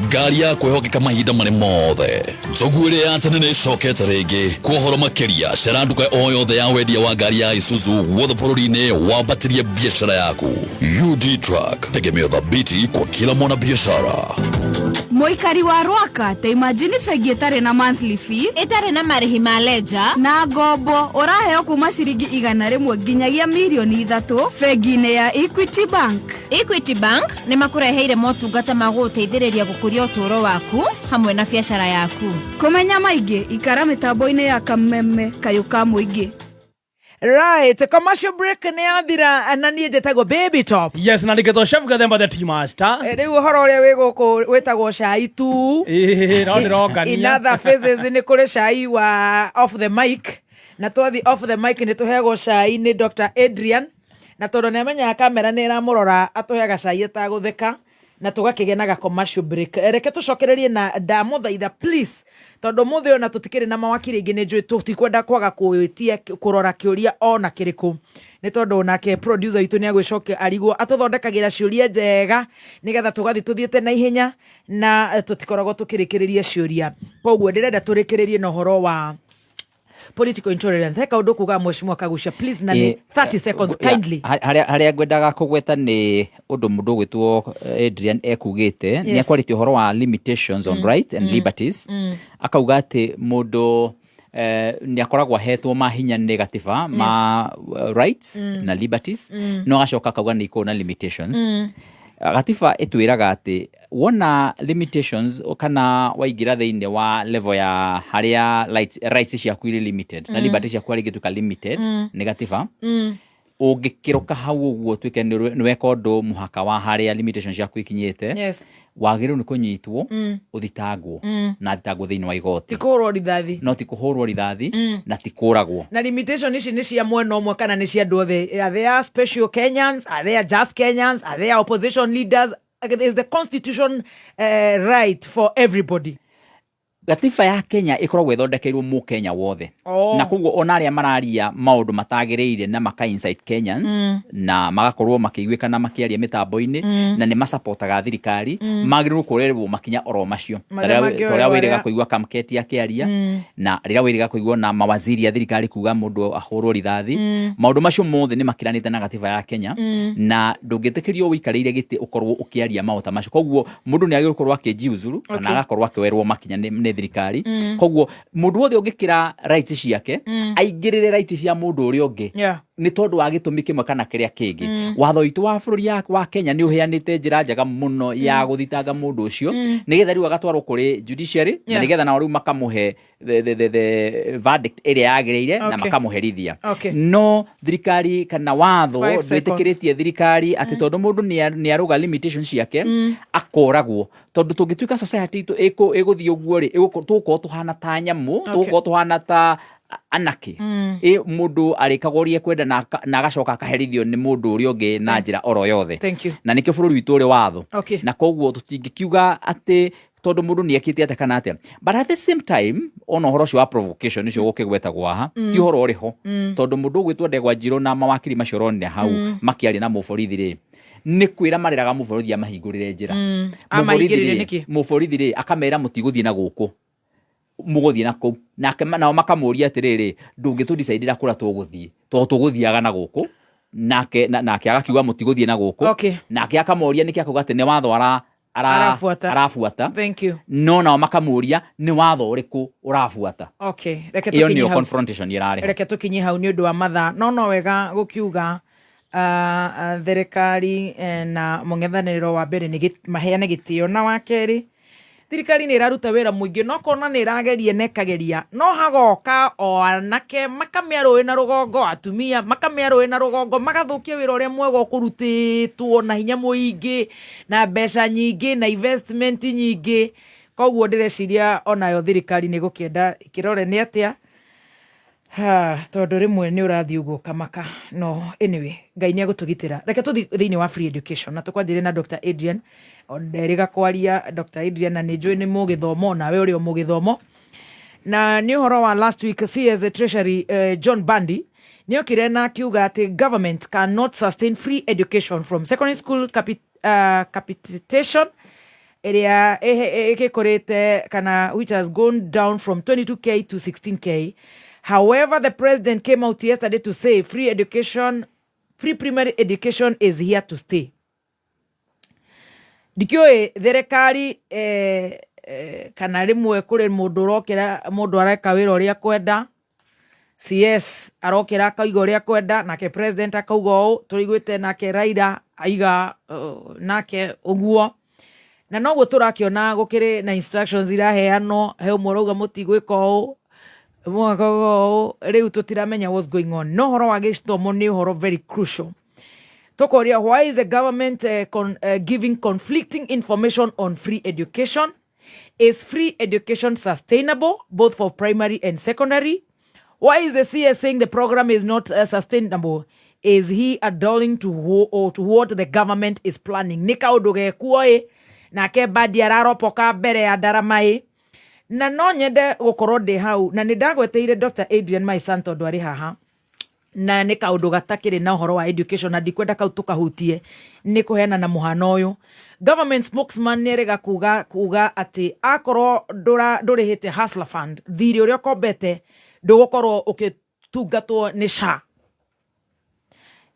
ngari ya kwĩhokeka mahinda marĩ mothe. Njogu ĩrĩa ya tene nĩ ĩcokete rĩngĩ. Kwa ũhoro makĩria, cera nduka o yothe ya wendia wa ngari ya Isuzu guothe bũrũri-inĩ, wambatĩrie biacara yaku. UD Truck, tegemeo thabiti kwa kila mwanabiashara. Mũikari wa Rwaka, ta imagine bengi ĩtarĩ na monthly fee, ĩtarĩ na marĩhi ma leja, na ngombo ũraheo kuma ciringi 100 nginyagia 3 million bengi-inĩ ya Equity Bank. Equity Bank nĩ makũreheire motungata ma gũgũteithĩrĩria gũkũria ũtũũro waku hamwe na biacara yaku. Kũmenya maingĩ, ikara mĩtambo-inĩ ya Kameme kayũ ka mũingĩ. Right, commercial break nĩ yathira, na niĩ njĩtagwo Baby Top. Yes, na nĩkĩtwo Chef Gathemba the Tea Master. Rĩu ũhoro ũrĩa wĩ gũkũ wĩtagwo cai tu. Ĩĩ, no ndĩrongania. In other phases nĩ kũrĩ cai wa off the mic, na twathi off the mic nĩ tũheagwo cai nĩ Dr Adrian, na tondũ nĩ amenyaga kamera nĩ ĩramũrora, atũheaga cai atagũtheka na tũgakĩgĩa na ga commercial break. Reke tũcokererie na ndamũthaitha please, tondũ mũthĩ ona tũtikĩrĩ na mawakiri aingĩ, nĩ njũĩ tũtikwenda kwaga kwĩtia kũrora kĩũria ona kĩrĩkũ, nĩ tondũ nake producer witũ nĩ agwĩcokia arigwo atũthondekagĩra ciũria njega nĩgetha tũgathiĩ tũthiĩte na ihenya na tũtikoragwo tũkĩrĩkĩrĩria ciũria. Koguo ndĩrenda tũrĩkĩrĩrie na ũhoro wa political intolerance. He kaũndũ kuga, Mheshimiwa Kagucia, please, na nĩ 30 seconds, kindly. Harĩa ngwendaga kũgweta nĩ ũndũ mũndũ ũgwĩtwo Adrian ekugĩte. Nĩ akwarĩtie ũhoro wa limitations on rights and liberties. Akauga atĩ mũndũ nĩ akoragwo ahetwo mahinya nĩ gatiba ma rights na liberties, no agacoka akauga nĩ ikoragwo na limitations. Gatiba ĩtwĩraga atĩ wona limitations kana waingĩra thĩinĩ wa level ya harĩa rights ciaku irĩ limited na liberty ciaku harĩa ingĩtuĩka limited nĩ gatiba, ũngĩkĩrũka hau ũguo ũtuĩke nĩ weka ũndũ mũhaka wa harĩa limitation ciaku ikinyĩte, wagĩrĩirwo nĩ kũnyitwo, ũthitangwo na thitangwo thĩinĩ wa igoti. Ti kũhũrwo rithathi. No ti kũhũrwo rithathi na ti kũragwo. Na limitation ici nĩ cia mwena ũmwe kana nĩ cia andũ othe? Are there special Kenyans? Are there just Kenyans? Are there opposition leaders? Is the constitution right for everybody? Gatiba ya Kenya ĩkoragwo ĩthondekeirwo mũkenya wothe. Na koguo ona arĩa mararia maũndũ matagĩrĩire na maka incite Kenyans na magakorwo makĩiguĩka na makĩaria mĩtambo-inĩ na nĩ masapotaga thirikari, magĩrĩirwo kuoerwo makinya oro macio. Marĩa Ta mangĩoerwo ũrĩa wĩrĩga kũigua Kamketi akĩaria, na rĩrĩa wĩrĩga kũigua na mawaziri a thirikari kuga mũndũ ahũrwo rithathi, maũndũ macio mothe nĩ makiranĩte na gatiba ya Kenya, na ndũngĩtĩkĩrio ũikarĩire gĩtĩ ũkorwo ũkĩaria maũndũ ta macio. Koguo mũndũ nĩ agĩrĩirwo gũkorwo akĩjiuzuru kana agakorwo akĩoerwo makinya nĩ thirikari. Koguo mũndũ wothe ũngĩkĩra rights ciake, aingĩrĩre rights cia mũndũ ũrĩa ũngĩ nĩ tondũ wa gĩtũmi kĩmwe kana kĩrĩa kĩngĩ, watho witũ wa bũrũri wa Kenya nĩ ũheanĩte njĩra njega mũno ya gũthitanga mũndũ ũcio, nĩgetha rĩu agatwarwo kũrĩ judiciary na nĩgetha nao rĩu makamũhe the verdict ĩrĩa yagĩrĩire na makamũherithia. No thirikari kana watho 5 seconds. ndwĩtĩkĩrĩtie thirikari atĩ tondũ mũndũ nĩ arũga limitation ciake akoragwo, tondũ tũngĩtuĩka society itũ ĩgũthiĩ ũguo rĩ, tũgũkorwo tũhana ta nyamũ, tũgũkorwo tũhana ta anarchy. Ĩ mũndũ arĩkaga ũrĩa ekwenda na agacoka akaherithio nĩ mũndũ ũrĩa ũngĩ na njĩra oro yothe. Thank you. Na nĩkĩo bũrũri witũ ũrĩ watho. Na koguo tũtingĩkiuga atĩ tondũ mũndũ nĩ ekĩte atĩa kana atĩa. But at the same time, ona ũhoro ũcio wa provocation ũcio gũkĩgwetagwo haha, ti ũhoro ũrĩ ho, tondũ mũndũ ũgwĩtwo Ndegwa Njirũ na mawakiri macio ũronire hau makĩaria na mũborithi rĩ, nĩ kwĩra mareraga mũborithi amahingũrĩre njĩra. Amahingĩrĩire nĩkĩ? Mũborithi rĩ, akamera mũtigũthiĩ na gũkũ, mũgũthiĩ na kũu. Nake nao makamũria atĩrĩrĩ, ndũngĩtũdecidĩra kũrĩa tũgũthiĩ, tondũ tũgũthiaga na gũkũ. Nake agakiuga mũtigũthiĩ na gũkũ. Nake akamoria nĩkĩ, akauga atĩ nĩ watho Arabuata. arabuata. Thank you. No nao makamũria nĩ watho ũrĩkũ ũrabuata. Okay. Reke Ĩyo tũkinye nĩyo hau. confrontation ĩrarĩ ho. Reke tũkinye hau nĩ ũndũ wa mathaa. No wega gũkiuga thirikari na mũng'ethanĩro wa mbere nĩ maheane gĩtĩo, na wa kerĩ thirikari nĩ ĩraruta wĩra mũingĩ, no kona nĩ ĩrageria na ĩkageria, no hagoka o anake makamĩa rũĩ na rũgongo, atumia makamĩa rũĩ na rũgongo, magathũkia wĩra ũrĩa mwega ũkũrutĩtwo na hinya mũingĩ na mbeca nyingĩ na investment nyingĩ. Koguo ndĩreciria onayo thirikari nĩ ĩgũkĩenda ĩkĩrore nĩ atĩa. Ha, tondũ rĩmwe nĩ ũrathiĩ ũguo ũkamaka. No anyway, Ngai nĩ egũtũgitĩra. Reke tũthiĩ thĩinĩ wa free education na tũkwanjĩrĩria na Dr. Adrian. Nderĩga kwaria Dr. Adrian, na nĩ njũĩ nĩ mũgĩthomo, nawe ũrĩ o mũgĩthomo, na nĩ ũhoro wa last week CS Treasury John Bandi nĩ okire na akiuga atĩ government cannot sustain free education from secondary school capitation ĩrĩa ĩgĩkũrĩte kana which has gone down from 22K to 16K. However, the president came out yesterday to say free education, free primary education is here to stay. Ndikĩũĩ thirikari kana rĩmwe kũrĩ mũndũ ũrokĩra, mũndũ areka wĩra ũrĩa kwenda, CS arokĩra akauga ũrĩa kwenda, nake president akauga ũũ, tũrĩiguĩte nake Raila aiga nake ũguo, na noguo tũrakĩona gũkĩrĩ na instructions iraheanwo. He ũmwe ũrauga mũtigwĩka ũũ, ũmwe akauga ũũ, rĩu tũtiramenya what's going on. No ũhoro wa gĩthomo nĩ ũhoro very crucial. Tũkoria, why is the government giving conflicting information on free education? Is free education sustainable both for primary and secondary? Why is the CS saying the program is not sustainable? Is he adhering or to what the government is planning? Nĩ kaũndũ gekuo ĩ, nake Mbadi araropoka mbere ya ndarama ĩ, na no nyende gũkorwo ndĩ hau, na nĩ ndagweteire Dr. Adrian Maisan tondũ arĩ haha, na nĩ kaũndũ gatakĩrĩ na ũhoro wa education na ndikwenda kau tũkahutie. Nĩ kũheana na mũhano ũyũ, government spokesman nĩ erĩga kuga atĩ akorwo ndũrĩhĩte Hustler Fund, thirĩ ũrĩa ũkombete ndũgũkorwo ũgĩtungatwo nĩ SHA,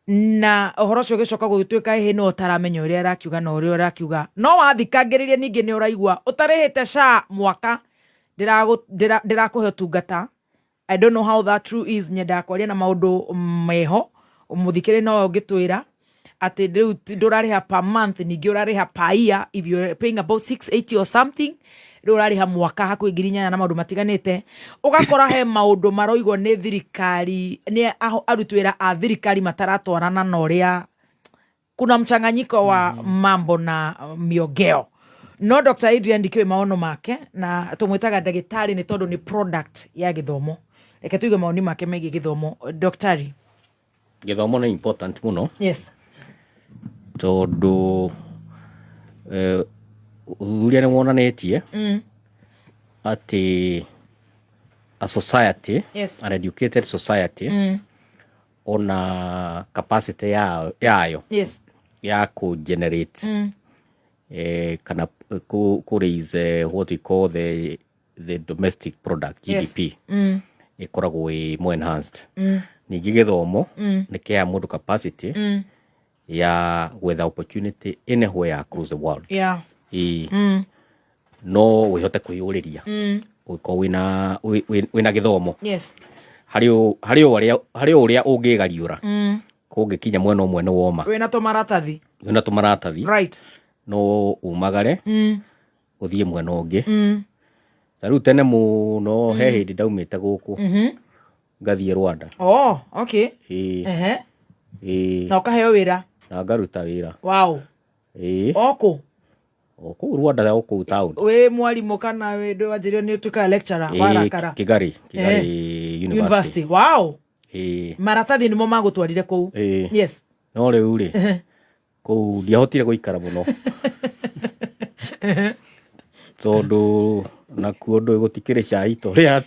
na ũhoro ũcio ũgĩcoka gũgĩtuĩka ĩhĩ no ũtaramenya ũrĩa arakiuga na ũrĩa ũrakiuga, no wathikangĩrĩria ningĩ nĩ ũraigua ũtarĩhĩte SHA mwaka ndĩrakũhe ũtungata. I don't know how that true is. Nyendaga kwaria na maũndũ meho mũthikĩrĩ no ũngĩtwĩra. Atĩ rĩu ndũrarĩha per month, ningĩ ũrarĩha per year. If you're paying about 680 or something, rĩu ũrarĩha mwaka hakuhĩ 8,000 na maũndũ matiganĩte. Ũgakora he maũndũ maroigwo nĩ thirikari, nĩ aruti wĩra a thirikari mataratwarana na ũrĩa kuna mchanganyiko wa mambo na miongeo. No Dr Adrian ndikĩũĩ maono make, na tũmwĩtaga ndagĩtarĩ nĩ tondũ nĩ product ya gĩthomo. Reke tuigue maoni make megiĩ gĩthomo. Daktari. Gĩthomo nĩ important mũno. Tondũ ũthuthuria nĩ wonanĩtie atĩ a society, an educated society, ona capacity yayo ya kũ generate kana kũ raise what we call the domestic product, GDP, ĩkoragwo ĩ more enhanced. Ningĩ gĩthomo nĩ kĩheaga mũndũ capacity ya gwetha opportunity anywhere across the world. Ĩĩ. No wĩhote kwĩyũrĩria ũngĩkorwo wĩna gĩthomo. Harĩ o ũrĩa ũngĩgariũra kũngĩkinya mwena ũmwe nĩ woma. Wĩna tũmaratathi. Wĩna tũmaratathi. No umagare ũthiĩ mwena ũngĩ. Ta rĩu tene mũno he hĩndĩ ndaumĩte gũkũ ngathiĩ Rwanda. Oh, okay. Ĩĩ. Ĩĩ. Na ũkaheo wĩra? Na ngaruta wĩra. Ĩĩ. O kũ? O kũu Rwanda, o kũu town. Wĩ mwarimũ kana wĩ wanjĩrĩo nĩ ũtuĩkaga lecturer? Ĩĩ, Warakara. Kigali University. University. Wow. Ĩĩ. Maratathi nĩmo magũtwarire kũu? Ĩĩ. No rĩu rĩ, kũu ndiahotire gũikara mũno tondũ nakuo ndũĩ gũtikĩrĩ cai ta ũrĩa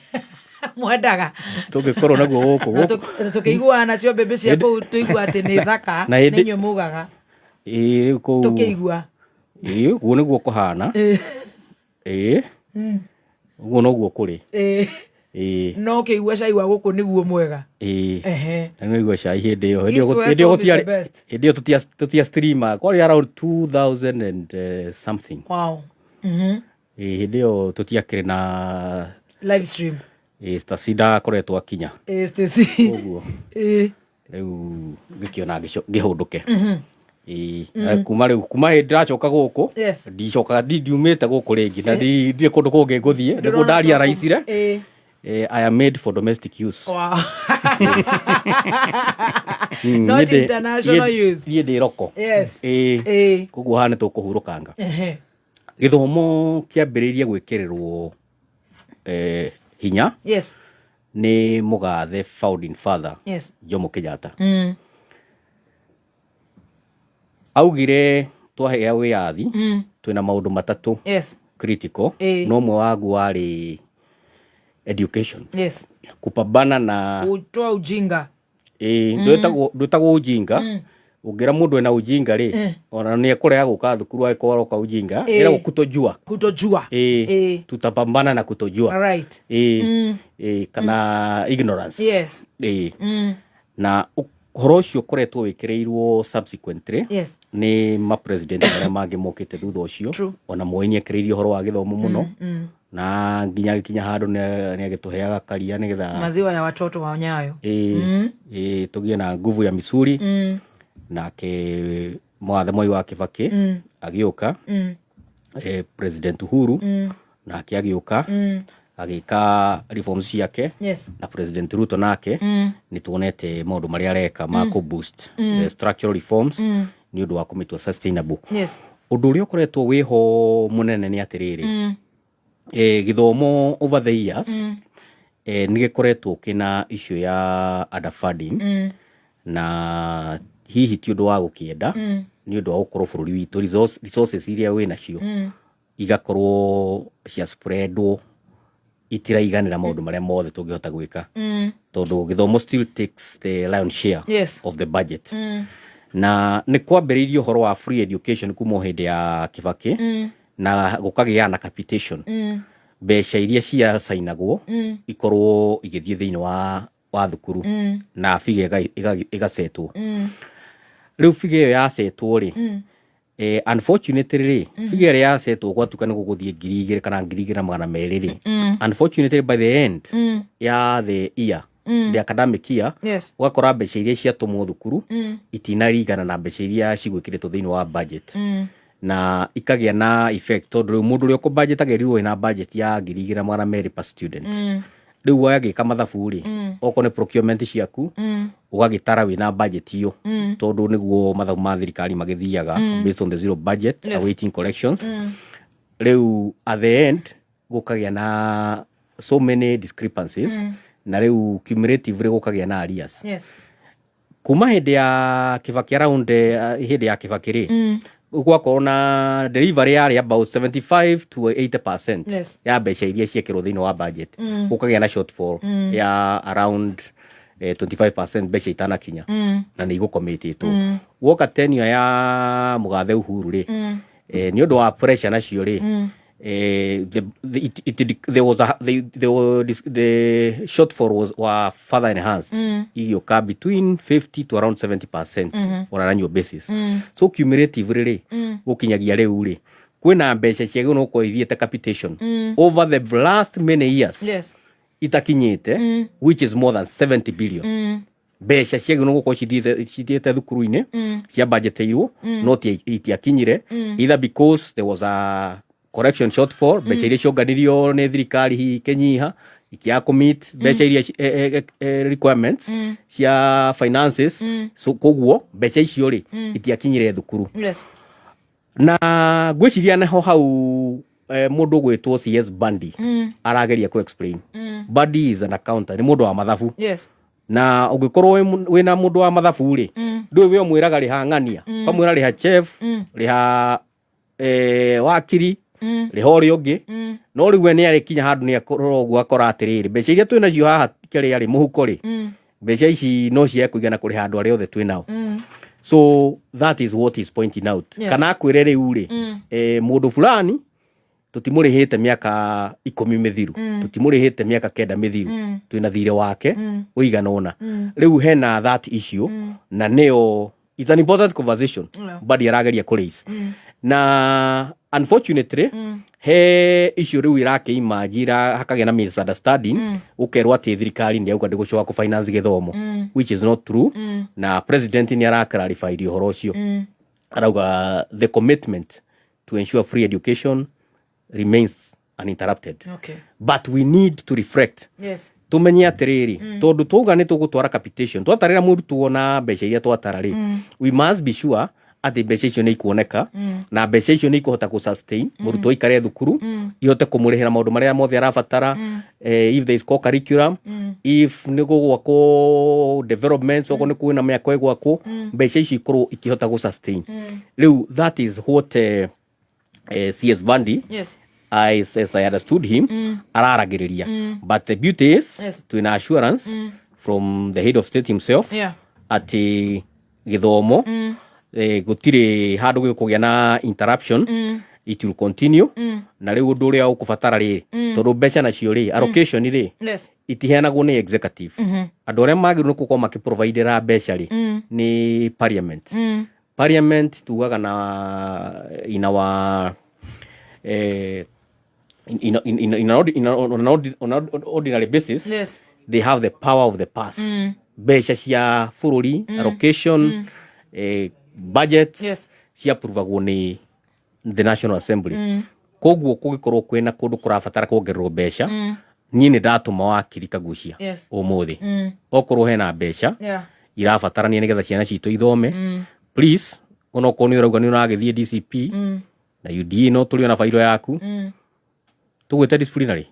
mwendaga tũngĩkorwo naguo gũkũ. Na Gũkũ tũkĩiguaga nacio mbembe cia kũu, tũigua atĩ nĩ thaka. Na nĩ inyuĩ mugaga. Ĩĩ, rĩu kũu tũkĩigua. Ĩĩ, ũguo nĩguo kũhana. Ĩĩ, ũguo noguo kũrĩ. Ĩĩ. No ũkĩigua cai wa gũkũ nĩguo mwega. Ĩĩ. Na nĩwaigua cai hĩndĩ ĩyo, hĩndĩ East ĩyo West hĩndĩ ĩyo of is the gũtiarĩ best. Hĩndĩ ĩyo tũtia streamer, kwarĩ around 2000 and something. Ĩĩ, hĩndĩ ĩyo tũtiakĩrĩ na live stream. Ĩĩ, Stacy ndakoretwo akinya. Ĩĩ, Stacy. Ũguo rĩu ngĩkĩona ngĩhũndũke. Ĩĩ. Na kuma rĩu, kuma hĩndĩ ndĩracoka gũkũ, ndicokaga, ndiumĩte gũkũ rĩngĩ na ndirĩ kũndũ kũngĩ ngũthiĩ nĩguo ndariaraicire. I am made for domestic use. Not niĩ international use. Niĩ ndĩ roko. Ĩĩ. Koguo haha nĩ tũkũhurũkanga. Gĩthomo kĩambĩrĩirie gwĩkĩrĩrwo hinya nĩ mũgathe founding father Jomo Kenyatta. Augire twahea wĩyathi twĩna maũndũ matatũ critical, no ũmwe waguo warĩ education, kupambana na Kutoa ujinga. Ĩĩ, ndwĩtagwo ujinga. Ũngĩra mũndũ ena ujinga rĩ, ona nĩ ekũrega gũka thukuru agĩkorwo aroka ujinga. Ĩragwo kutojua. Kutojua. Ĩĩ. Tutapambana na kutojua. Ĩĩ. Ĩĩ, kana ignorance. Ĩĩ. Na ũhoro ũcio ũkoretwo wĩkĩrĩirwo subsequently nĩ mapresident marĩa mangĩ mokĩte thutha ũcio. Ona Moi nĩ ekĩrĩirie ũhoro wa gĩthomo mũno, na nginya agĩkinya handũ nĩ agĩtũheaga karia nĩgetha maziwa ya watoto wa Nyayo. Ĩĩ. Ĩĩ, tũgĩe na nguvu ya misuri. Nake mwathe Moi wa Kibaki agĩũka, President Uhuru nake agĩũka agĩka reforms ciake, na President Ruto nake nĩ tuonete maũndũ marĩa areka ma kũ boost structural reforms nĩ ũndũ wa kũmĩtua sustainable. Ũndũ ũrĩa ũkoretwo wĩho mũnene nĩ atĩrĩrĩ, gĩthomo over the years nĩ gĩkoretwo kĩna issue ya underfunding, na hihi ti ũndũ wa gũkĩenda, nĩ ũndũ wa gũkorwo bũrũri witũ resources iria wĩ nacio igakorwo cia spreadwo, itiraiganĩra maũndũ marĩa mothe tũngĩhota gwĩka, tondũ gĩthomo still takes the lion share of the budget. Na nĩ kwambĩrĩirie ũhoro wa free education kuma o hĩndĩ ya Kibaki, na gũkagĩa na capitation, mbeca iria ciacainagwo ikorwo igĩthiĩ thĩinĩ wa thukuru, na figure ĩgacetwo. Rĩu figure ĩyo yacetwo rĩ, unfortunately rĩ, figure ĩrĩa yacetwo gwatuĩka nĩ gũgũthiĩ 2,000 kana 2,200 rĩ, unfortunately by the end ya the year The academic year, ũgakora mbeca iria ciatũmwo thukuru itinaringana na mbeca iria cigwĩkĩrĩtwo thĩinĩ wa budget, na ikagĩa na effect, tondũ rĩu mũndũ ũrĩa ũkũbudget agĩrĩirwo wĩna budget ya 2,200 per student. Rĩu wagĩka mathabu rĩ, okorwo nĩ procurement ciaku, ũgagĩtara wĩna budget iyo, tondũ nĩguo mathabu ma thirikari magĩthiaga, based on the zero budget, awaiting corrections. Rĩu at the end gũkagĩa na so many discrepancies, na rĩu cumulatively gũkagĩa na arrears. Kuma hĩndĩ ya Kibaki, around hĩndĩ ya Kibaki rĩ, gwakorwo na delivery yarĩ about 75 to 80% ya mbeca iria ciekĩrwo thĩinĩ wa budget. Gũkagĩa na shortfall ya around 25%, mbeca itanakinya, na nĩ igũkomĩtĩtwo. Woka tenure ya mũgathe Uhuru rĩ, nĩ ũndũ wa pressure nacio rĩ, the, it, it, there was a, the, the, the shortfall was were further enhanced, igĩũka between 50 to around 70% on an annual basis. So cumulatively rĩ, gũkinyagia rĩu rĩ, kwĩna mbeca ciagĩrĩirwo nĩ gũkorwo ithiĩte capitation over the last many years itakinyĩte, which is more than 70 billion. Mbeca ciagĩrĩirwo nĩ gũkorwo cithiĩte thukuru-inĩ, ciambanjĩtĩirwo, no itiakinyire, either because there was a correction shortfall, mbeca iria cionganirio nĩ thirikari hihi ikĩnyiha, ikiaga kũmeet mbeca iria requirements cia finances. So koguo mbeca icio rĩ, itiakinyire thukuru. Na ngwĩciria neho hau mũndũ ũgwĩtwo CS Bandi arageria ku explain. Bandi is an accountant, nĩ mũndũ wa mathabu. Na ũngĩkorwo wĩna mũndũ wa mathabu rĩ, ndũĩ we ũmwĩraga rĩha ng'ania, ũkamwĩra rĩha chef, rĩha wakiri, rĩha ũrĩa ũngĩ. No rĩu we nĩ arĩkinya handũ nĩ akorwo ũguo, akora atĩrĩrĩ, mbeca iria twĩ nacio haha kĩrĩa rĩ mũhuko rĩ, mbeca ici no ciage kũigana kũrĩha andũ arĩa othe twĩ nao. So that is what is pointing out. Kana akwĩre rĩu rĩ, mũndũ fulani tũtimũrĩhĩte mĩaka 10 mĩthiru, tũtimũrĩhĩte mĩaka 9 mĩthiru, twĩna thirĩ wake ũigana ũna. Rĩu hena that issue, na nĩyo it's an important conversation. Badi arageria kũ raise. Na unfortunately he issue rĩu irakĩimanjira, hakagĩa na misunderstanding, gũkerwo atĩ thirikari nĩ yauga ndĩgũcoka kũ finance gĩthomo, which is not true. Na president nĩ araclarify ũhoro ũcio. Arauga the commitment to ensure free education remains uninterrupted, but we need to reflect, tumenye atĩrĩrĩ, tondũ twauga nĩ tũgũtwara capitation, twatarĩra mũrutwo na mbeca iria twatara rĩ, we must be sure atĩ mbeca icio nĩ ikuoneka, na mbeca icio nĩ ikũhota kũ sustain mũrutwo aikare thukuru, ihote kũmũrĩhĩra maũndũ marĩa mothe arabatara, if there is core curriculum, if nĩ gũgwakwo developments, okorwo nĩ kwĩna mĩako ĩgwakwo, mbeca icio ikorwo ikĩhota gũ sustain. Rĩu that is what CS Bandi, as I understood him, araragĩrĩria. But the beauty is, twĩna assurance from the head of state himself atĩ gĩthomo, gũtirĩ handũ gĩkũgĩa na interruption. It will continue. Na rĩu ũndũ ũrĩa ũkũbatara rĩ, tondũ mbeca nacio rĩ, allocation rĩ, itiheanagwo nĩ executive. Andũ arĩa magĩrĩirwo nĩ gũkorwo makĩprovidera mbeca rĩ, nĩ parliament. Parliament tugaga na in our in, an, ordi- in, a, on, an ordi- on an ordinary basis, they have the power of the purse. Mbeca cia bũrũri, allocation, budgets, ciapuruvagwo nĩ the National Assembly. Koguo kũngĩkorwo kwĩna kũndũ kũrabatara kuongererwo mbeca, niĩ nĩ ndatũma wakiri Kagucia ũmũthĩ, okorwo hena mbeca irabatarania nĩgetha ciana citũ ithome, please, onokorwo nĩ ũrauga nĩ ũragĩthiĩ DCP na UDA, no tũrĩ ona bairo yaku, tũgwĩte disciplinary.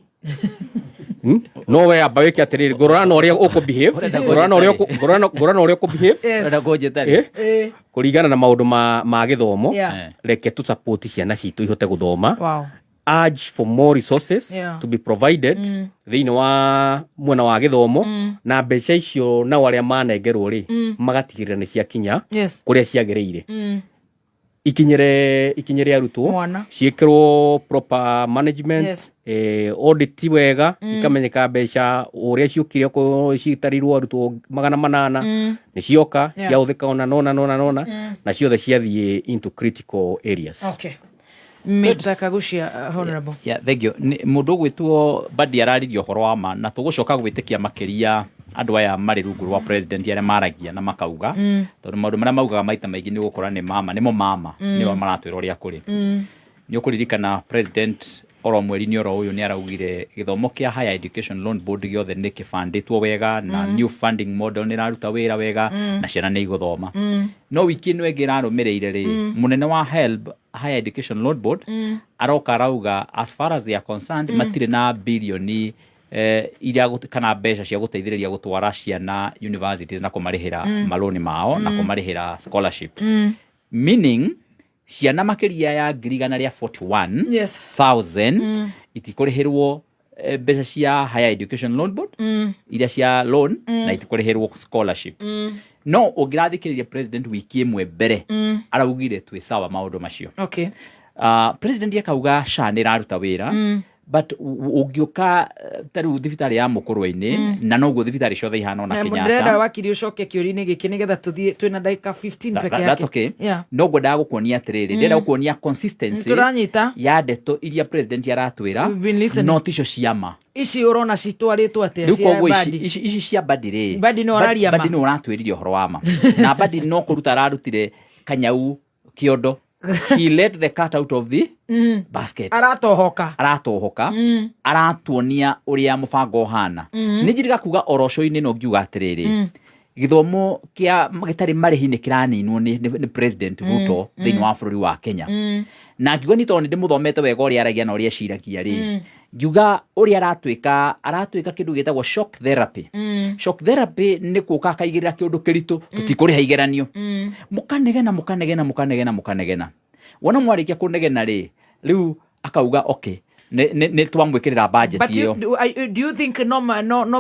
No we amba wĩke atĩrĩrĩ, ngũrora na ũrĩa ũkũ behave, ngũrora na ũrĩa ũkũ behave. Ũrenda kũnjĩta rĩ? Eh? Kũringana na maũndũ ma gĩthomo, reke tũ support ciana citũ ihote gũthoma. Urge for more resources to be provided thĩinĩ wa mwena wa gĩthomo, na mbeca icio nao arĩa manengerwo rĩ, magatigĩrĩra nĩ ciakinya kũrĩa ciagĩrĩire, ikinyĩre arutwo, Mwana. ciĩkĩrwo proper management, audit wega, ikamenyeka mbeca ũrĩa ciũkire, okorwo citarĩirwo arutwo 800, nĩ cioka, ciahũthĩka ona nona nona nona, na ciothe ciathiĩ into critical areas. Okay. Mr. Kagucia, honorable. Yeah, thank you. Mũndũ ũgwĩtwo Badi araririe ũhoro wa ma, na tũgũcoka gwĩtĩkia makĩria. Andũ aya marĩ rungu rwa president arĩa maragia na makauga, tondũ maũndũ marĩa maugaga maita maingĩ nĩ ũgũkora nĩ mama, nĩmo mama, nĩo maratwĩra ũrĩa kũrĩ. Nĩ ũkũririkana president oro mweri-inĩ oro ũyũ nĩ araugire gĩthomo kĩa Higher Education Loan Board gĩothe nĩ kĩbandĩtwo wega na new funding model nĩ ĩraruta wĩra wega na ciana nĩ igũthoma. No wiki ĩno ĩngĩ ĩrarũmĩrĩire rĩ, mũnene wa HELB, Higher Education Loan Board, aroka arauga as far as they are concerned, matirĩ na birioni iria kana mbeca cia gũteithĩrĩria gũtwara ciana universities na kũmarĩhĩra marũni mao na kũmarĩhĩra scholarship, meaning ciana makĩria ya 141,000 itikũrĩhĩrwo mbeca cia Higher Education Loan Board iria cia loan na itikũrĩhĩrwo scholarship. No ũngĩrathikĩrĩria president wiki ĩmwe mbere, araugire twĩ sawa maũndũ macio. President akauga SHA nĩ ĩraruta wĩra, but ũngĩũka ta rĩu thibitarĩ ya Mũkũrwe-inĩ, na noguo thibitarĩ ciothe ihana ona Na ndĩrenda Kenyatta. Wakiri ũcoke kĩũria-inĩ gĩkĩ nĩgetha tũthiĩ, twĩna ndagĩka 15 peke That's yake. okay. No ngwendaga gũkuonia atĩrĩrĩ, ndĩrenda gũkuonia consistency Nĩtũranyita. ya ndeto iria president aratwĩra. We've been listening. No ticio ciama. Ici ũrona citwarĩtwo atĩa Rĩu cia koguo ici Mbadi? ici cia Mbadi rĩ, Mbadi no araria ma. Mbadi no ũratwĩrire ũhoro wa ma, na Mbadi no kũruta ararutire kanyau kĩondo. He let the cat out of the basket. Aratohoka. Aratohoka. Aratuonia ũrĩa mũbango ũhana. Nĩ njirĩga kuga oroco-inĩ, no ngiuga atĩrĩrĩ, gĩthomo kĩa gĩtarĩ marĩhi nĩ kĩraninwo nĩ President Ruto thĩinĩ wa bũrũri wa Kenya. Na ngiuga nĩ tondũ nĩ ndĩmũthomete wega ũrĩa aragia na ũrĩa eciragia rĩ, ngiuga ũrĩa aratwĩka kĩndũ gĩtagwo shock therapy. Shock therapy nĩ kũka akaigĩrĩra kĩũndũ kĩritũ, tũtikũrĩha igeranio, mũkanegena, mũkanegena, mũkanegena, mũkanegena. Wona mwarĩkia kũnegena rĩ, rĩu akauga okay, nĩ twamwĩkĩrĩra budget But you, ĩyo. do you think no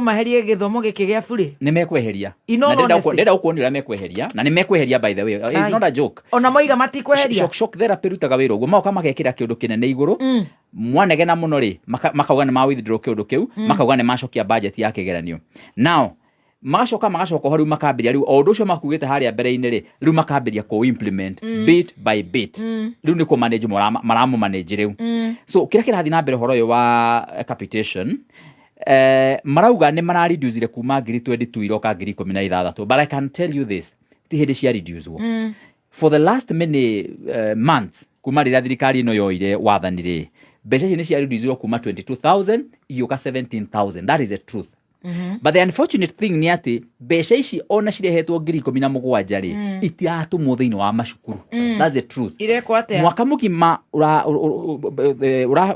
maherie gĩthomo gĩkĩ gĩa burĩ? Nĩ mekweheria. In all Na ndĩrenda honesty. ndĩrenda gũkuonia ũrĩa mekweheria, na nĩ mekweheria, by the way, it's Ai. not a joke. Ona moiga matikweheria. Shock therapy rutaga wĩra ũguo, magoka magekĩra kĩũndũ kĩnene igũrũ. Mwanegena mũno rĩ, makauga nĩ ma withdraw kĩũndũ kĩu, makauga nĩ macokia budget ya kĩgeranio. Now magacoka ho rĩu makambĩria rĩu o ũndũ ũcio makugĩte harĩa mbere-inĩ rĩ, rĩu makambĩria kũ implement bit by bit. Rĩu nĩ kũ manage maramũ manage rĩu. So kĩrĩa kĩrathiĩ na mbere ũhoro ũyũ wa capitation, marauga nĩ marareducire kuma 22,000 iroka 16,000, but I can tell you this, ti hĩndĩ cia reducewo. For the last many months kuma rĩrĩa thirikari ĩno yoire wathani rĩ, mbeca ici nĩ cia reducirwo kuma 22,000 igĩũka 17,000. That is the truth. But the unfortunate thing nĩ atĩ mbeca ici ona cirehetwo 17,000 rĩ, itiratũmwo thĩinĩ wa macukuru. That's the truth. Irekwo atĩa? Mwaka mũgima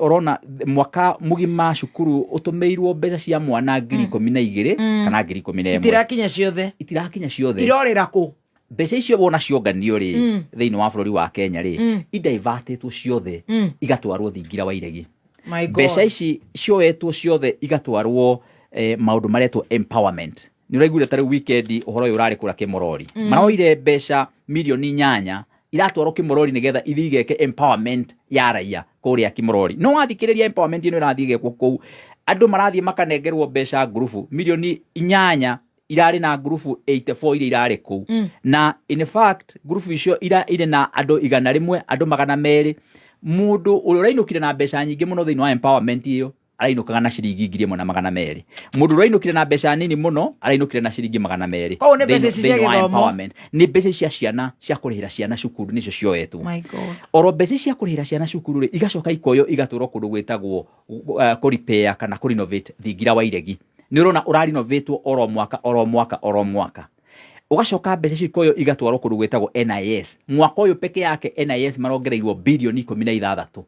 ũrona mwaka mũgima cukuru ũtũmĩirwo mbeca cia mwana 12,000 kana 11,000. Itirakinya ciothe. Itirakinya ciothe. Irorĩra kũ? Mbeca icio wona cionganio rĩ, thĩinĩ wa bũrũri wa Kenya rĩ, idivertĩtwo ciothe igatwarwo thingira wa iregi. My God. Mbeca ici cioetwo ciothe igatwarwo maũndũ maretwo empowerment. Nĩ ũraiguire ta rĩu weekend ũhoro ũyũ ũrarĩ kũrĩa Kĩmorori. Maroire mbeca mirioni 8 iratwarwo Kĩmorori nĩgetha ithiĩ igeke empowerment ya raia kũrĩa Kĩmorori. No wathikĩrĩria empowerment ĩno ĩrathiĩ ĩgekwo kũu, andũ marathiĩ makanengerwo mbeca ngurubu mirioni 8 irarĩ na ngurubu 84 iria irarĩ kũu. Na in fact ngurubu icio irĩ na andũ 100, andũ 200. Mũndũ ũrĩa ũrainũkire na mbeca nyingĩ mũno thĩinĩ wa empowerment ĩyo arainũkaga na ciringi 1,200. Mũndũ ũrainũkire na mbeca nini mũno arainũkire na ciringi 200. Koguo nĩ mbeca ici cia Thĩinĩ wa gĩthomo. empowerment nĩ mbeca cia ciana cia kũrĩhĩra ciana cukuru nĩcio cioetwo. My God. Oro mbeca cia kũrĩhĩra ciana cukuru rĩ, igacoka ikoywo igatwarwo kũndũ gwĩtagwo kũ repair kana kũ renovate thingira wa iregi. Nĩ ũrona ũrarinovatwo oro mwaka, oro mwaka, oro mwaka. Ũgacoka mbeca icio ikoywo igatwarwo kũndũ gwĩtagwo NIS. Mwaka ũyũ peke yake NIS marongereirwo birioni 16,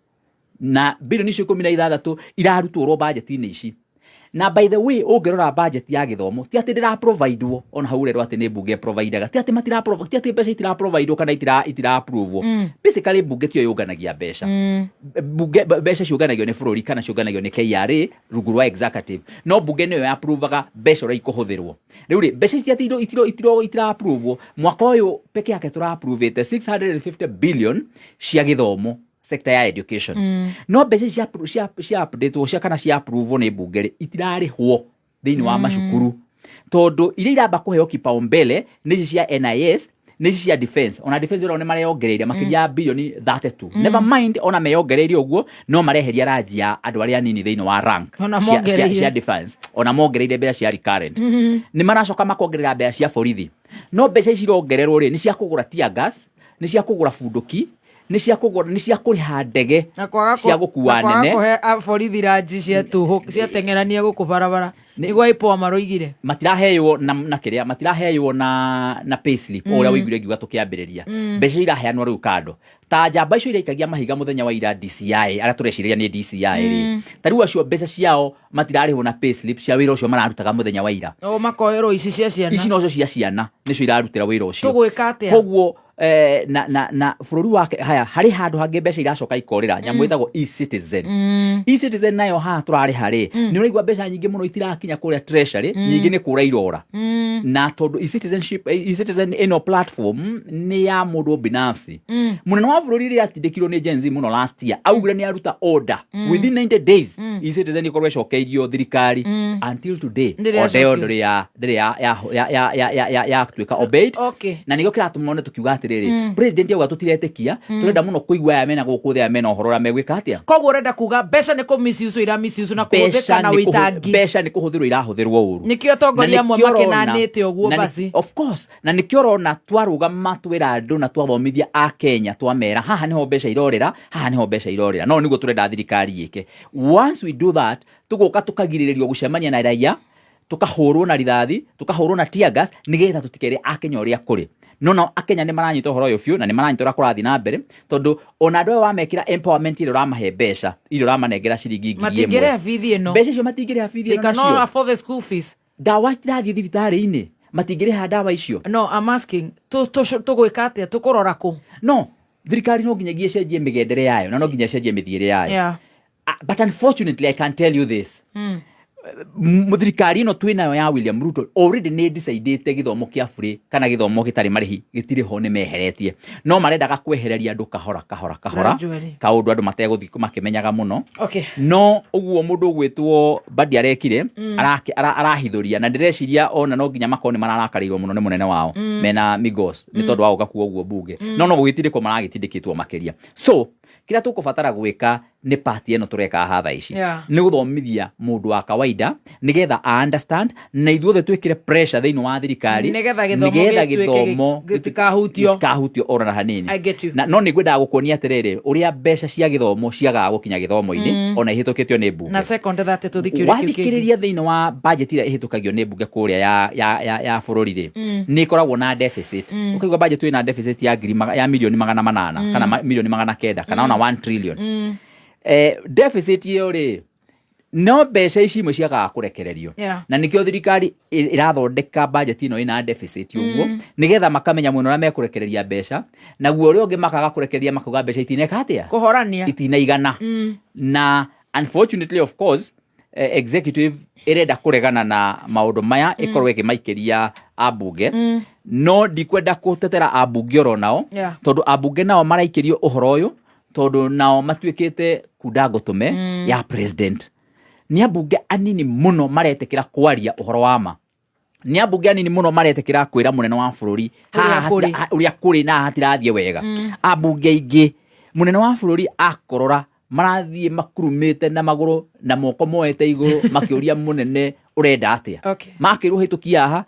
na birioni icio 16 irarutwo ro budget-inĩ ici. Na by the way, ũngĩrora budget ya gĩthomo, ti atĩ ndĩra providewo, ona hau ũrerwo atĩ nĩ mbunge providaga, ti atĩ matira ti atĩ mbeca itira providewo kana itira approvewo. Basically mbunge tiyo yũnganagia mbeca. Mbunge mbeca ciũnganagio nĩ bũrũri kana ciũnganagio nĩ KRA rungu rwa executive, no mbunge nĩyo ya approvaga mbeca ũrĩa ikũhũthĩrwo. Rĩu rĩ, mbeca ici ti atĩ itira approvewo. Mwaka ũyũ peke yake tũra approvĩte 650 billion cia gĩthomo, sector ya education. No mbeca ici cia updatewo cia kana cia approvewo nĩ mbunge rĩ, itirarĩhwo thĩinĩ wa macukuru, tondũ iria iramba kũheo kipaumbele nĩ ici cia NIS. Nĩ ici cia defense, ona defense ĩro nĩ mareyongereire makĩria ya bilioni 32. Never mind, ona meyongereire ũguo, no mareheria ranji ya andũ arĩa anini thĩinĩ wa rank Ona mongereire. Cia defense, ona mongereire mbeca cia recurrent. Nĩ maracoka makongerera mbeca cia borithi, no mbeca ici irongererwo rĩ, nĩ cia kũgũra tear gas, nĩ cia kũgũra bunduki, nĩ cia kũgũra, nĩ cia kũrĩha ndege Na kwaga cia gũkua na kwaga nene. kũhe borithi ranji cia tũhũ ciateng'erania gũkũ barabara, nĩguo IPOA maroigire. Matiraheywo na kĩrĩa matiraheywo na payslip, o ũrĩa ũiguire ngiuga tũkĩambĩrĩria. Mbeca iraheanwo rĩu kando ta njamba icio iraikagia mahiga mũthenya wa ira, DCI arĩa tũrecirĩria nĩ DCI rĩ, ta rĩu acio mbeca ciao matirarĩhwo na payslip cia wĩra ũcio mararutaga mũthenya wa ira. O makoerwo ici cia ciana. Ici nocio cia ciana nĩcio irarutĩra wĩra ũcio. Tũgwĩka atĩa? Koguo na bũrũri wake haya harĩ handũ hangĩ mbeca iracoka ikorĩra nyamũ ĩtagwo e-Citizen. E-Citizen nayo haha tũrarĩha rĩ, nĩ ũraigua mbeca nyingĩ mũno itirakinya kũrĩa treasury, nyingĩ nĩ kũra irora, na tondũ e-citizenship, e-Citizen ĩno platform nĩ ya mũndũ binafsi. Mũnene wa bũrũri rĩrĩa atindĩkirwo nĩ Gen Z mũno last year, augire nĩ aruta order within 90 days e-Citizen ĩkorwo ĩcokeirio thirikari. Until today, Ndĩrĩ order ĩyo yacokio. ndĩrĩ ya ndĩrĩ ya ya ya ya ya ya ya yatuĩka obeyed. Na nĩkĩo kĩratũma one tũkiuga atĩrĩrĩ, president auga tũtiretĩkia, tũrenda mũno kũigua aya mena gũkũ thĩ, aya mena ũhoro ũrĩa megwĩka atĩa. Koguo ũrenda kuga mbeca nĩ kũ misuse ira misuse na kũhũthĩka na Mbeca nĩ ũitangi. Mbeca nĩ kũhũthĩrwo irahũthĩrwo ũru. Nĩkĩo atongoria Na amwe nĩkĩo ũrona- makenanĩte ũguo basi. Of course, na nĩkĩo ũrona twarũgama twĩra andũ na twathomithia a Kenya, twamera haha nĩho mbeca irorĩra, haha nĩho mbeca irorĩra. No nĩguo tũrenda thirikari ĩke. Once we do that, tũgoka tũkagirĩrĩrio gũcemania na raia, tukahũrwo na rithathi, tukahũrwo na tear gas, nĩgetha tũtikere akenya ũrĩa kũrĩ. No nao akenya nĩ maranyita ũhoro ũyũ biũ, na nĩ maranyita ũrĩa kũrathiĩ na mbere, tondũ ona andũ aya wamekĩra empowerment ĩrĩa ũramahe, mbeca iria ũramanengera ciringi 1,000, Matingĩrĩha bithi ĩno. Mbeca icio matingĩrĩha bithi They ĩno cannot nacio. afford the school fees. Ndawa irathiĩ thibitarĩ-inĩ, matingĩrĩha ndawa icio. No, I'm asking, tũgwĩka atĩa, tũkũrora kũ? No thirikari no nginyagia ĩcenjie mĩgendere yayo, na no nginya ĩcenjie mĩthiĩre yayo. But unfortunately, I can tell you this, thirikari ĩno twĩ nayo ya William Ruto already nĩ decidĩte gĩthomo kĩa burĩ kana gĩthomo gĩtarĩ marĩhi gĩtirĩ ho, nĩ meheretie, no marendaga kwehereria andũ kahora kahora kahora, Gradually. kaũndũ andũ mategũthiĩ makĩmenyaga mũno. No ũguo mũndũ ũgwĩtwo Mbadi arekire, arahithũria, na ndĩreciria ona no nginya makorwo nĩ mararakarĩirwo mũno nĩ mũnene wao mena Migos nĩ tondũ wa gũka kuo ũguo bunge, no gũgĩtindĩkwo maragĩtindĩkĩtwo makĩria. So kĩrĩa tũkũbatara gwĩka nĩ part ĩno tũreka haha thaa ici, nĩ gũthomithia mũndũ wa kawaida nĩgetha a understand, na ithuothe twĩkĩre pressure thĩinĩ wa thirikari Nĩgetha gĩthomo nĩgetha gĩtuĩke gĩthomo gĩtikahutio. Gĩtikahutio ona na hanini. I get you. Na no nĩ ngwendaga gũkuonia atĩrĩrĩ, ũrĩa mbeca cia gĩthomo ciagaga gũkinya gĩthomo-inĩ, ona ihĩtũkĩtio nĩ mbunge. Na second 30 tũthi kĩũria kĩu kĩngĩ. Wathikĩrĩria thĩinĩ wa budget ĩrĩa ĩhĩtũkagio nĩ mbunge kũrĩa ya bũrũri rĩ, nĩ ĩkoragwo na deficit. Ũkaigua budget ĩna deficit ya ya milioni 800 kana milioni 900 kana ona 1 trillion. Deficit ĩyo rĩ, no mbeca ici imwe ciagaga kũrekererio. Na nĩkĩo thirikari ĩrathondeka budget ĩno ĩna deficit ũguo, nĩgetha makamenya mwena ũrĩa mekũrekereria mbeca, naguo ũrĩa ũngĩ makaga kũrekereria, makauga mbeca itineka atĩa. Kũhorania. Itinaigana. Na unfortunately, of course, executive ĩrenda kũregana na maũndũ maya, ĩkorwo ĩkĩmaikĩria ambunge. No ndikwenda gũtetera ambunge oro nao, tondũ ambunge nao maraikĩrio ũhoro ũyũ tondũ nao matuĩkĩte kunda ngũtũme ya president. Nĩ ambunge anini mũno maretĩkĩra kwaria ũhoro wa ma, nĩ ambunge anini mũno maretĩkĩra kwĩra mũnene wa bũrũri haha Ũrĩa kũrĩ. Ũrĩa kũrĩ na haha hatirathiĩ wega. Ambunge aingĩ, mũnene wa bũrũri akorora, marathiĩ makurumĩte na magũrũ na moko moete igũrũ makĩũria mũnene ũrenda atĩa. Makĩrwo hĩtũkia haha,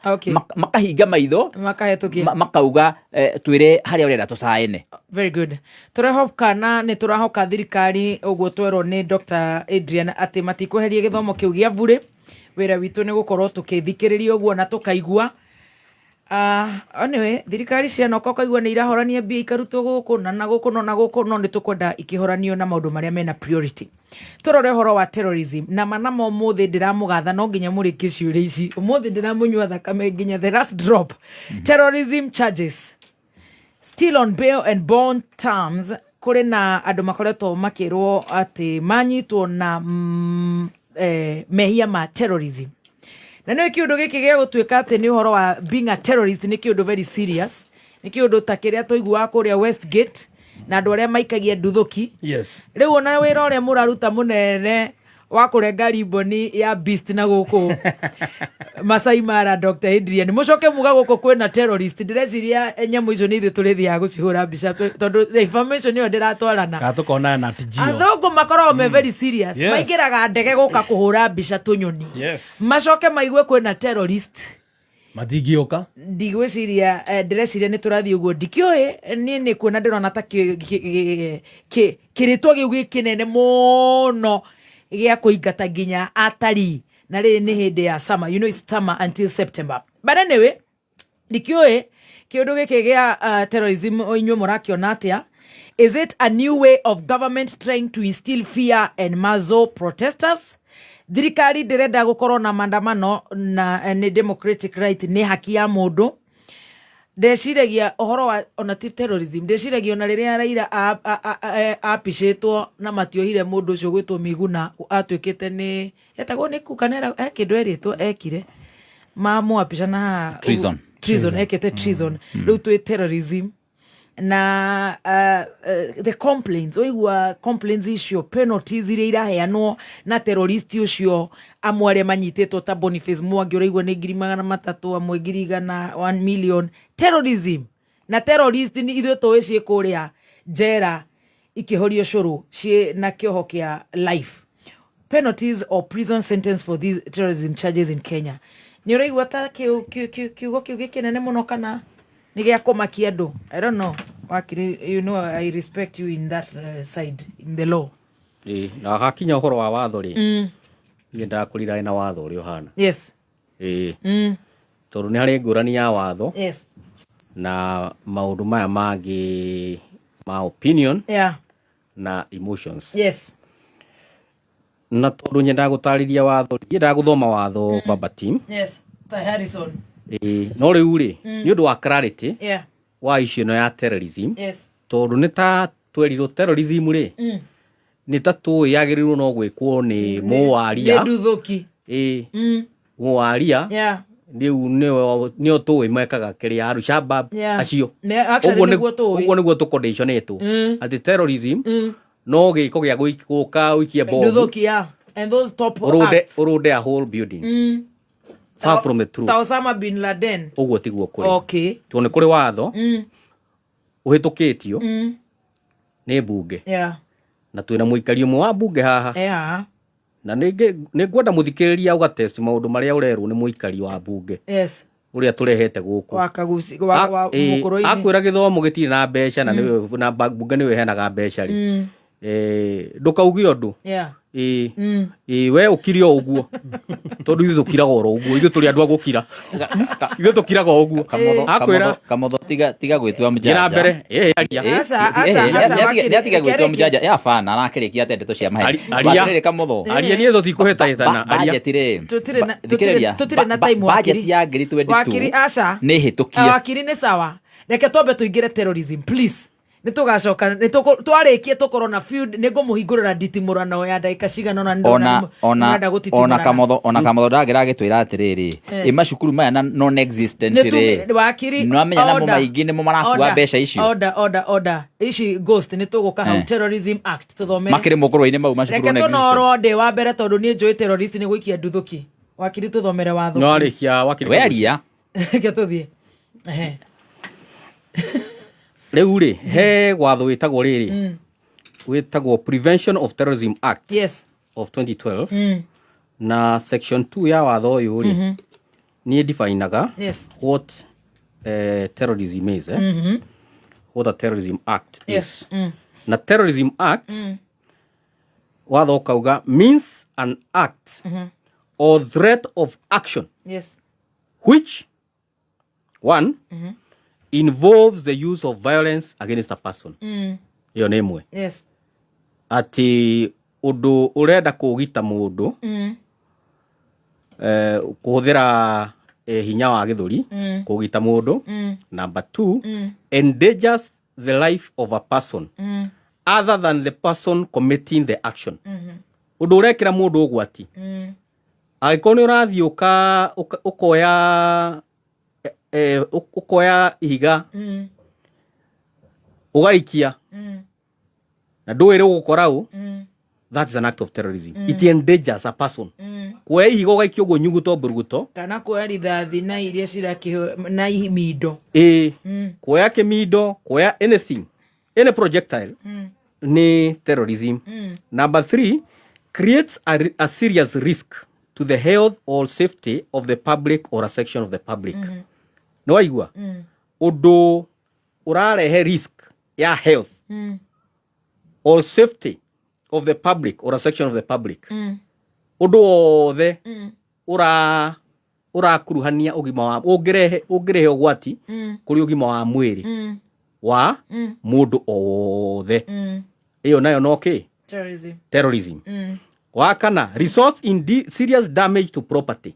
makahinga maitho, Makahĩtũkia. Makauga twĩre harĩa ũrenda tũcaene. Very good. Tũrehoka na nĩ tũrahoka thirikari ũguo twerwo nĩ Dr. Adrian atĩ matikweheria gĩthomo kĩu gĩa burĩ. Wĩra witũ nĩ gũkorwo tũkĩthikĩrĩria ũguo na tũkaigua. Anyway, thirikari cianoka ũkaigua nĩ irahorania mbia ikarutwo gũkũ na gũkũ no na gũkũ, no nĩ tũkwenda ikĩhoranio na maũndũ marĩa mena priority. Tũrore ũhoro wa terrorism na manamo ũmũthĩ ndĩramũgatha, no nginya mũrĩkie ciũria ici ũmũthĩ, ndĩramũnyua thakame nginya the last drop. Terrorism charges still on bail and bond terms. Kũrĩ na andũ makoretwo makĩrwo atĩ manyitwo na mehia ma terrorism, na nĩ kĩũndũ gĩkĩ gĩa gũtuĩka atĩ nĩ ũhoro wa being a terrorist nĩ kĩũndũ very serious, nĩ kĩũndũ ta kĩrĩa tũiguaga kũrĩa Westgate na andũ arĩa maikagia nduthũki. Rĩu ona wĩra ũrĩa mũraruta mũnene Wa kũrenga ribbon ya beast na gũkũ Masai Mara. Dr Adrian, mũcoke muga gũkũ kwĩna terrorist. Ndĩreciria nyamũ icio nĩ ithuĩ tũrĩthiaga gũcihũra mbica, tondũ the information ĩyo ndĩratwarana. Kana tũkona Nat Geo. Athũngũ makoragwo me very serious. Maingĩraga ndege gũka kũhũra mbica tũnyoni, macoke maigue kwĩna terrorist. Matingĩũka. Ndigwĩciria, ndĩreciria nĩ tũrathiĩ ũguo. Ndikĩũĩ, niĩ nĩ kuona ndĩrona ta kĩrĩtwa gĩu gĩ kĩnene mũno gĩa kũingata nginya atarii, na rĩrĩ nĩ hĩndĩ ya summer. You know it's summer until September. But anyway, ndikĩũĩ kĩũndũ gĩkĩ gĩa terrorism, inyuĩ mũrakĩona atĩa? Is it a new way of government trying to instill fear and muzzle protesters? Thirikari ndĩrenda gũkorwo na maandamano na nĩ democratic right, nĩ haki ya mũndũ. Ndeciragia ũhoro wa ona ti terrorism, ndeciragia ona rĩrĩa Raila apicĩtwo na matiohire mũndũ ũcio gwĩtwo Miguna, atuĩkĩte nĩ etagwo nĩ kuka nera he kĩndũ erĩtwo ekire mamwapica na Treason. Treason, ekĩte treason. Rĩu twĩ terrorism na the complaints, waigua complaints icio, penalties iria iraheanwo na terrorist ũcio, amwe arĩa manyitĩtwo ta Boniface Mwangi, ũraigua nĩ 300,000, amwe 100,000, 1 million. Terrorism na terrorist nĩ ithuĩ tũĩ ciĩ kũrĩa njera ikĩhorio cũrũ, ciĩ na kĩoho kĩa life penalties or prison sentence for these terrorism charges in Kenya. Nĩ ũraigua ta kiugo kĩu gĩkĩnene mũno kana nĩ gĩa kũmakia andũ? I don't know. Wakiri, you know I respect you in that side, in the law. Ĩĩ, na hakinya ũhoro wa watho rĩ, niĩ ndakũrira na watho ũrĩa ũhana. Ĩĩ, tondũ nĩ harĩ ngũrani ya watho na maũndũ maya mangĩ ma opinion na emotions. Na tondũ nyendaga gũtarĩria watho, nyendaga gũthoma watho verbatim. Yes, ta Harrison. Ĩĩ, no rĩu rĩ, nĩ ũndũ wa clarity wa issue ĩno ya terrorism, tondũ nĩ ta twerirwo terrorism rĩ, nĩ ta tũĩ yagĩrĩirwo no gwĩkwo nĩ mũwaria. Nĩ nduthũki. Ĩĩ, mũwaria. Rĩu nĩo tũĩ mekaga kĩrĩa Al-Shabaab acio. Actually Ũguo nĩguo tũĩ. Ũguo nĩguo tũconditionĩtwo atĩ terrorism no gĩko gĩa gũka ũikie bomu. Nduthũki, yeah, and those top ũrũnde acts. Ũrũnde a whole building. Far from the truth. Ta Osama bin Laden. Ũguo tiguo kũrĩ, tondũ nĩ kũrĩ watho ũhĩtũkĩtio nĩ mbunge, na twĩna mũikari ũmwe wa mbunge haha, na nĩ ngwenda mũthikĩrĩria ũgatest maũndũ marĩa ũrerwo nĩ mũikari wa mbunge ũrĩa tũrehete gũkũ. Wa Kaguci wa mũkũrũ-inĩ. Akwĩra gĩthomo gĩtirĩ na mbeca na nĩwe na mbunge nĩwe ĩheanaga mbeca rĩ, ndũkauge ũndũ. Ĩĩ. Ĩĩ, we ũkire o ũguo, tondũ ithuĩ tũkiraga oro ũguo, ithuĩ tũrĩ andũ a gũkira, ithuĩ tũkiraga o ũguo. Kamotho, Akwĩra Kamotho, Kamotho, tiga gwĩtua Thiĩ na mjanja. mbere. Ĩĩ, aria. Aca, aca, aca, wakiri, Nĩ atiga gwĩtua reke. mjanja ya bana arakĩrĩkia ate ndeto cia maheni. Aria. Atĩrĩrĩ, Kamotho. Aria, niĩ tũtikũhĩtahĩtana. Aria. Budget rĩ, Tũtirĩ na- thikĩrĩria, tũtirĩ na time, budget wakiri. ya 2022 Wakiri, aca. nĩ hĩtũkie. Wakiri, nĩ sawa, reke twambe tũingĩre terrorism, please. Nĩ tũgacoka nĩ twarĩkie tũkorwo na field, nĩ ngũmũhingũrĩra nditimũrano ya ndagĩka cigana ũna, nĩ ndona Ona nĩ mũrenda ona gũtitimũrana. Kamotho, ona Kamotho ndagĩra agĩtwĩra atĩrĩrĩ, ĩ macukuru maya na non existent Nĩ rĩ, wakiri, nĩwamenya namo order. maingĩ nĩmo marakua Order, mbeca icio. Order, order, order. Ici ghost nĩ tũgũka hau. Terrorism Act, tũthomere. Makĩrĩ mũkũrũ-inĩ mau macukuru Reke non existent. tũnorwo ndĩ wa mbere, tondũ niĩ njũĩ terrorist nĩ gũikia nduthũki. Wakiri, tũthomere watho. No arĩkia wakiri. We aria. Reke tũthiĩ. Ehe. Rĩu rĩ, he watho wĩtagwo rĩrĩ, wĩtagwo Prevention of Terrorism Act of 2012, na section 2 ya watho ũyũ rĩ, nĩ definaga what terrorism is, eh? What a terrorism act is. Na terrorism act, watho ũkauga, means an act or threat of action which one involves the use of violence against a person. Ĩyo nĩ ĩmwe, atĩ ũndũ ũrenda kũũgita mũndũ, kũhũthĩra hinya wa gĩthũri kũũgita mũndũ. Number two, endangers the life of a person other than the person committing the action. Ũndũ ũrekĩra mũndũ ũgwati, angĩkorwo nĩ ũrathiĩ ũkoya ũkoya ihiga ũgaikia na ndũĩ rĩgũkora ũ. That is an act of terrorism. It endangers a person. Kuoya ihiga ũgaikia ũguo nyuguto mburuguto. Kana kuoya rithathi na iria cirakĩheo na imindo. Ĩĩ, kuoya kĩmindo, kuoya anything, any projectile, nĩ terrorism. Number three, creates a serious risk to the health or safety of the public or a section of the public. Nĩ waigua? Ũndũ ũrarehe risk ya health or safety of the public or a section of the public, ũndũ wothe ũra ũrakuruhania ũgima wa ũngĩrehe ũngĩrehe ũgwati kũrĩ ũgima wa mwĩrĩ wa mũndũ o wothe, ĩyo nayo no kĩ? Terrorism. Terrorism. Wa kana, results in serious damage to property.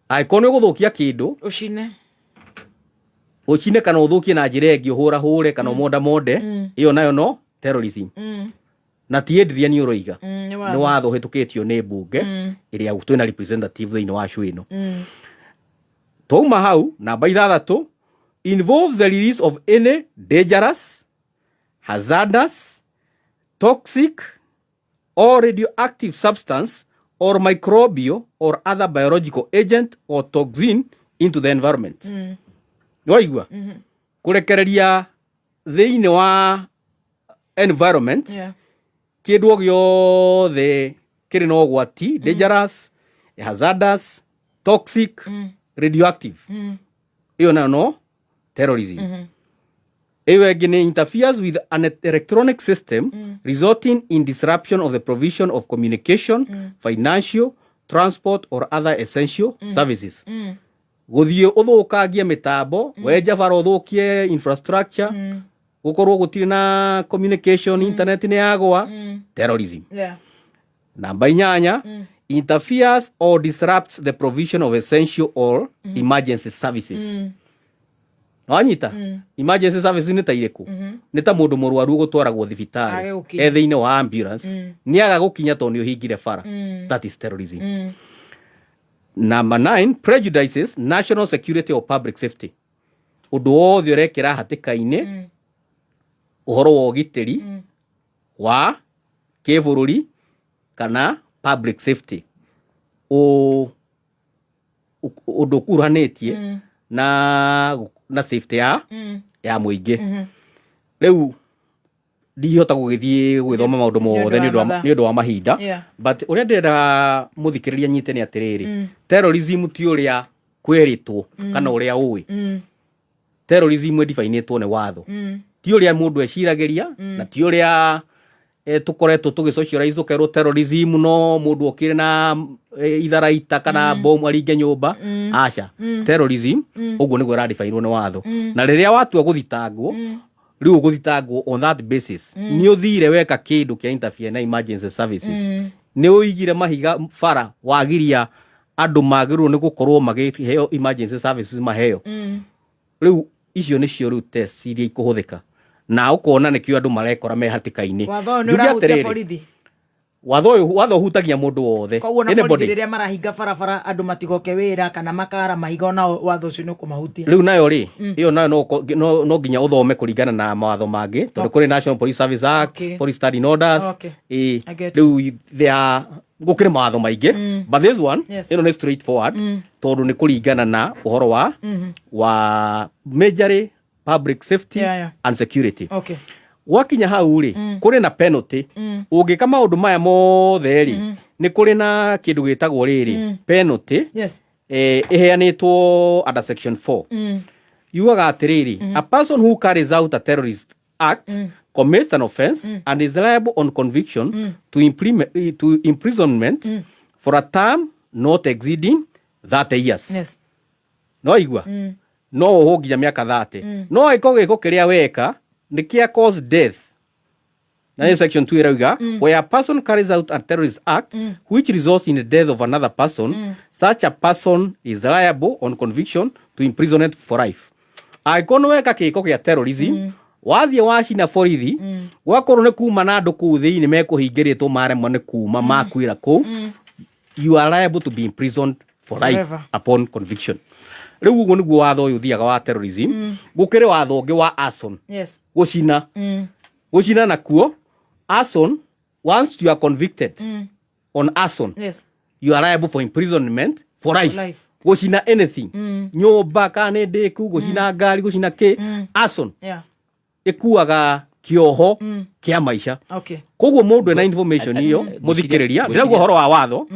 Angĩkorwo nĩ ũgũthũkia kĩndũ, ũcine, ũcine kana ũthũkie na njĩra ĩngĩ, ũhũrahũre kana ũmondamonde, ĩyo nayo no terrorism. Na ti Adrian ũroiga. Nĩ nĩ watho. Watho ũhĩtũkĩtio nĩ mbunge ĩrĩa twĩna representative thĩinĩ wa show ĩno. Twauma hau, namba ithathatũ, involves the release of any dangerous, hazardous, toxic or radioactive substance or microbial or other biological agent or toxin into the environment. Nĩ waigua? Kũrekereria thĩinĩ wa environment kĩndũ o gĩothe kĩrĩ na ũgwati, dangerous, hazardous, toxic, radioactive, ĩyo nayo no terrorism. Ĩyo ĩngĩ nĩ interferes with an electronic system resulting in disruption of the provision of communication, financial, transport or other essential services. Gũthiĩ ũthũkangie mĩtambo, wenje bara, ũthũkie infrastructure, gũkorwo gũtirĩ na communication, internet nĩ yagwa, terrorism. Namba inyanya, interferes or disrupts the provision of essential or emergency services. Wanyita? Emergency services nĩ ta irĩkũ? Nĩ ta mũndũ mũrwaru ũgũtwaragwo Age thibitarĩ gũkinya. E thĩinĩ wa ambulance, nĩ aga gũkinya tondũ nĩ ũhingire bara. That is terrorism. Number nine, prejudices national security or public safety. Ũndũ wothe ũrekĩra hatĩka-inĩ ũhoro wa ũgitĩri wa kĩbũrũri kana public safety, ũndũ ũkuruhanĩtie na safety ya mũingĩ. Rĩu ndingĩhota gũgĩthiĩ gwĩthoma maũndũ mothe nĩ ũndũ wa mathaa. Nĩ ũndũ wa mahinda. But ũrĩa ndĩrenda mũthikĩrĩria nyite nĩ atĩrĩrĩ, terrorism ti ũrĩa kwĩrĩtwo kana ũrĩa ũĩ. Terrorism ĩdifainĩtwo nĩ watho, ti ũrĩa mũndũ eciragĩria na ti ũrĩa tũkoretwo tũgĩ socialize tũkerwo terrorism no mũndũ okire na itharaita kana bomu aringe nyũmba. Aca. Terrorism ũguo nĩguo ĩradifainwo nĩ watho. Na rĩrĩa watua gũthitangwo, rĩu ũgũthitangwo on that basis. Nĩ ũthire weka kĩndũ kĩa interfere na emergency services, nĩ ũigire mahiga bara, wagiria andũ magĩrĩirwo nĩ gũkorwo magĩheo emergency services maheo. Rĩu icio nĩcio rĩu test iria ikũhũthĩka na ũkona nĩkĩo andũ marekora me hatĩka-inĩ. Watho ũyũ nĩ Njuge ũrahutia atĩrĩrĩ, borithi? Watho ũyũ, watho ũhutagia mũndũ wothe. Koguo na Anybody. borithi rĩrĩa marahinga barabara andũ matigoke wĩra kana makara mahiga, onao watho ũcio nĩ ũkũmahutia? Rĩu nayo rĩ, ĩyo nayo no nginya ũthome kũringana na mawatho mangĩ, tondũ kũrĩ National Police Service Act, Police Standing Orders. Ĩĩ. I get. Rĩu there are, gũkĩrĩ mawatho maingĩ, but this one, ĩno nĩ straight forward, tondũ nĩ kũringana na ũhoro wa wa majorly public safety and security. Gwakinya hau rĩ, kũrĩ na penalty. Ũngĩka maũndũ maya mothe rĩ, nĩ kũrĩ na kĩndũ gĩtagwo rĩrĩ, penalty, ĩheanĩtwo under section 4. Yugaga atĩrĩrĩ, a person who carries out a terrorist act commits an offense and is liable on conviction to imprisonment for a term not exceeding 30 years. No igua, no ũhwo nginya mĩaka 30. No angĩkorwo gĩko kĩrĩa weka nĩ kĩa cause death, na nĩ section 2 ĩrauga, where a person carries out a terrorist act which results in the death of another person, such a person is liable on conviction to imprisonment for life. Angĩkorwo nĩ weka gĩko gĩa terrorism, wathiĩ wacina borithi, gwakorwo nĩ kuma na andũ kũu thĩinĩ mekũhingĩrĩtwo maremwo nĩ kuma, makuĩra kũu, you are liable to be imprisoned for life Forever. upon conviction. Rĩu ũguo nĩguo watho ũyũ ũthiaga wa terrorism. Gũkĩrĩ watho ũngĩ wa arson. Gũcina. Gũcina nakuo arson Once you are convicted on arson, you are liable for imprisonment for life. Life. Gũcina anything, nyũmba kana nĩ ndĩku, gũcina ngari, gũcina kĩ, arson ĩkuaga kĩoho kĩa maica. Koguo mũndũ ena information iyo, mũthikĩrĩria, ndĩrauga ũhoro wa watho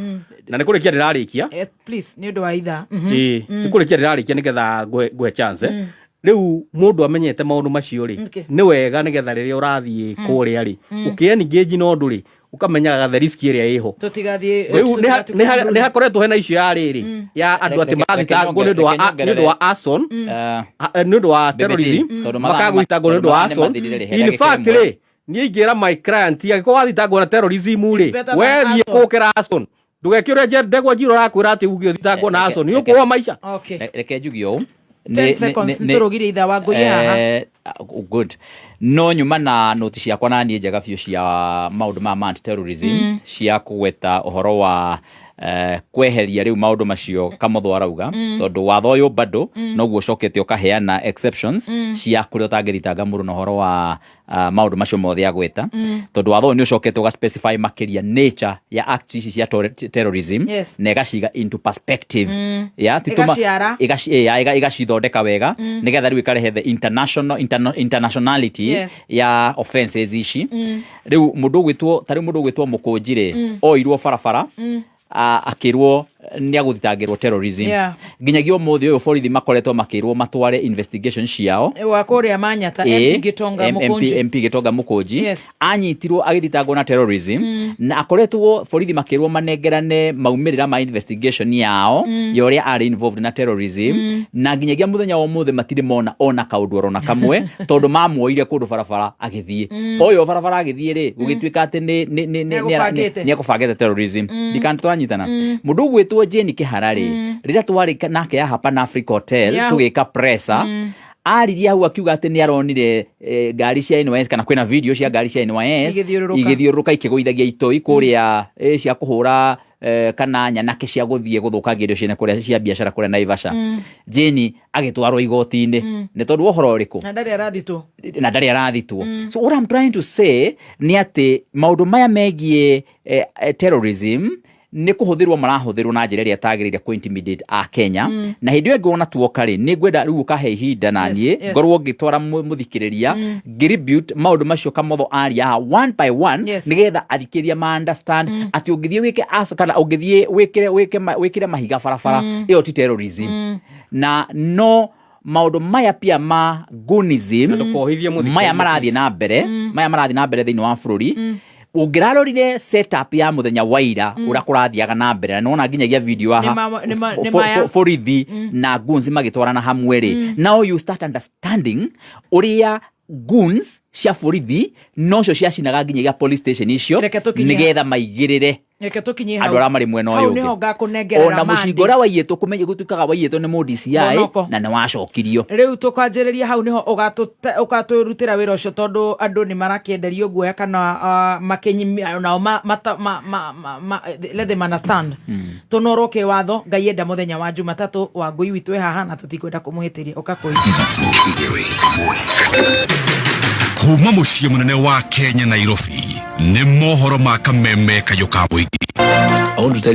na nĩ kũrĩkia ndĩrarĩkia. Yes, please, nĩ ũndũ wa ithaa. Ĩĩ, nĩ kũrĩkia ndĩrarĩkia nĩgetha ngũhe chance. Rĩu mũndũ amenyete maũndũ macio rĩ, nĩ wega nĩgetha rĩrĩa ũrathiĩ kũrĩa rĩ, ũkĩ-engage na ũndũ rĩ, ũkamenyaga the risk ĩrĩa ĩho. Tũtigathiĩ. Rĩu nĩ hakoretwo hena icio ya rĩrĩ ya andũ atĩ marathitangwo nĩ ũndũ wa nĩ ũndũ wa arson, nĩ ũndũ wa terrorism, Tondũ mathaa makagũthitangwo nĩ ũndũ wa mathaa nĩ arson. mathirire rĩ, he In ndagĩka fact ĩmwe. rĩ, niĩ ingĩra my client, angĩkorwo wathitangwo na terrorism rĩ, better than we thiĩ arson. kũkĩra arson, ndũgeke ũrĩa ndegwa njirũ arakwĩra atĩ uge ũthitangwo na arson nĩ ũkũoa maica. Reke njuge ũũ. 10 seconds, nĩtũrũgire ithaa wa ngũi haha. Good, no nyuma na noti ciakwa na niĩ njega biũ cia maũndũ ma anti terrorism, cia kũgweta ũhoro wa kweheria rĩu maũndũ macio Kamotho arauga, tondũ watho ũyũ bado noguo ũcokete ũkaheana exceptions cia kũrĩa ũtangĩthitanga mũndũ na ũhoro wa maũndũ macio mothe agweta, tondũ watho ũyũ nĩ ũcokete ũga specify makĩria nature ya acts ici cia terrorism, na ĩgaciga into perspective, ya ti Ĩgaciara. Ĩgacithondeka wega, nĩgetha rĩu ĩkarehe the internationality ya offenses ici. Rĩu mũndũ ũgwĩtwo, ta rĩu mũndũ ũgwĩtwo Mũkũnji rĩ, oirwo barabara, akĩrwo nĩ agũthitangĩrwo terrorism. Nginyagia ũmũthĩ ũyũ borithi makoretwo makĩrwo matware investigation ciao. Wa kũrĩa Manyata, Ĩĩ, MP Gitonga MP Mũkũnji. MP Gitonga Mũkũnji anyitirwo agĩthitangwo na terrorism, na akoretwo borithi makĩrwo manengerane maumĩrĩra ma investigation yao ya ũrĩa arĩ involved na terrorism, na nginyagia mũthenya wa ũmũthĩ matirĩ mona ona kaũndũ orona kamwe, tondũ mamuoire kũndũ barabara agĩthiĩ. Oyo barabara agĩthiĩ rĩ, gũgĩtuĩka atĩ Nĩegũbangĩte. nĩ ekũbangĩte terrorism. Ndikana tũranyitana. Mũndũ ũgwĩtwo Jane Kĩhara rĩ, rĩrĩa twarĩ nake ya Pan Africa Hotel, tũgĩka pressa, aririe hau akiuga atĩ nĩ aronire ngari cia NYS, kana kwĩna video cia ngari cia NYS Igĩthiũrũrũka. Igĩthiũrũrũka ikĩgũithagia itoi kũrĩa, cia kũhũra, kana nyanake cia gũthiĩ gũthũkangia indo ciene kũrĩa cia biacara kũrĩa Naivasha. Jane agĩtwarwo igoti-inĩ nĩ tondũ wa ũhoro ũrĩkũ? Na ndarĩ arathitwo. Na ndarĩ arathitwo. So what I'm trying to say nĩ atĩ maũndũ maya megiĩ terrorism nĩ kũhũthĩrwo marahũthĩrwo na njĩra ĩrĩa ĩtagĩrĩire kũ intimidate a Kenya. Na hĩndĩ ĩyo ĩngĩ wona tuoka rĩ, nĩ ngwenda rĩu ũkahe ihinda na niĩ ngorwo ngĩtwara mũthikĩrĩria, ngĩribute maũndũ macio Kamotho aria haha one by one, nĩgetha athikĩrĩria ma understand atĩ ũngĩthiĩ wĩke kana ũngĩthiĩ wĩkĩre mahiga barabara, ĩyo ti terrorism. Na no maũndũ maya pia ma gonism Na ndũkohithie mũthikĩrĩria, maya marathiĩ please. na mbere, maya marathiĩ na mbere thĩinĩ wa bũrũri, ũngĩrarorire setup ya mũthenya wa ira, ũrĩa kũrathiaga na mbere, na nĩwona nginyagia video haha, Nĩ maya. borithi na goons magĩtwarana hamwe rĩ, now you start understanding ũrĩa goons cia borithi nocio ciacinaga nginyagia police station icio, Reke tũkinye nĩgetha maigĩrĩre Reke tũkinye andũ hau. arĩa marĩ mwena Hau ũyũ nĩho ũngĩ. ngakũnengerera Ona Monday. mũcinga ũrĩa waiyĩtwo, kũmenye gũtuĩkaga waiyĩtwo nĩ mũ DCI, Monoko. na nĩ wacokirio. Rĩu tũkanjĩrĩria hau nĩho ũgatũrutĩra wĩra ũcio, tondũ andũ nĩ marakĩenderio guoya kana makĩnyimia nao let them understand. Tũnorwo kĩwatho Ngai enda mũthenya wa Jumatatũ wa ngũi witũ ĩ haha, na tũtikwenda kũmũhĩtĩria ũkakũi. Kuma mũciĩ mũnene wa Kenya, Nairobi, nĩ mohoro ma kameme kayũ ka mũingĩ. I want to tell